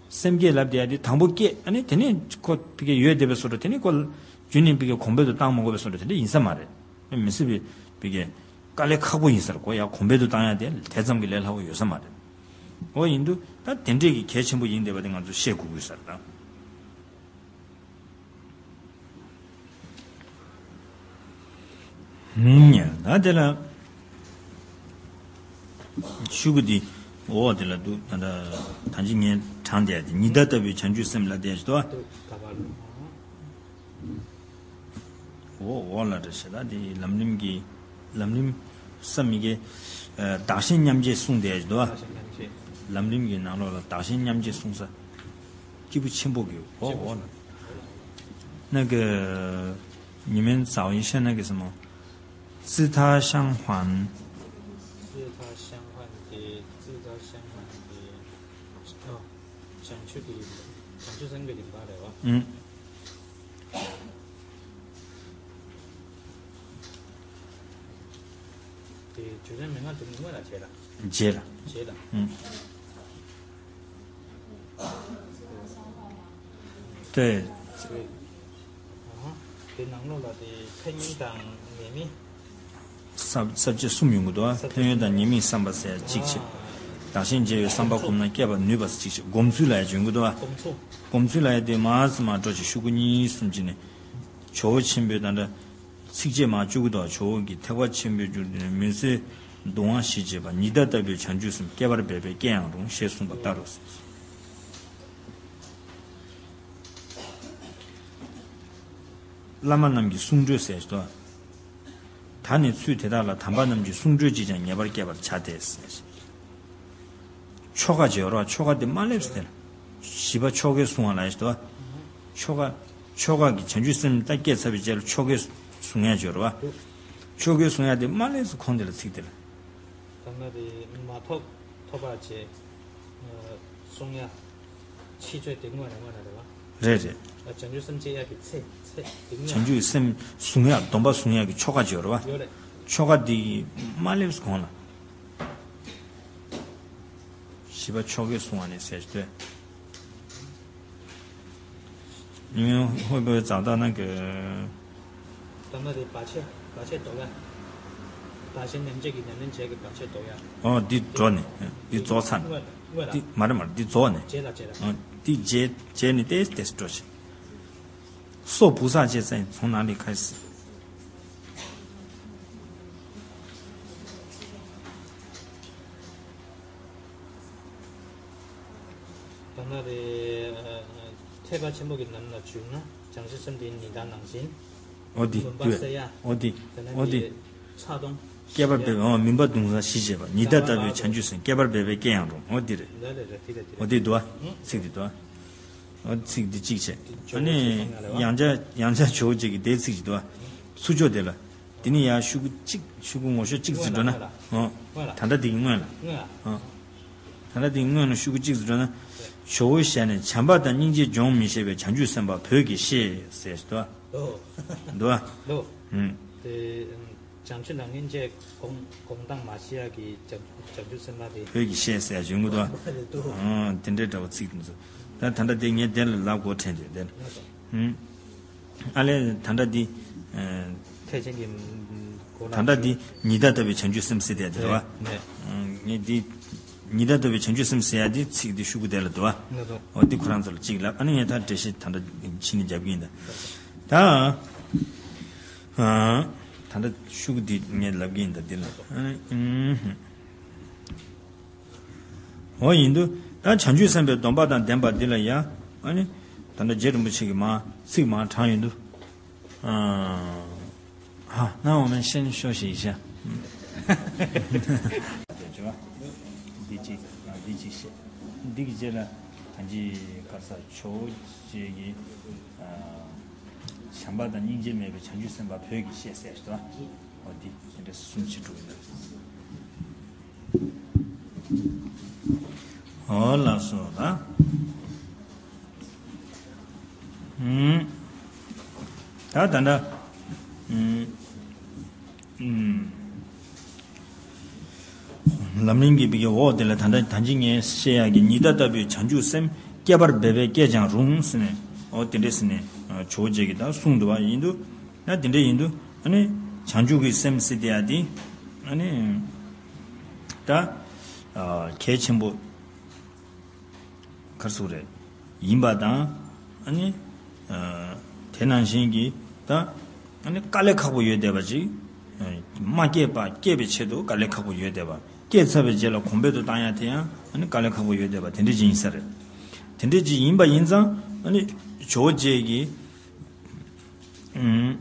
སེམས་བསྐྱེད་ལབ་བསྡད་ཡ་དེ་དང་པོ་སྐྱེས་ཨ་ནི་དེ་ནས་ཁོ་ཕ་གི་ཡོད་བསྡད་པའི་བཟོ་འདྲ་དེ་ནས་ཁོ་རྒྱུན་ནས་ཕ་གི་གོང་འཕེལ་དུ་བཏང་མ་དགོས་པའི་བཟོ་འདྲ་དེ་འདྲ་ཡིན་ས་མ་རེད། མི་སྲིད་པའི་ཕ་གི་དཀའ་ལས་ཁག་པོ་ཡིན་ས་རེད། ཁོ་ཡར་གོང་འཕེལ་དུ་བཏང་ཡ་དེ་དེ་ཙམ་གྱི་ལས་སླ་པོ་ཡོད་ས་མ་རེད། འོ་ཡིན་དུས་ད་དེ་འདྲས་ཀྱི་གལ་ཆེན་པོ་ཡིན་བསྡད་པ་དེ་ང་ཚོ་ཤེས་དགོས་ཀྱི་ཡོད་ས་རེད་ད། ཧུམ། ད་དེ་ལ་ཤུ་གུ་འདི་འོག་དེ་ལ་འདུག་ད་ད་ད་ཅི་ངས་དྲངས་བསྡད་དེ་ཉི་ཟླ་ལྟ་བུའི་བྱང་ཆུབ་སེམས་ལ་བསྡད་ཅི་ཏོ། འོག་འོག་ལ་འདྲ་ཞེ་ད་དེ་ལམ་རིམ་གྱི་ལམ་རིམ་ས་མི་གའི་བདག་གཞན་མཉམ་བརྗེ་གསུངས་བསྡད་ཅི་ཏོ། ལམ་རིམ་གྱི་ནང་ལོགས་ལ་བདག་གཞན་མཉམ་བརྗེ་གསུངས་ས། སྐྱེས་བུ་ཆེན་པོ་གི་འོ་འོ་ན། 那个 你们找一下那个什么 自他相还。 自他相还的，自他相还的，哦，想去的，想去生个领导来吧。 ཨུམ། 对，就在门上等你们了，接了。 རྗེས་ལ། 接了。 ཨུམ། 对། 对。 ཨ་ཧ། དེ་ནང་ལོགས་ལ་དེ་ཕན་ཡོན་དང་ཉེས་དམིགས། ས་ས་བཅད་གསུམ་ཡོང་གི་འདུག་ཕན་ཡོན་དང་ཉེས་དམིགས་བསམ་པ་ཟེར་གཅིག་བྱས། བདག་གཞན་བརྗེ་བའི་བསམ་པ་སྒོམ་ན་སྐྱེ་བར་ནུས་པ་ཟེར་གཅིག་བྱས། སྒོམ་ཚུལ་ལ་ཡང་འཇོན་གི་འདུག་སྒོམ་ཚུལ། སྒོམ་ཚུལ་ལ་ཡང་དེ་མ་ཟེར་མ་འགྲོ་ཅིག་ཤུ་གུ་གཉིས་གསུམ་གྱི་ནས། ཇོ་བོ་ཆེན་པོས་ད་ལྟ། ཚིགས་བཅད་མ་བཅུ་དགུ་དང་ཇོ་བོ་གིས་ཐེག་པ་ཆེན་པོའི་རྒྱུར་འདོད་ནས་མུན་སེལ་གདུང་བ་ཞི་བྱེད་པ་ཉི་ཟླ་ལྟ་བུའི་བྱང་ཆུབ་སེམས་སྐྱེ་བར་འབད་པས་སྐྱེ་ཡང་རུང་ཞེས་གསུངས་པ་ལྟར་རོ། བླ་མ་རྣམས་ཀྱི་གསུང་སྒྲོས་ཟེར་ཏོ། ད་ནི་ཚུལ་དེ་དག་ལ་དམ་པ་རྣམས་ཀྱི་གསུང་སྒྲོས་ཅིས་ཀྱང་ངེས་པར་སྐྱེད་པར་བྱ་སྟེ། ཆོ་ག་བྱེད་རོགས། ཆོ་ག་དེ་མ་སླེབས་ཟེར། བཞི་པ་ཆོ་གའི་གསུང་བ་ལ་ཡིན་ཏོ། ཆོ་ག་ཆོ་ག་གི་བྱང་ཆུབ་སེམས་ད་སྐྱེས་ཚར་བའི་རྗེས་ལ་ཆོ་གའི་གསུང་ཡ་བྱེད་རོགས། ཆོ་གའི་གསུང་ཡ་དེ་མ་སླེབས་ཟེར་ཁོང་དེ་ལ་ཚིག་དེ་ལ། ད་ང་དེ་མ་ཐོབ་ཐོབ་པ་བྱེད། གསུང་ཡ། ཕྱི་ཚོད་དེ་སྔོན་ལ་སྔོན་ལ་རེད་བ། རེད་རེད། ཨ། བྱང་ཆུབ་སེམས་བསྐྱེད་ཡ་གི་ཚེ་ཚེ་དེ་སྔོན། བྱང་ཆུབ་སེམས་བཟུང་ཡ་སྡོམ་པ་བཟུང་ཡ་གི་ཆོ་ག་ཅིག་ཡོད་རེད་བ། ཡོད་རེད། ཆོ་ག་འདི་མ་སླེབས་གོང་ལ། བཞི་པ་ཆོ་གས་བཟུང་བ་ནི་ཟེར་ཏེ། ཉུང་ཉུང་ཧོད་པོའི་ཛ་དྲག་ནང་གི། ད་ལྟ་དེ་བར་ཆད་བར་ཆད་ཟློག་ཡ། བར་ཆད་ཉམས་བྱེད་ཀྱི་ཉམས་ལེན་བྱེད་ཀྱི་བར་ཆད་ཟློག་ཡ། ཨོ་འདི་འགྲོ་ནས་འདི་རྫོགས་ཚར་ནས། སྔོན་ལ་སྔོན་ལ། འདི་མ་རེད་མ་རེད་འདི་རྫོགས་ནས། རྗེས་ལ་རྗེས་ལ། ཨོ་འདི་རྗེས་རྗེས་ནས་ཏེས་ཏེས་འགྲོ་ཞིག་སོགས་བུ་ས་ཅེས་ཚན་ཚོང་ནང་ལས་ཁ་སི། ད་ལྟ་དེ། ཐེག་པ་ཆེན་པོ་གི་ནང་ལ་འཇུག་ན་བྱང་ཆུབ་སེམས་དེ་ཉི་ཟླ་ནང་བཞིན། ཨོ་དེ་མུན་པ་དེ་སེལ་ཡ། ཨོ་དེ། ད་ལྟ་ཨོ་དེ། དེ་ཕྲག་དོང་། བསྐལ་པར་འབད་པས་ཨོ་མུན་པ་དུང་ས་ཞི་བྱེད་པ་ཉི་ཟླ་ལྟ་བུའི་བྱང་ཆུབ་སེམས་བསྐལ་པར་འབད་པས་སྐྱེ་ཡང་རུང་ཨོ་དེ་རེད། ད་རེད་རེད་དེ་རེད་དེ་ཨོ་རེད། དེ་འདུག་ཨ། ཚིག་དེ་འདུག་ཨ། ཨོ་ཚིག་དེ་གཅིག་བྱས། ཨ་ནི་ཡང་བསྐྱར་ཡང་བསྐྱར་ཇོ་བོ་རྗེ་གི་དེ་ཚིག་ཅིག་འདུག་ཨ། ཚུར་ཕྱོགས་དེ་ལ། དེ་ནི་ཡང་ཤུ་གུ་གཅིག་ཤུ་གུ་ངོ་ཤོག་གཅིག་ཙམ་འགྲོ་ན། ཨོ། ད་ལྟ་དེ་གི་སྔོན་ལ། ཨོ། ད་ལྟ་དེ་གི་སྔོན་ལ་ཤུ་གུ་གཅིག་ཙམ་འགྲོ་ན། ཇོ་བོའི་ཞལ་ནས་བྱམས་པ་དང་སྙིང་རྗེ་སྦྱོང་མི་ཤེས་པའི་བྱང་ཆུབ་སེམས་དཔའ་བོད་ཀྱི་བཤེས་ཟེར་ཞིག་འདུག་ཨ། འདུག་ཨ། འདུག་ཨ། ཨུམ། དེ། བྱང་ཆུབ་ལམ་གྱི་རྗེས་དགོངས་དགོངས་དག་མ་ཤེས་ཡ་གི་བྱང་བྱང་ཆུབ་སེམས་དཔའ་དེ། བོད་ཀྱི་བཤེས་ཟེར་ཡ་བྱུང་གི་འདུག་ཨ། རེད་འདུག་ཨོ་དེ་འདྲའི་འདྲ་བ་ཚིག་དེ་ཚོ། ད་ད་ལྟ་དེ་ངས་དེ་ལ་ལབ་དགོས་དྲན་དེ་དེ་ལ། ཨུམ། ཨ་ལས་ད་ལྟ་འདི། ཨ། ཐེག་ཆེན་གྱི་སྒོ་ནས། ད་ལྟ་འདི་ཉི་ཟླ་ལྟ་བུའི་བྱང་ཆུབ་སེམས་ཟེར་དེ་དེ་རེད་བ། ངས་འདི་ཉི་ཟླ་ལྟ་བུའི་བྱང་ཆུབ་སེམས་ཟེར་ཡ་འདི་ཚིག་འདི་ཤུ་གུ་དེ་ལ་འདུག་བ། འོ་འདི་ཁོ་རང་ཚོ་ལ་གཅིག་ལབ་ཨ་ནི་ངས་ད་འགྲེལ་བཤད་ད་ལྟ་ཕྱི་ནས་རྒྱབ་ཀྱི་ཡིན་ད། ད། ད་ལྟ་ཤུ་གུ་འདི་ངས་ལབ་ཀྱི་ཡིན་ད་འདི་ལ་ཨ་ནི། འོ་ཡིན་དུས་ད་བྱང་ཆུབ་སེམས་དཔའི་སྡོམ་པ་དང་ལྡན་པ་འདི་ལ་ཡ། ཨ་ནི། ད་ལྟ་རྗེ་རིན་པོ་ཆེ་གིས་མ་ཚིག་མ་དྲངས་ཡོང་དུས། ཨ། ཧ། ན་འོ་མན་ཤན་ཤོ་ཞེས་བྱ། འདི་གཅིག་འདི་གཅིག་བཤད། འདི་གི་རྗེས་ལ་གང་ཅི་ག་ས་ཇོ་བོ་རྗེ་གིས། ཨ། བྱམས་པ་དང་སྙིང་རྗེ་མེད་པའི་བྱང་ཆུབ་སེམས་དཔའ་བོད་ཀྱི་བཤེས་ཟེར་ཞིག་འདུག་འོ་འདི་འདི་འདྲ་གསུམ་བྱས་དྲུག་ཡིན་ལ། འོ་ལགས་སོ་ད། ཨུམ། ད་ད་འདྲ། ཨུམ། ཨུམ། ལམ་རིམ་གྱི་བི་གའི་འོག་དེ་ལ་ད་ལྟ་ད་ཅི་ངས་བཤད་ཡག་གི་ཉི་ཟླ་ལྟ་བུའི་བྱང་ཆུབ་སེམས་བསྐལ་པར་འབད་པས་སྐྱེས་ཀྱང་རུང་ཟེར་ནས་འོ་དེ་འདྲས་ཟེར་ནས་ཇོ་བོ་རྗེ་གིས་ད་གསུངས་འདུག་བ་ཡིན་དུས་ན་དེ་འདྲས་ཡིན་དུས་ཨ་ནི་བྱང་ཆུབ་ཀྱི་སེམས་ཟེར་དེ་ཡ་དེ་ཨ་ནི་ད་གལ་ཆེན་པོ། ག་རེ་ཟེར་དགོས་རེད། ཡིན་པ་དང་། ཨ་ནི། ཨ། དེ་ནང་བཞིན་གྱི་ད། ཨ་ནི་དཀའ་ལས་ཁག་པོ་ཡོད་བསྡད་པ་ཅིག་ཨ། མ་སྐྱེས་པ་སྐྱེས་པའི་ཆེད་དུ་དཀའ་ལས་ཁག་པོ་ཡོད་བསྡད་པ། སྐྱེས་ཚར་བའི་རྗེས་ལ་གོང་འཕེལ་དུ་བཏང་ཡ་དེ་ཡང་ཨ་ནི་དཀའ་ལས་ཁག་པོ་ཡོད་བསྡད་པ་དེ་འདྲ་ཅིག་ཡིན་ས་རེད། དེ་འདྲ་ཅིག་ཡིན་པ་ཡིན་ཙང་ཨ་ནི་ཇོ་བོ་རྗེ་གིས། ཨུམ།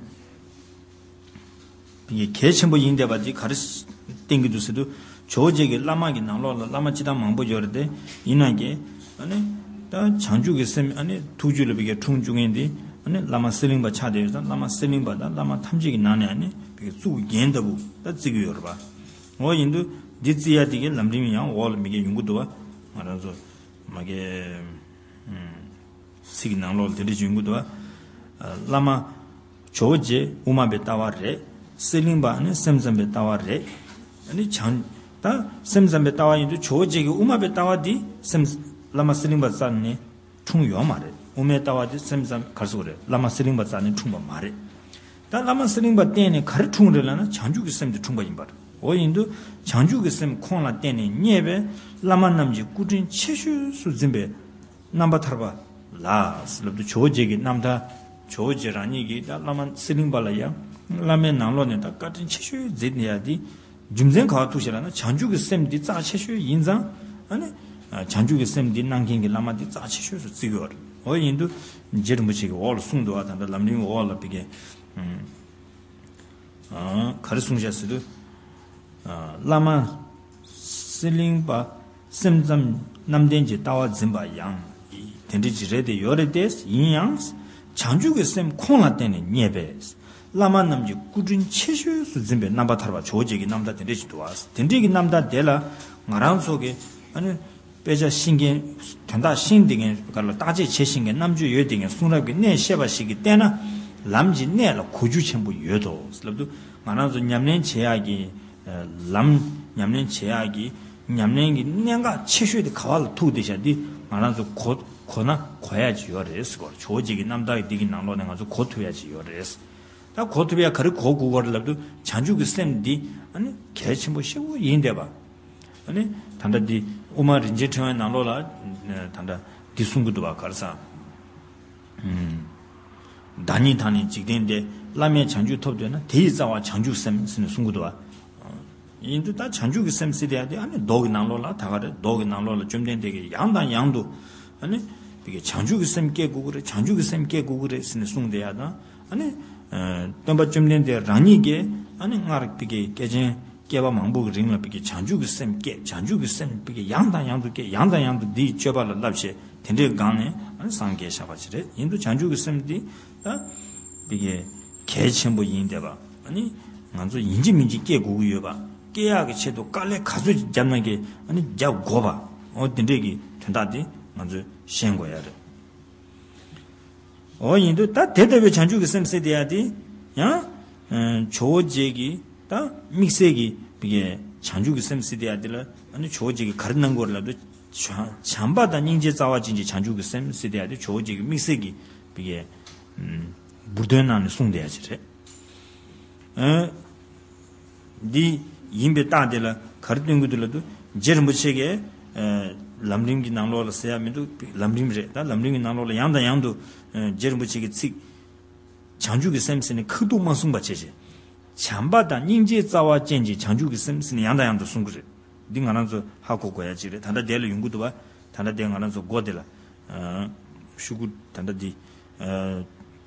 གལ་ཆེན་པོ་ཡིན་བསྡད་པ་འདི་ག་རེ་བསྟན་གྱི་འདུག་ཟེར་དུས། ཇོ་བོ་རྗེ་གི་བླ་མ་གི་ནང་ལོགས་ལ་བླ་མ་སྤྱིར་བཏང་མང་པོ་ཡོད་རེད་དེ། ཡིན་ན་ཀྱེ། ཨ་ནི། ད་བྱང་ཆུབ་ཀྱི་སེམས་ཨ་ནི་ཐུགས་རྒྱུད་ལ་བི་གའི་འཁྲུངས་བཅུག་མཁན་འདི། ཨ་ནི་བླ་མ་གསེར་གླིང་པ་ཆགས་བསྡད་ཡོད་ཙང་བླ་མ་གསེར་གླིང་པ་དང་བླ་མ་ཐམས་ཅད་ཀྱི་ནང་ནས་ཨ་ནི་བི་གའི་གཙུག་རྒྱན་ལྟ་བུ་ད་བརྩི་གི་ཡོད་རེད་པ། འོ་ཡིན་དུས་འདི་བརྩི་ཡ་དེ་གའི་ལམ་རིམ་ཡང་འོག་ལ་མི་གའི་ཡོང་གི་འདུག་བ། ང་རང་ཚོ་མ་གའི། ཚིག་གི་ནང་ལོགས་ལ་དེ་འདྲ་ཅིག་ཡོང་གི་འདུག་བ། བླ་མ། ཇོ་བོ་རྗེ་དབུ་མ་པའི་ལྟ་བ་རེད། གསེར་གླིང་པ་ནི་སེམས་ཙམ་པའི་ལྟ་བ་རེད། ཨ་ནི་བྱང་། ད་སེམས་ཙམ་པའི་ལྟ་བ་ཡིན་དུས་ཇོ་བོ་རྗེ་གི་དབུ་མ་པའི་ལྟ་བ་འདི་སེམས། བླ་མ་གསེར་གླིང་པ་རྩ་ནས་འཁྲུངས་ཡོད་མ་རེད། དབུ་མའི་ལྟ་བ་འདི་སེམས་ཙམ་ག་རེ་ཟེར་དགོས་རེད། བླ་མ་གསེར་གླིང་པ་རྩ་ནས་འཁྲུངས་པ་མ་རེད། ད་བླ་མ་གསེར་གླིང་པ་བསྟེན་ནས་ག་རེ་འཁྲུངས་རེད་ལབ་ན་བྱང་ཆུབ་ཀྱི་སེམས་དེ་འཁྲུངས་པ་ཡིན་པ་རེད། འོ་ཡིན་དུས་བྱང་ཆུབ་ཀྱི་སེམས་ཁོང་ལ་བརྟེན་ནས་རྙེད་པའི་བླ་མ་རྣམས་ཀྱི་སྐུ་དྲིན་ཆེ་ཤོས་སུ་འཛིན་པའི་རྣམ་པ་ཐར་པ་ལ་ལབ་དུས་ཇོ་བོ་རྗེ་གི་རྣམ་ཐར། ཇོ་བོ་རྗེ་རང་ཉིད་ཀྱིས་ད་བླ་མ་གསེར་གླིང་པ་ལ་ཡང་བླ་མའི་ནང་ལོགས་ནས་ད་བཀའ་དྲིན་ཆེ་ཤོས་འཛིན་ཡ་དེ་རྒྱུ་མཚན་ག་བ་ཐུག་བྱས་ལབ་ན་བྱང་ཆུབ་ཀྱི་སེམས་འདི་རྩ་ཆེ་ཤོས་ཡིན་ཙང་། ཨ་ནི། བྱང་ཆུབ་ཀྱི་སེམས་འདི་གནང་མཁན་གྱི་བླ་མ་འདི་རྩ་ཆེ་ཤོས་སུ་བརྩི་གི་ཡོད་རེད། འོ་ཡིན་དུས་རྗེ་རིན་པོ་ཆེ་གི་འོག་ལ་གསུངས་འདུག་བ། ད་ལྟ་ལམ་རིམ་འོག་ལ་བི་གའི། ག་རེ་གསུངས་བཞག་ཟེར་དུས། བླ་མ་གསེར་གླིང་པ་སེམས་ཙམ་རྣམ་བདེན་གྱི་ལྟ་བ་འཛིན་པ་ཡང་དེ་འདྲ་ཅིག་རེད་དེ་ཡོད་རེད་དེ། ཡིན་ཡང་བྱང་ཆུབ་ཀྱི་སེམས་ཁོང་ལ་བརྟེན་ནས་རྙེད་པས་བླ་མ་རྣམས་ཀྱི་སྐུ་དྲིན་ཆེ་ཤོས་སུ་འཛིན་པའི་རྣམ་པ་ཐར་པ་ཇོ་བོ་རྗེ་གི་རྣམ་ཐར་དེ་འདྲ་ཅིག་འདུག་བ། དེ་འདྲའི་གི་རྣམ་ཐར་དེ་ལ་ང་རང་ཚོ་གི་ཨ་ནི། དཔེ་ཆ་ཤེས་མཁན། དོན་དག་ཤེས་བསྡད་མཁན། ག་ལ་བརྟག་དཔྱད་བྱེད་ཤེས་མཁན། རྣམ་དཔྱོད་ཡོད་བསྡད་མཁན། གསུང་རབ་ཀྱི་གནད་ཤེས་པ་ཞིག་གིས་བལྟས་ན། ལམ་གྱི་གནད་ལ་གོ་རྒྱུ་ཆེན་པོ་ཡོད་དོ་ལབ་དུས། ང་རང་ཚོ་ཉམས་ལེན་བྱེད་ཡག་གི་ལམ། ཉམས་ལེན་བྱེད་ཡག་གི་ཉམས་ལེན་གྱི་གནད་འགག་ཆེ་ཤོས་དེ་ག་བ་ལ་ཐུག་བསྡད་ཤག་འདི་ང་རང་ཚོ་གོ་གོ་ན་གོ་ཡག་ཅིག་ཡོད་རེད་ཟེར་གོ། ཇོ་བོ་རྗེ་གི་རྣམ་ཐར་འདི་གི་ནང་ལོགས་ནས་ང་ཚོ་གོ་ཐུབ་ཡག་ཅིག་ཡོད་རེད། ད་གོ་ཐུབ་ཡག་ག་རེ་གོ་དགོས་གོ་རེད་ལབ་དུས། བྱང་ཆུབ་ཀྱི་སེམས་འདི་ཨ་ནི་གལ་ཆེན་པོ་ཞེ་པོ་ཡིན་བསྡད་པ། ཨ་ནི་ད་ལྟ་འདི་དབུ་མ་རིན་ཆེན་ཕྲེང་བའི་ནང་ལོགས་ལ་ད་ལྟ་འདི་གསུང་གི་འདུག་བ། ག་རེ་ཟེར། བདག་ཉིད་དང་ནི་འཇིག་རྟེན་འདས། བླ་མེད་བྱང་ཆུབ་ཐོབ་འདོད་ན། དེ་ཡི་རྩ་བ་བྱང་ཆུབ་སེམས་ཟེར་ནས་གསུང་གི་འདུག་བ། ཡིན་དུས་ད་བྱང་ཆུབ་ཀྱི་སེམས་ཟེར་དེ་ཡང་དེ་ཨ་ནི་མདོ་གི་ནང་ལོགས་ལ་ད་ག་རེ། མདོ་གི་ནང་ལོགས་ལ་བཅོམ་ལྡན་འདས་ཀྱིས་ཡང་དང་ཡང་དུ་ཨ་ནི་དེ་གའི་བྱང་ཆུབ་ཀྱི་སེམས་བསྐྱེད་དགོས་ཀྱི་རེད། བྱང་ཆུབ་ཀྱི་སེམས་བསྐྱེད་དགོས་ཀྱི་རེད་ཟེར་ནས་གསུངས་དེ་ཡང་དང་། ཨ་ནི་སྟོན་པ་བཅོམ་ལྡན་འདས་རང་ཉིད་ཀྱིས་ཨ་ནི་སྔར་དེ་གའི་སྐྱེས་ཆེན་བསྐལ་པ་མང་པོ་གི་རིང་ལ་དེ་གའི་བྱང་ཆུབ་ཀྱི་སེམས་བསྐྱེད། བྱང་ཆུབ་ཀྱི་སེམས་དེ་གའི་ཡང་དང་ཡང་དུ་བསྐྱེད། ཡང་དང་ཡང་དུ་འདིའི་སྤྱོད་པ་ལ་བསླབ་བྱས། དེ་འདྲའི་སྒང་ནས་ཨ་ནི་སངས་རྒྱས་བཞག་པ་ཅིག་རེད། ཡིན་དུས་བྱང་ཆུབ་ཀྱི་སེམས་འདི་ད་དེ་གའི་གལ་ཆེན་པོ་ཡིན་བསྡད་པ། ཨ་ནི་ང་ཚོ་ཡིན་གཅིག་མིན་གཅིག་བསྐྱེད་དགོས་ཀྱི་ཡོད་པ། བསྐྱེད་ཡག་གི་ཆེད་དུ་དཀའ་ལས་ག་ཚོད་ཅིག་བརྒྱབ་ན་གི་ཨ་ནི་བརྒྱབ་དགོས་པ། འོ་དེ་འདྲས་ཀྱི་དོན་དག་དེ་ང་ཚོས་ཤེས་དགོས་ཡ་རེད། འོ་ཡིན་དུས་ད་དེ་ལྟ་བུའི་བྱང་ཆུབ་ཀྱི་སེམས་ཟེར་དེ་ཡ་དེ་ཡང་ཇོ་བོ་རྗེ་གི་ད་དམིགས་བསལ་གྱི་བི་གའི་བྱང་ཆུབ་ཀྱི་སེམས་ཟེར་དེ་ཡ་དེ་ལ་ཨ་ནི་ཇོ་བོ་རྗེ་གི་ག་རེ་གནང་དགོས་རེད་ལབ་དུས། བྱམས་པ་དང་སྙིང་རྗེ་རྩ་བ་ཅན་གྱི་བྱང་ཆུབ་ཀྱི་སེམས་ཟེར་དེ་ཡ་དེ་ཇོ་བོ་རྗེ་གི་དམིགས་བསལ་གྱི་བི་གའི་འབུར་དོན་ནང་ནས་གསུངས་དེ་ཡ་ཅིག་རེད། འདི་ཡིན་པའི་རྟགས་དེ་ལ་ག་རེ་སྟོན་གྱི་འདུག་ལབ་དུས། རྗེ་རིན་པོ་ཆེ་གིས་ལམ་རིམ་གྱི་ནང་ལོགས་ལ་ཟེར་ཡ་མི་འདུག་ལམ་རིམ་རེད། ད་ལམ་རིམ་གྱི་ནང་ལོགས་ལ་ཡང་དང་ཡང་དུ་རྗེ་རིན་པོ་ཆེ་གི་ཚིག་བྱང་ཆུབ་ཀྱི་སེམས་ཟེར་ནས་ཁ་ཐུག་མ་གསུངས་པ་བྱས་བྱས། བྱམས་པ་དང་སྙིང་རྗེའི་རྩ་བ་ཅན་གྱི་བྱང་ཆུབ་ཀྱི་སེམས་ཟེར་ནས་ཡང་དང་ཡང་དུ་གསུང་གི་རེད། འདི་ང་རང་ཚོ་ཧ་གོ་དགོས་ཡ་ཅིག་རེད། ད་ལྟ་དེ་ལ་ཡོང་གི་འདུག་བ། ད་ལྟ་དེ་ང་རང་ཚོ་མགོ་དེ་ལ་ཤུ་གུ་ད་ལྟ་འདི་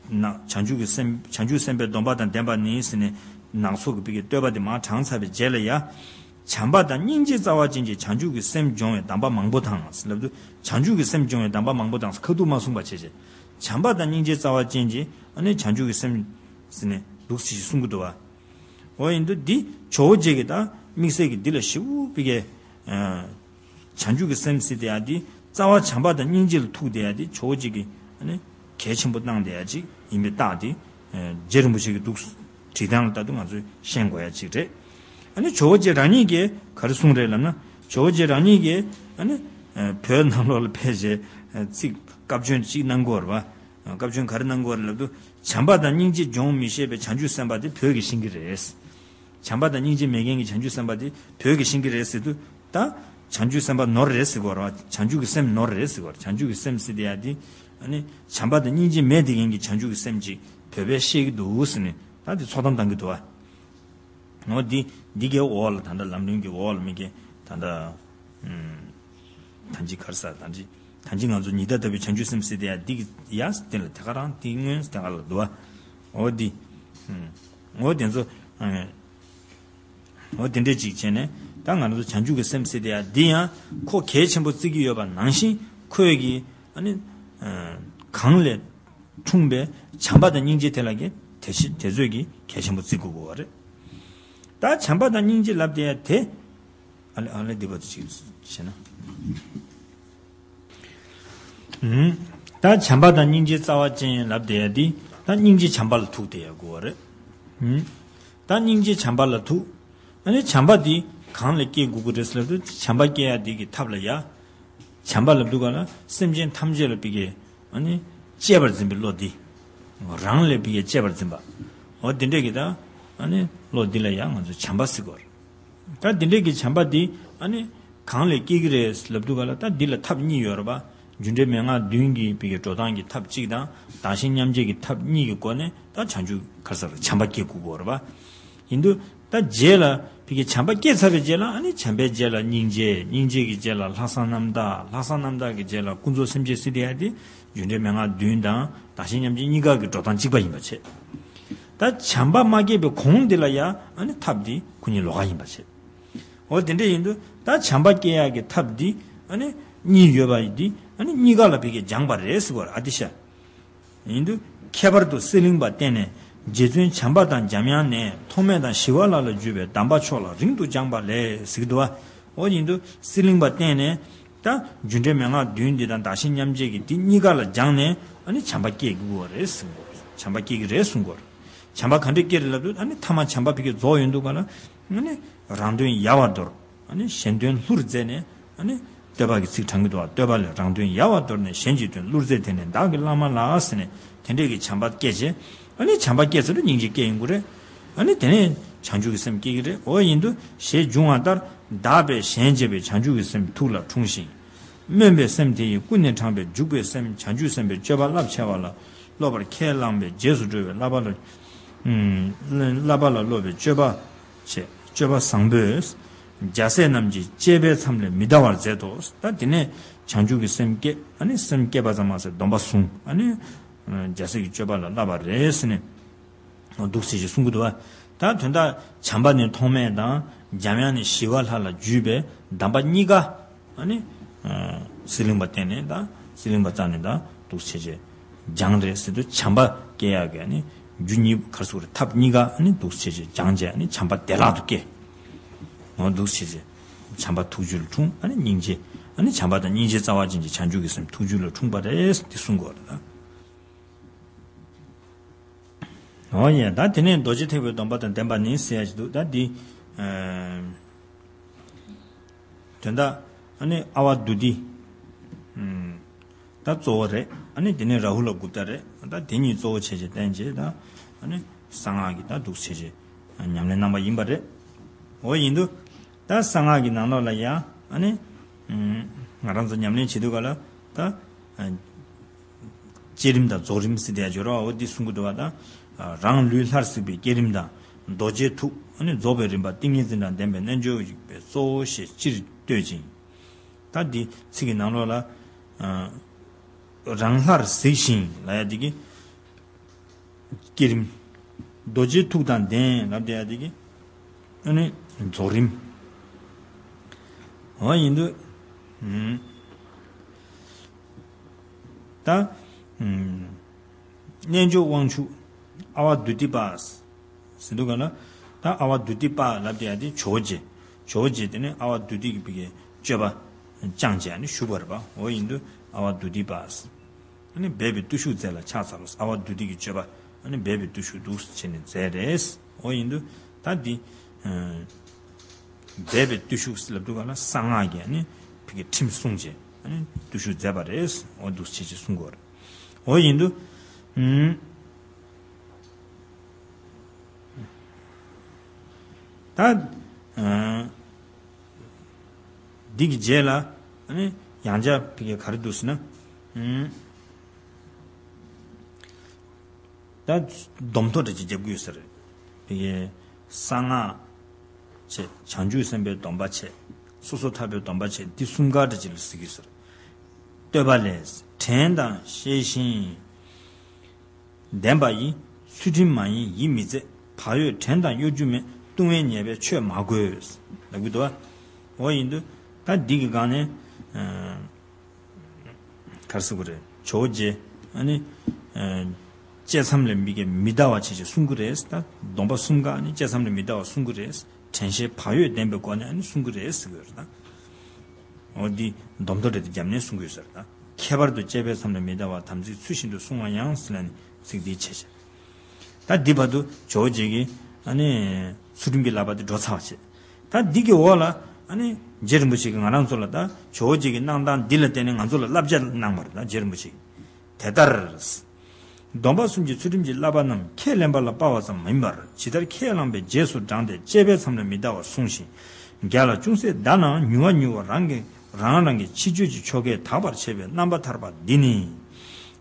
ན་བྱང་ཆུབ་ཀྱི་སེམས། བྱང་ཆུབ་སེམས་དཔའི་སྡོམ་པ་དང་ལྡན་པ་ནི་ཟེར་ནས་ནག་ཚོགས་ཀྱི་བི་གའི་བསྟོད་པ་དེ་མར་དྲངས་ཚར་བའི་རྗེས་ལ་ཡ། བྱམས་པ་དང་སྙིང་རྗེ་རྩ་བ་ཅན་གྱི་བྱང་ཆུབ་ཀྱི་སེམས་སྦྱོང་བའི་གདམས་པ་མང་པོ་དང་ལབ་དུས། བྱང་ཆུབ་ཀྱི་སེམས་སྦྱོང་བའི་གདམས་པ་མང་པོ་དང་ཁ་ཐུག་མ་གསུངས་པ་བྱས་བྱས། བྱམས་པ་དང་སྙིང་རྗེ་རྩ་བ་ཅན་གྱི་ཨ་ནི་བྱང་ཆུབ་ཀྱི་སེམས་ཟེར་ནས་འདུག་སེ་ཞིག་གསུང་གི་འདུག་བ། འོ་ཡིན་དུས་འདི་ཇོ་བོ་རྗེ་གི་ད་དམིགས་བསལ་གྱི་འདི་ལ་ཞེ་པོ་བི་གའི་བྱང་ཆུབ་ཀྱི་སེམས་ཟེར་དེ་ཡ་འདི་རྩ་བ་བྱམས་པ་དང་སྙིང་རྗེ་ལ་ཐུག་བསྡད་ཡ་འདི་ཇོ་བོ་རྗེ་གིས་ཨ་ནི་གལ་ཆེན་པོ་བཏང་བསྡད་ཡ་ཅིག་ཡིན་པའི་རྟགས་དེ་རྗེ་རིན་པོ་ཆེ་གི་འདུག་བྲིས་སྟངས་ལ་ལྟ་དུས་ང་ཚོས་ཤེས་དགོས་ཡ་ཅིག་རེད། ཨ་ནི་ཇོ་བོ་རྗེ་རང་ཉིད་ཀྱིས་ག་རེ་གསུངས་རེད་ལབ་ན། ཇོ་བོ་རྗེ་རང་ཉིད་ཀྱིས་ཨ་ནི་བོད་ནང་ལོགས་ལ་ཕེབས་བྱས་ཚིག་བཀའ་བཀྱོན་ཅིག་གནང་གི་ཡོད་རེད་པ། བཀའ་བཀྱོན་ག་རེ་གནང་གི་ཡོད་རེད་ལབ་དུས། བྱམས་པ་དང་སྙིང་རྗེ་སྦྱོང་མི་ཤེས་པའི་བྱང་ཆུབ་སེམས་དཔའ་དེ་བོད་ཀྱིས་ཤེས་ཀྱི་རེད། བྱམས་པ་དང་སྙིང་རྗེ་མེད་མཁན་གྱི་བྱང་ཆུབ་སེམས་དཔའ་དེ་བོད་ཀྱིས་ཤེས་ཀྱི་རེད་ཟེར་དུས། ད་བྱང་ཆུབ་སེམས་དཔའ་ནོར་རེད་ཟེར་གྱི་ཡོད་རེད་པ། བྱང་ཆུབ་ཀྱི་སེམས་ནོར་རེད་ཟེར་གྱི་ཡོད་རེད། བྱང་ཆུབ་ཀྱི་སེམས་ཟེར་དེ་ཡ་དེ་ཨ་ནི་བྱམས་པ་དང་སྙིང་རྗེ་མེད་བསྡད་མཁན་གྱི་བྱང་ཆུབ་ཀྱི་སེམས་ཅིག་བོད་པས་ཤེས་ཀྱི་འདུག་ཟེར་ནས་ད་དེ་ཚོགས་གཏམ་བཏང་གི་འདུག་བ། འོ་འདི་འདི་གའི་འོག་ལ་ད་ལྟ་ལམ་རིམ་གྱི་འོག་ལ་མི་གའི་ད་ལྟ་ད་ཅི་ག་རེ་ཟེར། ད་ཅི་ད་ཅི་ང་ཚོ་ཉི་ཟླ་ལྟ་བུའི་བྱང་ཆུབ་སེམས་ཟེར་དེ་ཡ་འདི་གི་ཡ་དེ་ལ་དེ་ག་རང་དེ་སྔོན་དེ་ག་ལ་འདུག་བ། འོ་འདི་འོ་དེ་ཚོ་འོ་དེ་འདྲས་ཅིག་བྱས་ནས་ད་ང་ཚོ་བྱང་ཆུབ་ཀྱི་སེམས་ཟེར་དེ་ཡ་འདི་ཡང་ཁོ་གལ་ཆེན་པོ་བརྩི་གི་ཡོད་པ་ནང་བཞིན་ཁོས་ཀྱི་ཨ་ནི་གང་ལས། འཁྲུངས་པའི་བྱམས་པ་དང་སྙིང་རྗེ་དེ་ལ་གི་དེ་ཤི་དེ་ཚོས་ཀྱི་གལ་ཆེན་པོ་བརྩི་དགོས་པ་རེད། ད་བྱམས་པ་དང་སྙིང་རྗེ་ལབ་དེ་ཡ་དེ། ཨ་ལེ་ཨ་ལེ་འདི་པ་དེ་ཅིག་བྱས་ན། ད་བྱམས་པ་དང་སྙིང་རྗེ་རྩ་བ་ཅན་ལབ་དེ་ཡ་དེ། ད་སྙིང་རྗེ་བྱམས་པ་ལ་ཐུག་དེ་ཡ་དགོས་པ་རེད། ད་སྙིང་རྗེ་བྱམས་པ་ལ་ཐུག་ཨ་ནི་བྱམས་པ་དེ་གང་ལས་སྐྱེ་དགོས་ཀྱི་རེད་ཟེར་ལབ་དུས། བྱམས་པ་སྐྱེ་ཡ་དེ་གི་ཐབས་ལ་ཡ། བྱམས་པ་ལབ་དུས་ག་ལ་སེམས་ཅན་ཐམས་ཅད་ལ་བི་གའི་ཨ་ནི་གཅེས་པར་འཛིན་པའི་བློ་འདི། རང་ལས་བི་གའི་གཅེས་པར་འཛིན་པ། འོ་འདི་འདྲས་ཀྱི་ད་ཨ་ནི་བློ་འདི་ལ་ཡ་ང་ཚོས་བྱམས་པ་ཟེར་གོ་རེད། ད་འདི་འདྲས་ཀྱི་བྱམས་པ་འདི་ཨ་ནི་གང་ལས་སྐྱེ་གི་རེད་ལབ་དུས་ག་ལ་ད་འདི་ལ་ཐབས་གཉིས་ཡོད་རེད་པ། རྒྱུ་འབྲས་མན་ངག་བདུན་གྱི་བི་གའི་འགྲོ་སྟངས་ཀྱི་ཐབས་གཅིག་དང་། བདག་གཞན་མཉམ་བརྗེ་གི་ཐབས་གཉིས་ཀྱི་སྒོ་ནས་ད་བྱང་ཆུབ་ག་རེ་ཟེར་བྱམས་པ་སྐྱེ་དགོས་ཀྱི་ཡོད་རེད་པ། ཡིན་དུས་ད་རྗེས་ལ་བི་གའི་བྱམས་པ་སྐྱེས་ཚར་བའི་རྗེས་ལ་ཨ་ནི་བྱམས་པའི་རྗེས་ལ་སྙིང་རྗེ། སྙིང་རྗེ་གི་རྗེས་ལ་ལྷག་བསམ་རྣམ་དག་ལྷག་བསམ་རྣམ་དག་གི་རྗེས་ལ་ཀུན་རྫོབ་སེམས་བསྐྱེད་ཟེར་དེ་ཡ་དེ་རྒྱུ་འབྲས་མན་ངག་བདུན་དང་བདག་གཞན་མཉམ་བརྗེ་གཉིས་ཀ་གི་འགྲོ་སྟངས་གཅིག་པ་ཡིན་པ་བྱས། ད་བྱམས་པ་མ་སྐྱེས་པའི་གོང་འདི་ལ་ཡ་ཨ་ནི་ཐབས་འདི་ཁོ་གཉིས་ལོགས་ཀ་ཡིན་པ་བྱས། འོ་དེ་འདྲ་ཡིན་དུས་ད་བྱམས་པ་སྐྱེ་ཡག་གི་ཐབས་འདི་ཨ་ནི་གཉིས་ཡོད་པ་ཡིན་དུས་ཨ་ནི་གཉིས་ཀ་ལ་བི་གའི་སྦྱངས་པ་རེད་ཟེར་བ་རེད། ཨ་ཏི་ཤ། ཡིན་དུས་ཁྱད་པར་དུ་གསེར་གླིང་པ་བསྟེན་ནས་རྗེ་བཙུན་བྱམས་པ་དང་འཇམ་དབྱངས་ནས་ཐོགས་མེད་དང་ཞི་བ་ལྷ་ལ་བརྒྱུད་པའི་གདམས་པ་མཆོག་ལ་རིང་དུ་སྦྱངས་པ་ལས་ཟེར་གི་འདུག་བ། འོ་ཡིན་དུས་གསེར་གླིང་པ་བསྟེན་ནས་ ད་རྒྱུ་འབྲས་མན་ངག་བདུན་འདི་དང་བདག་གཞན་མཉམ་བརྗེ་གི་འདི་གཉིས་ཀ་ལ་སྦྱངས་ནས་ཨ་ནི་བྱམས་པ་སྐྱེ་དགོས་པ་རེད་གསུང་གོ། བྱམས་པ་སྐྱེ་གི་རེད་གསུང་གོ། བྱམས་པ་ག་འདྲས་སྐྱེ་རེད་ལབ་དུས་ཨ་ནི་ཐ་མ་བྱམས་པ་ཕ་གི་རྫོགས་ཡོང་དུས་ག་ལ་ཨ་ནི་རང་དོན་ཡལ་བར་དོར། ཨ་ནི་གཞན་དོན་ལྷུར་མཛད་ནས་ཨ་ནི་བསྟོད་པ་གི་ཚིག་དྲངས་གི་འདུག་བ། བསྟོད་པ་ལས་རང་དོན་ཡལ་བར་དོར་ནས་གཞན་གྱི་དོན་བསླུར་མཛད་དེ་ནས་བདག་གི་བླ་མ་ལགས་ཟེར་ནས་དེ་འདྲས་ཀྱི་བྱམས་པ་སྐྱེས་བྱས། ཨ་ནི་བྱམས་པ་སྐྱེས་ཚར་དུས་སྙིང་རྗེ་སྐྱེ་ཡོང་གི་རེད། ཨ་ནི་དེ་ནས་བྱང་ཆུབ་ཀྱི་སེམས་སྐྱེ་གི་རེད། འོ་ཡིན་དུས་ཞེས་འབྱུང་བ་ལྟར་བདག་པས་གཞན་གཅེས་པའི་བྱང་ཆུབ་ཀྱི་སེམས་ཐུགས་ལ་འཁྲུངས་ཤིང་། སྨོན་པའི་སེམས་དེ་ཡིས་ཀུན་ནས་དྲངས་པའི་འཇུག་པའི་སེམས་བྱང་ཆུབ་སེམས་དཔའི་སྤྱོད་པ་རླབས་ཆེ་བ་ལ་སློབ་པར་ཁས་བླངས་པས་རྗེས་སུ་འགྲོ་བའི་བསླབ་པ་ལ། ཨུམ། བསླབ་པ་ལ་སློབ་པའི་སྤྱོད་པ་བྱེད། སྤྱོད་པ་བཟང་པོས་རྒྱལ་སྲས་རྣམས་ཀྱི་གཅེས་པའི་མཚམས་ལས་མི་འདའ་བར་མཛད་དོ། ད་དེ་ནས་བྱང་ཆུབ་ཀྱི་སེམས་བསྐྱེད། ཨ་ནི་སེམས་བསྐྱེད་པ་ཙམ་མ་ཟད་སྡོམ་པ་བཟུང་། ཨ་ནི་རྒྱལ་སྲས་ཀྱི་སྤྱོད་པ་ལ་བསླབ་པ་རེད་ཟེར་ནས། འདུག་སེ་ཞེས་གསུང་གི་འདུག་བ། ད་དོན་དག་བྱམས་པ་ནི་ཐོགས་མེད་དང་། འཇམ་དབྱངས་ནི་ཞི་བ་ལྷ་ལ་བརྒྱུད་པའི་གདམས་པ་གཉིས་ཀ་ཨ་ནི་ཨ་གསེར་གླིང་པ་བསྟེན་ནས་དང་གསེར་གླིང་པ་རྩ་ནས་དང་འདུག་སེ་བྱས་སྦྱངས་རེད་ཟེར་དུས་བྱམས་པ་སྐྱེ་ཡག་གི་ཨ་ནི་རྒྱུ་གཉིས་ག་རེ་ཟེར་དགོས་རེད། ཐབས་གཉིས་ཀ་ཨ་ནི་འདུག་སེ་བྱས་སྦྱངས་བྱས་ཨ་ནི་བྱམས་པ་བདེ་བླག་ཏུ་སྐྱེ། འོ་འདུག་སེ་བྱས་བྱམས་པ་ཐུགས་རྒྱུད་ལ་འཁྲུངས། ཨ་ནི་སྙིང་རྗེ། ཨ་ནི་བྱམས་པ་དང་སྙིང་རྗེ་རྩ་བ་ཅན་གྱི་བྱང་ཆུབ་ཀྱི་སེམས་ཐུགས་རྒྱུད་ལ་འཁྲུངས་པ་རེད་འདི་གསུང་དགོས་རེད་ད། འོ་ཡ། ད་དེ་ནས་རྡོ་རྗེ་ཐེག་པའི་སྡོམ་པ་དང་ལྡན་པ་ནི་ཟེར་ཡ་ཞིག་འདུག་ད་འདི་ཨ་དོན་དག་ཨ་ནི་ཨ་ཝ་དྷཱུ་ཏི་ཨམ་ད་གཙོ་བོ་རེད། ཨ་ནི་དེ་ནས་རཱ་ཧུ་ལ་གུཔྟ་རེད། ད་དེ་གཉིས་གཙོ་བོ་བྱས་བྱས་བསྟན་བྱས་ད་ཨ་ནི་གསང་སྔགས་ཀྱི་ད་འདུག་བྱས་བྱས་ཉམས་ལེན་གནང་པ་ཡིན་པ་རེད། འོ་ཡིན་དུས་ད་གསང་སྔགས་ཀྱི་ནང་ལོགས་ལ་ཡང་ཨ་ནི་ཨམ་ང་རང་ཚོ་ཉམས་ལེན་བྱེད་དུས་ག་ལ་ད་ཨ་བསྐྱེད་རིམ་དང་རྫོགས་རིམ་ཟེར་དེ་ཡང་སྦྱོར་བའོ་འདི་གསུང་གི་འདུག་བ། ད་རང་ལུས་ལྷར་གཟིགས་པའི་བསྐྱེད་རིམ་དང་རྡོ་རྗེའི་ཐུགས་ཨ་ནི་རྫོགས་པའི་རིམ་པ་ཏིང་ངེ་འཛིན་དང་ལྡན་པའི་རྣལ་འབྱོར་པའི་གཙོ་བོ་ཞེས་སྤྱིར་བསྟོད་ཅིང་། ད་འདི་ཚིག་གི་ནང་ལོགས་ལ་རང་ལྷར་གཟིགས་ཤིང་ལབ་ཡ་འདི་གི་བསྐྱེད་རིམ། རྡོ་རྗེའི་ཐུགས་དང་ལྡན་ལབ་བསྡད་ཡ་དེ་གི་ཨ་ནི་རྫོགས་རིམ། འོ་ཡིན་དུས་ཨུམ་ད་ཨུམ་རྣལ་འབྱོར་དབང་ཕྱུག་ཨ་ཝ་དྷཱུ་ཏི་པ་ཟེར་དུས་ག་ལ་ད་ཨ་ཝ་དྷཱུ་ཏི་པ་ལབ་བསྡད་ཡ་དེ་ཇོ་བོ་རྗེ། ཇོ་བོ་རྗེ་དེ་ནི་ཨ་ཝ་དྷཱུ་ཏི་གི་བི་གའི་སྤྱོད་པ་བཅངས་བྱས་ནས་བཞུགས་པ་རེད་པ། འོ་ཡིན་དུས་ཨ་ཝ་དྷཱུ་ཏི་པ། ཨ་ནི་སྦས་པའི་བརྟུལ་ཞུགས་མཛད་ལ་ཕྱག་འཚལ་ལོ། ཨ་ཝ་དྷཱུ་ཏི་གི་སྤྱོད་པ་ཨ་ནི་སྦས་པའི་བརྟུལ་ཞུགས་འདུག་བྱས་ནས་མཛད་རེད། འོ་ཡིན་དུས་ད་འདི་ཨ་སྦས་པའི་བརྟུལ་ཞུགས་ལབ་དུས་ག་ལ་གསང་སྔགས་ཀྱི་ཨ་ནི་ཕ་གི་ཁྲིམས་བསྲུངས་བྱས་ཨ་ནི་བརྟུལ་ཞུགས་མཛད་པ་རེད། འོ་འདུག་བྱས་བྱས་གསུང་དགོས་རེད། འོ་ཡིན་དུས་ཨ་ད་ཨ་འདི་གི་རྗེས་ལ་ཨ་ནི་ཡང་བསྐྱར་ཕ་གི་ག་རེ་འདུག་ཟེར་ན། ཨ་ད་སྡོམ་ཐོ་འདྲ་ཅིག་རྒྱབ་ཀྱི་ཡོད་ས་རེད། ཕ་གི་གསང་སྔགས་བྱས། བྱང་ཆུབ་སེམས་དཔའི་སྡོམ་པ་བྱས། སོ་སོ་ཐར་པའི་སྡོམ་པ་བྱས། འདི་གསུམ་ཀ་འདྲ་ཅིག་ལ་གཟིགས་ཀྱི་ཡོད་ས་རེད། བསྟོད་པ་ལས། དྲན་དང་ཤེས་བཞིན་ལྡན་པ་ཡི། ཚུལ་ཁྲིམས་མ་ཡིན་ཡིད་མི་བརྩེ། བག་ཡོད་དྲན་དང་གཡོ་སྒྱུ་མེད། ལྟུང་བའི་ཉེས་པའི་ཆོས་མ་གོས། ལབ་ཀྱི་འདུག་བ། འོ་ཡིན་དུས་ད་འདི་གི་སྒང་ནས་ཨ་ག་རེ་ཟེར་དགོས་རེད། ཇོ་བོ་རྗེ་ཨ་ནི་ཨ་བཅད་མཚམས་ལས་མི་གི་མི་འདའ་བ་བྱས་བྱས་གསུང་གི་རེད། ད་སྡོམ་པ་གསུམ་ཀ་ཨ་ནི་བཅད་མཚམས་ལས་མི་འདའ་བ་གསུང་གི་རེད། དྲན་ཤེས་བག་ཡོད་ལྡན་པའི་སྒོ་ནས་ཨ་ནི་གསུང་གི་རེད་ཟེར་གི་ཡོད་རེད་ད། འོ་འདི་སྡོམ་ཐོ་རེད་དེ་རྒྱབ་ནས་གསུང་གི་ཡོད་ཟེར་ད། ཁྱད་པར་དུ་བཅད་པའི་མཚམས་ལས་མི་འདའ་བ། དམ་ཚིག་ཚུལ་བཞིན་དུ་བསྲུང་བ་ཡང་ཟེར་ལ་ནི་ཚིག་འདི་བྱས་བྱས། ད་འདི་བར་དུ་ཇོ་བོ་རྗེ་གིས་ཨ་ནི་ཚུལ་ཁྲིམས་ཀྱི་བསླབ་པ་འདི་འགྲོ་ཚར་བ་བྱས། ད་འདི་གི་འོག་ལ་ཨ་ནི་རྗེ་རིན་པོ་ཆེ་གིས་ང་རང་ཚོ་ལ་ད་ཇོ་བོ་རྗེ་གི་གནང་སྟངས་འདི་ལ་བརྟེན་ནས་ང་ཚོ་ལ་བསླབ་བྱ་གནང་བ་རེད་ད་རྗེ་རིན་པོ་ཆེ་གིས། དེ་ལྟར། སྡོམ་པ་གསུམ་གྱི་ཚུལ་ཁྲིམས་ཀྱི་བསླབ་པ་རྣམས་ཁས་ལེན་པ་ལ་དཔའ་བ་ཙམ་མིན་པར་ཇི་ལྟར་ཁས་བླངས་པའི་རྗེས་སུ་འབྲངས་ཏེ་བཅད་པའི་མཚམས་ལས་མི་འདའ་བར་བསྲུང་ཞིང་། རྒྱ་ལ་ཅུང་ཟད་གདའ་ནའང་མྱུར་བ་མྱུར་བ་རང་གི་རང་རང་གི་ཕྱི་བཅོས་ཀྱི་ཆོ་གས་དག་པར་བྱེད་པའི་རྣམ་པ་ཐར་པ་འདི་ནི།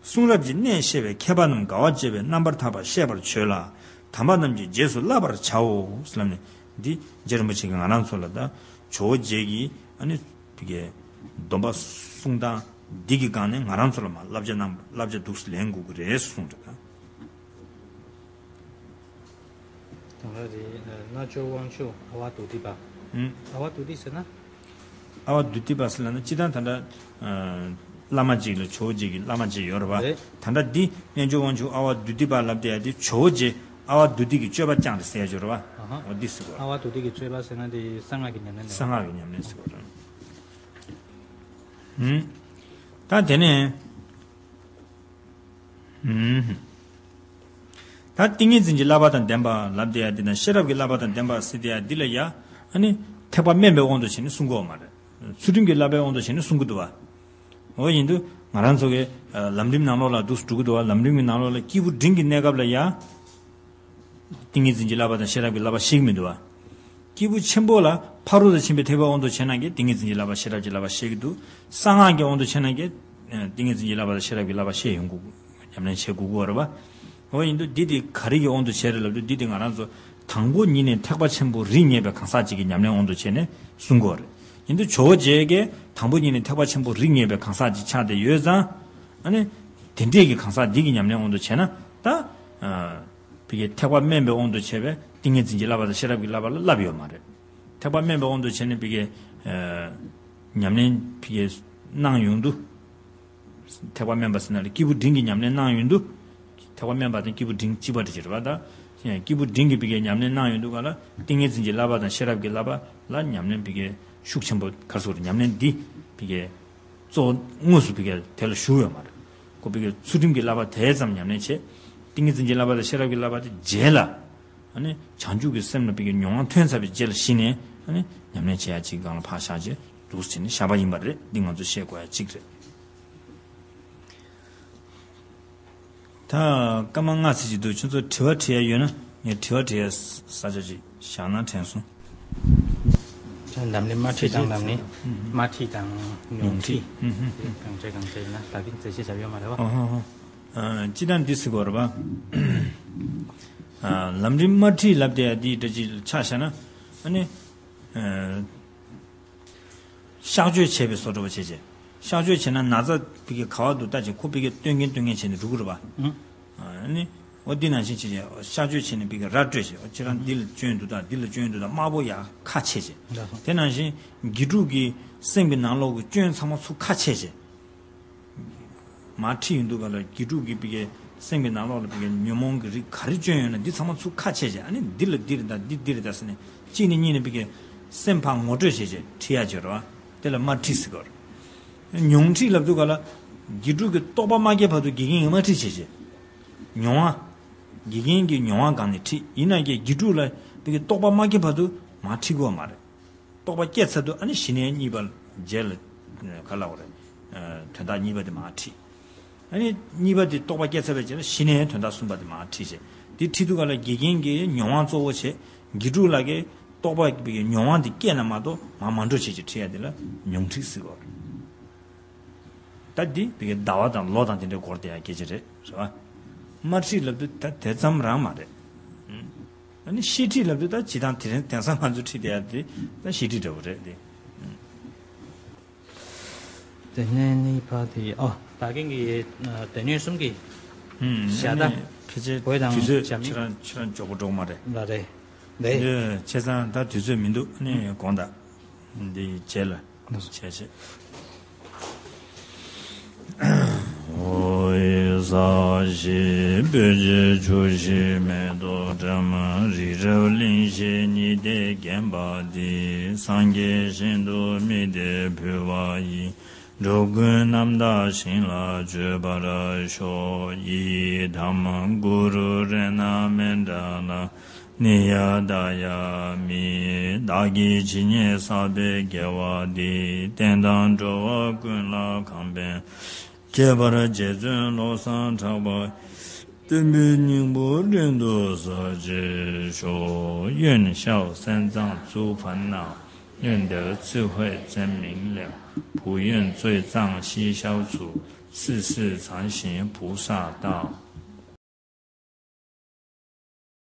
གསུང་རབ་ཀྱི་གནད་ཤེས་པའི་མཁས་པ་རྣམས་དགའ་བ་བསྐྱེད་པའི་རྣམ་པར་ཐར་པ་ཤེས་པར་བྱོས་ལ། དམ་པ་རྣམས་ཀྱི་རྗེས་སུ་བསླབ་པར་བྱའོ། ལབ་ནས་འདི་རྗེ་རིན་པོ་ཆེ་གིས་ང་རང་ཚོ་ལ་ད་ཇོ་བོ་རྗེ་གིས་ཨ་ནི་དེ་གའི་སྡོམ་པ་གསུང་སྟངས་འདི་གི་སྒང་ནས་ང་རང་ཚོ་ལ་མར་བསླབ་བྱ་གནང་བསླབ་བྱ་འདུག་སེ་ལེན་དགོས་ཀྱི་རེད་གསུངས་རེད་ད། དང་པོ་རེད། རྣལ་འབྱོར་དབང་ཕྱུག་ཨ་ཝ་དྷཱུ་ཏི་པ། ཨུམ། ཨ་ཝ་དྷཱུ་ཏི་ཟེར་ན། ཨ་ཝ་དྷཱུ་ཏི་པ་ཟེར་ལབ་ན་སྤྱིར་བཏང་ད་ལྟ་ཨ་བླ་མ་གཅིག་ལ་ཇོ་བོ་རྗེ་གི་བླ་མ་གཅིག་ཡོད་རེད་པ། རེད། ད་ལྟ་འདི་རྣལ་འབྱོར་དབང་ཕྱུག་ཨ་ཝ་དྷཱུ་ཏི་པ་ལབ་བསྡད་ཡ་དེ་ཇོ་བོ་རྗེ་ཨ་ཝ་དྷཱུ་ཏི་གི་སྤྱོད་པ་བསྐྱངས་རེད་ཟེར་ཡ་ཅིག་ཡོད་རེད་པ། ཨ་ཧ། འོ་འདི་ཟེར་གོ། ཨ་ཝ་དྷཱུ་ཏི་གི་སྤྱོད་པ་ཟེར་ན་དེ་གསང་སྔགས་ཀྱི་ཉམས་ལེན་རེད། གསང་སྔགས་ཀྱི་ཉམས་ལེན་ཟེར་གོ་རེད། ཨུམ། ད་དེ་ནས། ཨུམ། ད་ཏིང་ངེ་འཛིན་གྱི་བསླབ་པ་དང་ལྡན་པ་ལབ་དེ་ཡ་དེ་དང་ཤེས་རབ་ཀྱི་བསླབ་པ་དང་ལྡན་པ་ཟེར་དེ་ཡ་འདི་ལ་ཡ། ཨ་ནི་ཐེག་པ་དམན་པའི་དབང་དུ་བྱས་ནས་གསུང་གི་ཡོད་མ་རེད། ཚུལ་ཁྲིམས་ཀྱི་བསླབ་པའི་དབང་དུ་བྱས་ནས་གསུང་གི་འདུག་བ། འོ་ཡིན་དུས་ང་རང་ཚོ་གི་ལམ་རིམ་ནང་ལོགས་ལ་འདུག་སེ་འགྲོ་གི་འདུག་བ། ལམ་རིམ་གྱི་ནང་ལོགས་ལ་སྐྱེས་བུ་འབྲིང་གི་གནས་སྐབས་ལ་ཡ། ཏིང་ངེ་འཛིན་གྱི་བསླབ་པ་དང་ཤེས་རབ་ཀྱི་བསླབ་པ་ཤེས་ཀྱི་མི་འདུག་བ། སྐྱེས་བུ་ཆེན་པོ་ལ་ཕ་རོལ་ཏུ་ཕྱིན་པའི་ཐེག་པའི་དབང་དུ་བྱས་ན་གི་ཏིང་ངེ་འཛིན་གྱི་བསླབ་པ་ཤེས་རབ་ཀྱི་བསླབ་པ་ཤེས་ཀྱི་འདུག་གསང་སྔགས་ཀྱི་དབང་དུ་བྱས་ན་གི་ཏིང་ངེ་འཛིན་གྱི་བསླབ་པ་དང་ཤེས་རབ་ཀྱི་བསླབ་པ་ཤེས་ཡོང་དགོས། ཉམས་ལེན་བྱེད་དགོས་ཀྱི་ཡོད་རེད་པ། འོ་ཡིན་དུས་འདི་དེ་ག་རེ་གི་དབང་དུ་བྱས་རེད་ལབ་དུས་འདི་དེ་ང་རང་ཚོ་དང་པོ་ཉིད་ནས་ཐེག་པ་ཆེན་པོ་རིགས་ངེས་པའི་གང་ཟག་ཅིག་གི་ཉམས་ལེན་དབང་དུ་བྱས་ནས་གསུང་གི་ཡོད་རེད། ཡིན་དུས་ཇོ་བོ་རྗེ་གིས་དང་པོ་ཉིད་ནས་ཐེག་པ་ཆེན་པོ་རིགས་ངེས་པའི་གང་ཟག་ཅིག་ཆགས་བསྡད་ཡོད་ཙང་། ཨ་ནི། དེ་འདྲས་ཀྱི་གང་ཟག་འདི་གི་ཉམས་ལེན་དབང་དུ་བྱས་ན་ད། ཨ། ཕ་གི་ཐེག་པ་དམན་པའི་དབང་དུ་བྱས་པའི་ཏིང་ངེ་འཛིན་གྱི་བསླབ་པ་དང་ཤེས་རབ་ཀྱི་བསླབ་པ་ལ་བསླབ་ཡོད་མ་རེད། ཐེག་པ་དམན་པའི་དབང་དུ་བྱས་ནས་ཕ་གི། ཨ། ཉམས་ལེན་ཕ་གི་གནང་ཡོང་དུས། ཐེག་པ་དམན་པ་ཟེར་ན་ལ་སྐྱེས་བུ་འབྲིང་གི་ཉམས་ལེན་གནང་ཡོང་དུས། ཐེག་པ་དམན་པ་དང་སྐྱེས་བུ་འབྲིང་གཅིག་པ་དེ་ཅིག་རེད་པ་ད། སྐྱེས་བུ་འབྲིང་གི་ཕ་གི་ཉམས་ལེན་གནང་ཡོང་དུས་ག་ལ་ཏིང་ངེ་འཛིན་གྱི་བསླབ་པ་དང་ཤེས་རབ་ཀྱི་བསླབ་པ་ལ་ཉམས་ལེན་ཕ་གི་ཤུགས་ཆེན་པོ་ག་རེ་ཟེར་དགོས་རེད། ཉམས་ལེན་འདི་ཕ་གི། གཙོ་བོ་དངོས་སུ་ཕ་གི་དེ་ལ་ཞུགས་ཡོད་མ་རེད། ཁོ་ཕ་གི་ཚུལ་ཁྲིམས་ཀྱི་བསླབ་པ་དེ་ཙམ་ཉམས་ལེན་བྱས། ཏིང་ངེ་འཛིན་གྱི་བསླབ་པ་དང་ཤེས་རབ་ཀྱི་བསླབ་པ་དེ་རྗེས་ལ། ཨ་ནི་བྱང་ཆུབ་ཀྱི་སེམས་ལ་ཕ་གི་མྱོང་བ་ཐོན་ཚར་བའི་རྗེས་ལ་གཞི་ནས་ཨ་ནི་ཉམས་ལེན་བྱེད་ཡ་ཅིག་སྒང་ལ་ཕར་བཞག་བྱས་འདུག་སེ་བྱས་ནས་བཞག་པ་ཡིན་པ་རེད། འདི་ང་ཚོ་ཤེས་དགོས་ཡ་གཅིག་རེད། ད་སྐར་མ་ལྔ་ཙམ་ཅིག་འདུག་ཁྱོད་ཚོ་དྲི་བ་དྲི་ཡ་ཡོད་ན་ངས་དྲི་བ་དྲི་ཡ་ས་ཆ་ཅིག་བཞག་ན་དྲན་སོང་། ལམ་རིམ་དམར་ཁྲིད་དང་ལམ་རིམ་དམར་ཁྲིད་དང་ཉུང་ཁྲིད། ཉུང་ཁྲིད། ཨུ་ཧུ། གང་བྱས་གང་བྱས་ཡིན་ན་ད་གིན་མཛད་རྗེས་བྱ་ཡོད་མ་རེད་བ། ཨོ་ཧོ་ཧོ། ཨ། སྤྱིར་བཏང་འདི་ཟེར་དགོས་རེད་པ། ཨ། ལམ་རིམ་དམར་ཁྲིད་ལབ་བསྡད་ཡ་འདི་འདྲ་ཅིག་ཆ་བཞག་ན། ཨ་ནི། ཨ། གཤག་བཅོས་བྱས་པའི་བཟོ་འདྲ་བ་བྱས་བྱས། གཤག་བཅོས་བྱས་ན་ན་ཚ་ཕ་གི་ག་བ་འདུག་ལྟ་བྱས་ཁོ་ཕ་གི་སྟོན་གིན་སྟོན་གིན་བྱས་ནས་འགྲོ་གི་རེད་པ། ཨ་ནི། འོ་འདི་ནང་བཞིན་བྱས་བྱས་གཤག་བཅོས་བྱས་ནས་ཕ་གི་ར་སྤྲོད་བྱས། འོ་ཁྱེད་རང་འདི་ལ་སྐྱོན་འདུག་ད་འདི་ལ་སྐྱོན་འདུག་ད་དམར་པོ་ཡར་ཁ་ཕྱེ་བྱས། དེ་ནང་བཞིན་དགེ་ཕྲུག་གི་སེམས་ཀྱི་ནང་ལོགས་ཀྱི་སྐྱོན་ཚང་མ་ཚུར་ཁ་ཕྱེ་བྱས། མར་ཁྲིད་ཡོང་དུས་ག་ལ་དགེ་ཕྲུག་གི་ཕ་གི་སེམས་ཀྱི་ནང་ལོགས་ལ་ཕ་གི་ཉོན་མོངས་ཀྱི་རིགས་ག་རེ་སྐྱོན་ཡོད་ན་འདི་ཚང་མ་ཚུར་ཁ་ཕྱེ་བྱས། ཨ་ནི་འདི་ལ་འདི་རེད་ད་འདི་འདི་རེད་ད་ཟེར་ནས་གཅིག་ནས་གཉིས་ནས་ཕ་གི་སེམས་ཕར་ངོ་སྤྲོད་བྱེད་བྱས་ཁྲིད་ཡ་བྱེད་རོགས། དེ་ལ་དམར་ཁྲིད་ཟེར་གོ། ཉུང་ཁྲིད་ལབ་དུས་ག་ལ་དགེ་ཕྲུག་གི་རྟོགས་པ་མ་སྐྱེས་བར་དུ་དགེ་རྒན་གྱིས་དམར་ཁྲིད་བྱེད་བྱས། མྱོང་བ། དགེ་རྒན་གྱིས་མྱོང་བ་སྒང་ནས་ཁྲིད་ཡིན་ན་ཀྱང་དགེ་ཕྲུག་ལ་ཕ་གི་རྟོགས་པ་མ་སྐྱེས་བར་དུ་མར་ཁྲིད་དགོས་པ་མ་རེད། རྟོགས་པ་སྐྱེས་ཚར་དུས་ཨ་ནི་གཞི་ནས་གཉིས་པ་རྗེས་ལ་ག་ལབ་དགོས་རེད། དོན་དག་གཉིས་པ་དེ་མར་ཁྲིད། ཨ་ནི་གཉིས་པ་དེ་རྟོགས་པ་སྐྱེས་ཚར་བའི་རྗེས་ལ་གཞི་ནས་དོན་དག་གསུམ་པ་དེ་མར་ཁྲིད་བྱས། དེ་ཁྲིད་དུས་ག་ལ་དགེ་རྒན་གྱིས་མྱོང་བ་གཙོ་བོ་བྱས། དགེ་ཕྲུག་ལ་གི་རྟོགས་པ་གི་མྱོང་བ་དེ་སྐྱེས་ན་མ་གཏོགས་མར་མ་འགྲོ་བྱེད་ཀྱི་ཁྲིད་ཡ་དེ་ལ་ཉུང་ཁྲིད་ཟེར་གོ། ད་འདི་ཕ་གི་ཟླ་བ་དང་ལོ་དང་དེ་འདྲའི་སྐོར་དེ་ཡང་སྐད་ཆ་རེད། རེད་བ། དམར་ཁྲིད་ལབ་དུས་ད་དེ་ཙམ་རང་མ་རེད། ཨ་ནི་ཤེལ་ཁྲིད་ལབ་དུས་ད་ཇི་ལྟར་དེ་རིང་དེང་སང་ང་ཚོ་ཁྲིད་བསྡད་ཡ་དེ་ད་ཤེལ་ཁྲིད་འདྲ་བོ་རེད་དེ། དེ་ནས་ནི་ཕ་དེ་ཨོ་ད་གིན་གྱི་སྡེ་སྣོད་གསུམ་གྱི་ཨུམ། ཞྭ་ཨ་ནི་ད་ཕལ་ཆེར་བོད་དང་དུས་ཚོད་འཇམ་ཁྱེད་རང་ཁྱེད་རང་མགྱོགས་པོ་འགྲོ་གི་མ་རེད། ལ་རེད། ལེ། ཡོད་བྱས་ཙང་ད་དུས་ཚོད་མི་འདུག་ཨ་ནི་དགོངས་དག་འདི་རྗེས་ལ་བྱས་བྱས། ཨོ་ཡེ་ས་ཞེས་སྤོས་ཀྱི་ཆུ་ཞིག་མེ་ཏོག་བཀྲམ། རི་རབ་གླིང་བཞི་ཉི་ཟླས་བརྒྱན་པ་འདི། སངས་རྒྱས་ཞིང་དུ་དམིགས་ཏེ་ཕུལ་བ་ཡིས། འགྲོ་ཀུན་རྣམ་དག་ཞིང་ལ་སྤྱོད་པར་ཤོག་ཡི་དམ་གུ་རུ་རཏྣ་མཎྜལ། ནི་ཡ་ད་ཡ་མི། བདག་གིས་ཇི་སྙེད་བསགས་པའི་དགེ་བ་འདིས། བསྟན་དང་འགྲོ་བ་ཀུན་ལ་གང་ཕན། ཁྱད་པར་རྗེ་བཙུན་བློ་བཟང་གྲགས་པ། བསྟན་པའི་སྙིང་པོ་རིང་དུ་གསལ་བྱེད་ཤོག་གཡོན་ཞབས་སེན་གཙང་གཙུག་ཕ་ན། གཡོན་དེར་ཚེ་ཧོས་བཙན་མིང་ལེགས། བུ་གཡོན་གཙོས་གཙང་གཞིས་ཞབས་ཚུ། སི་སི་ཚང་ཞིང་བུ་ས་རྟ།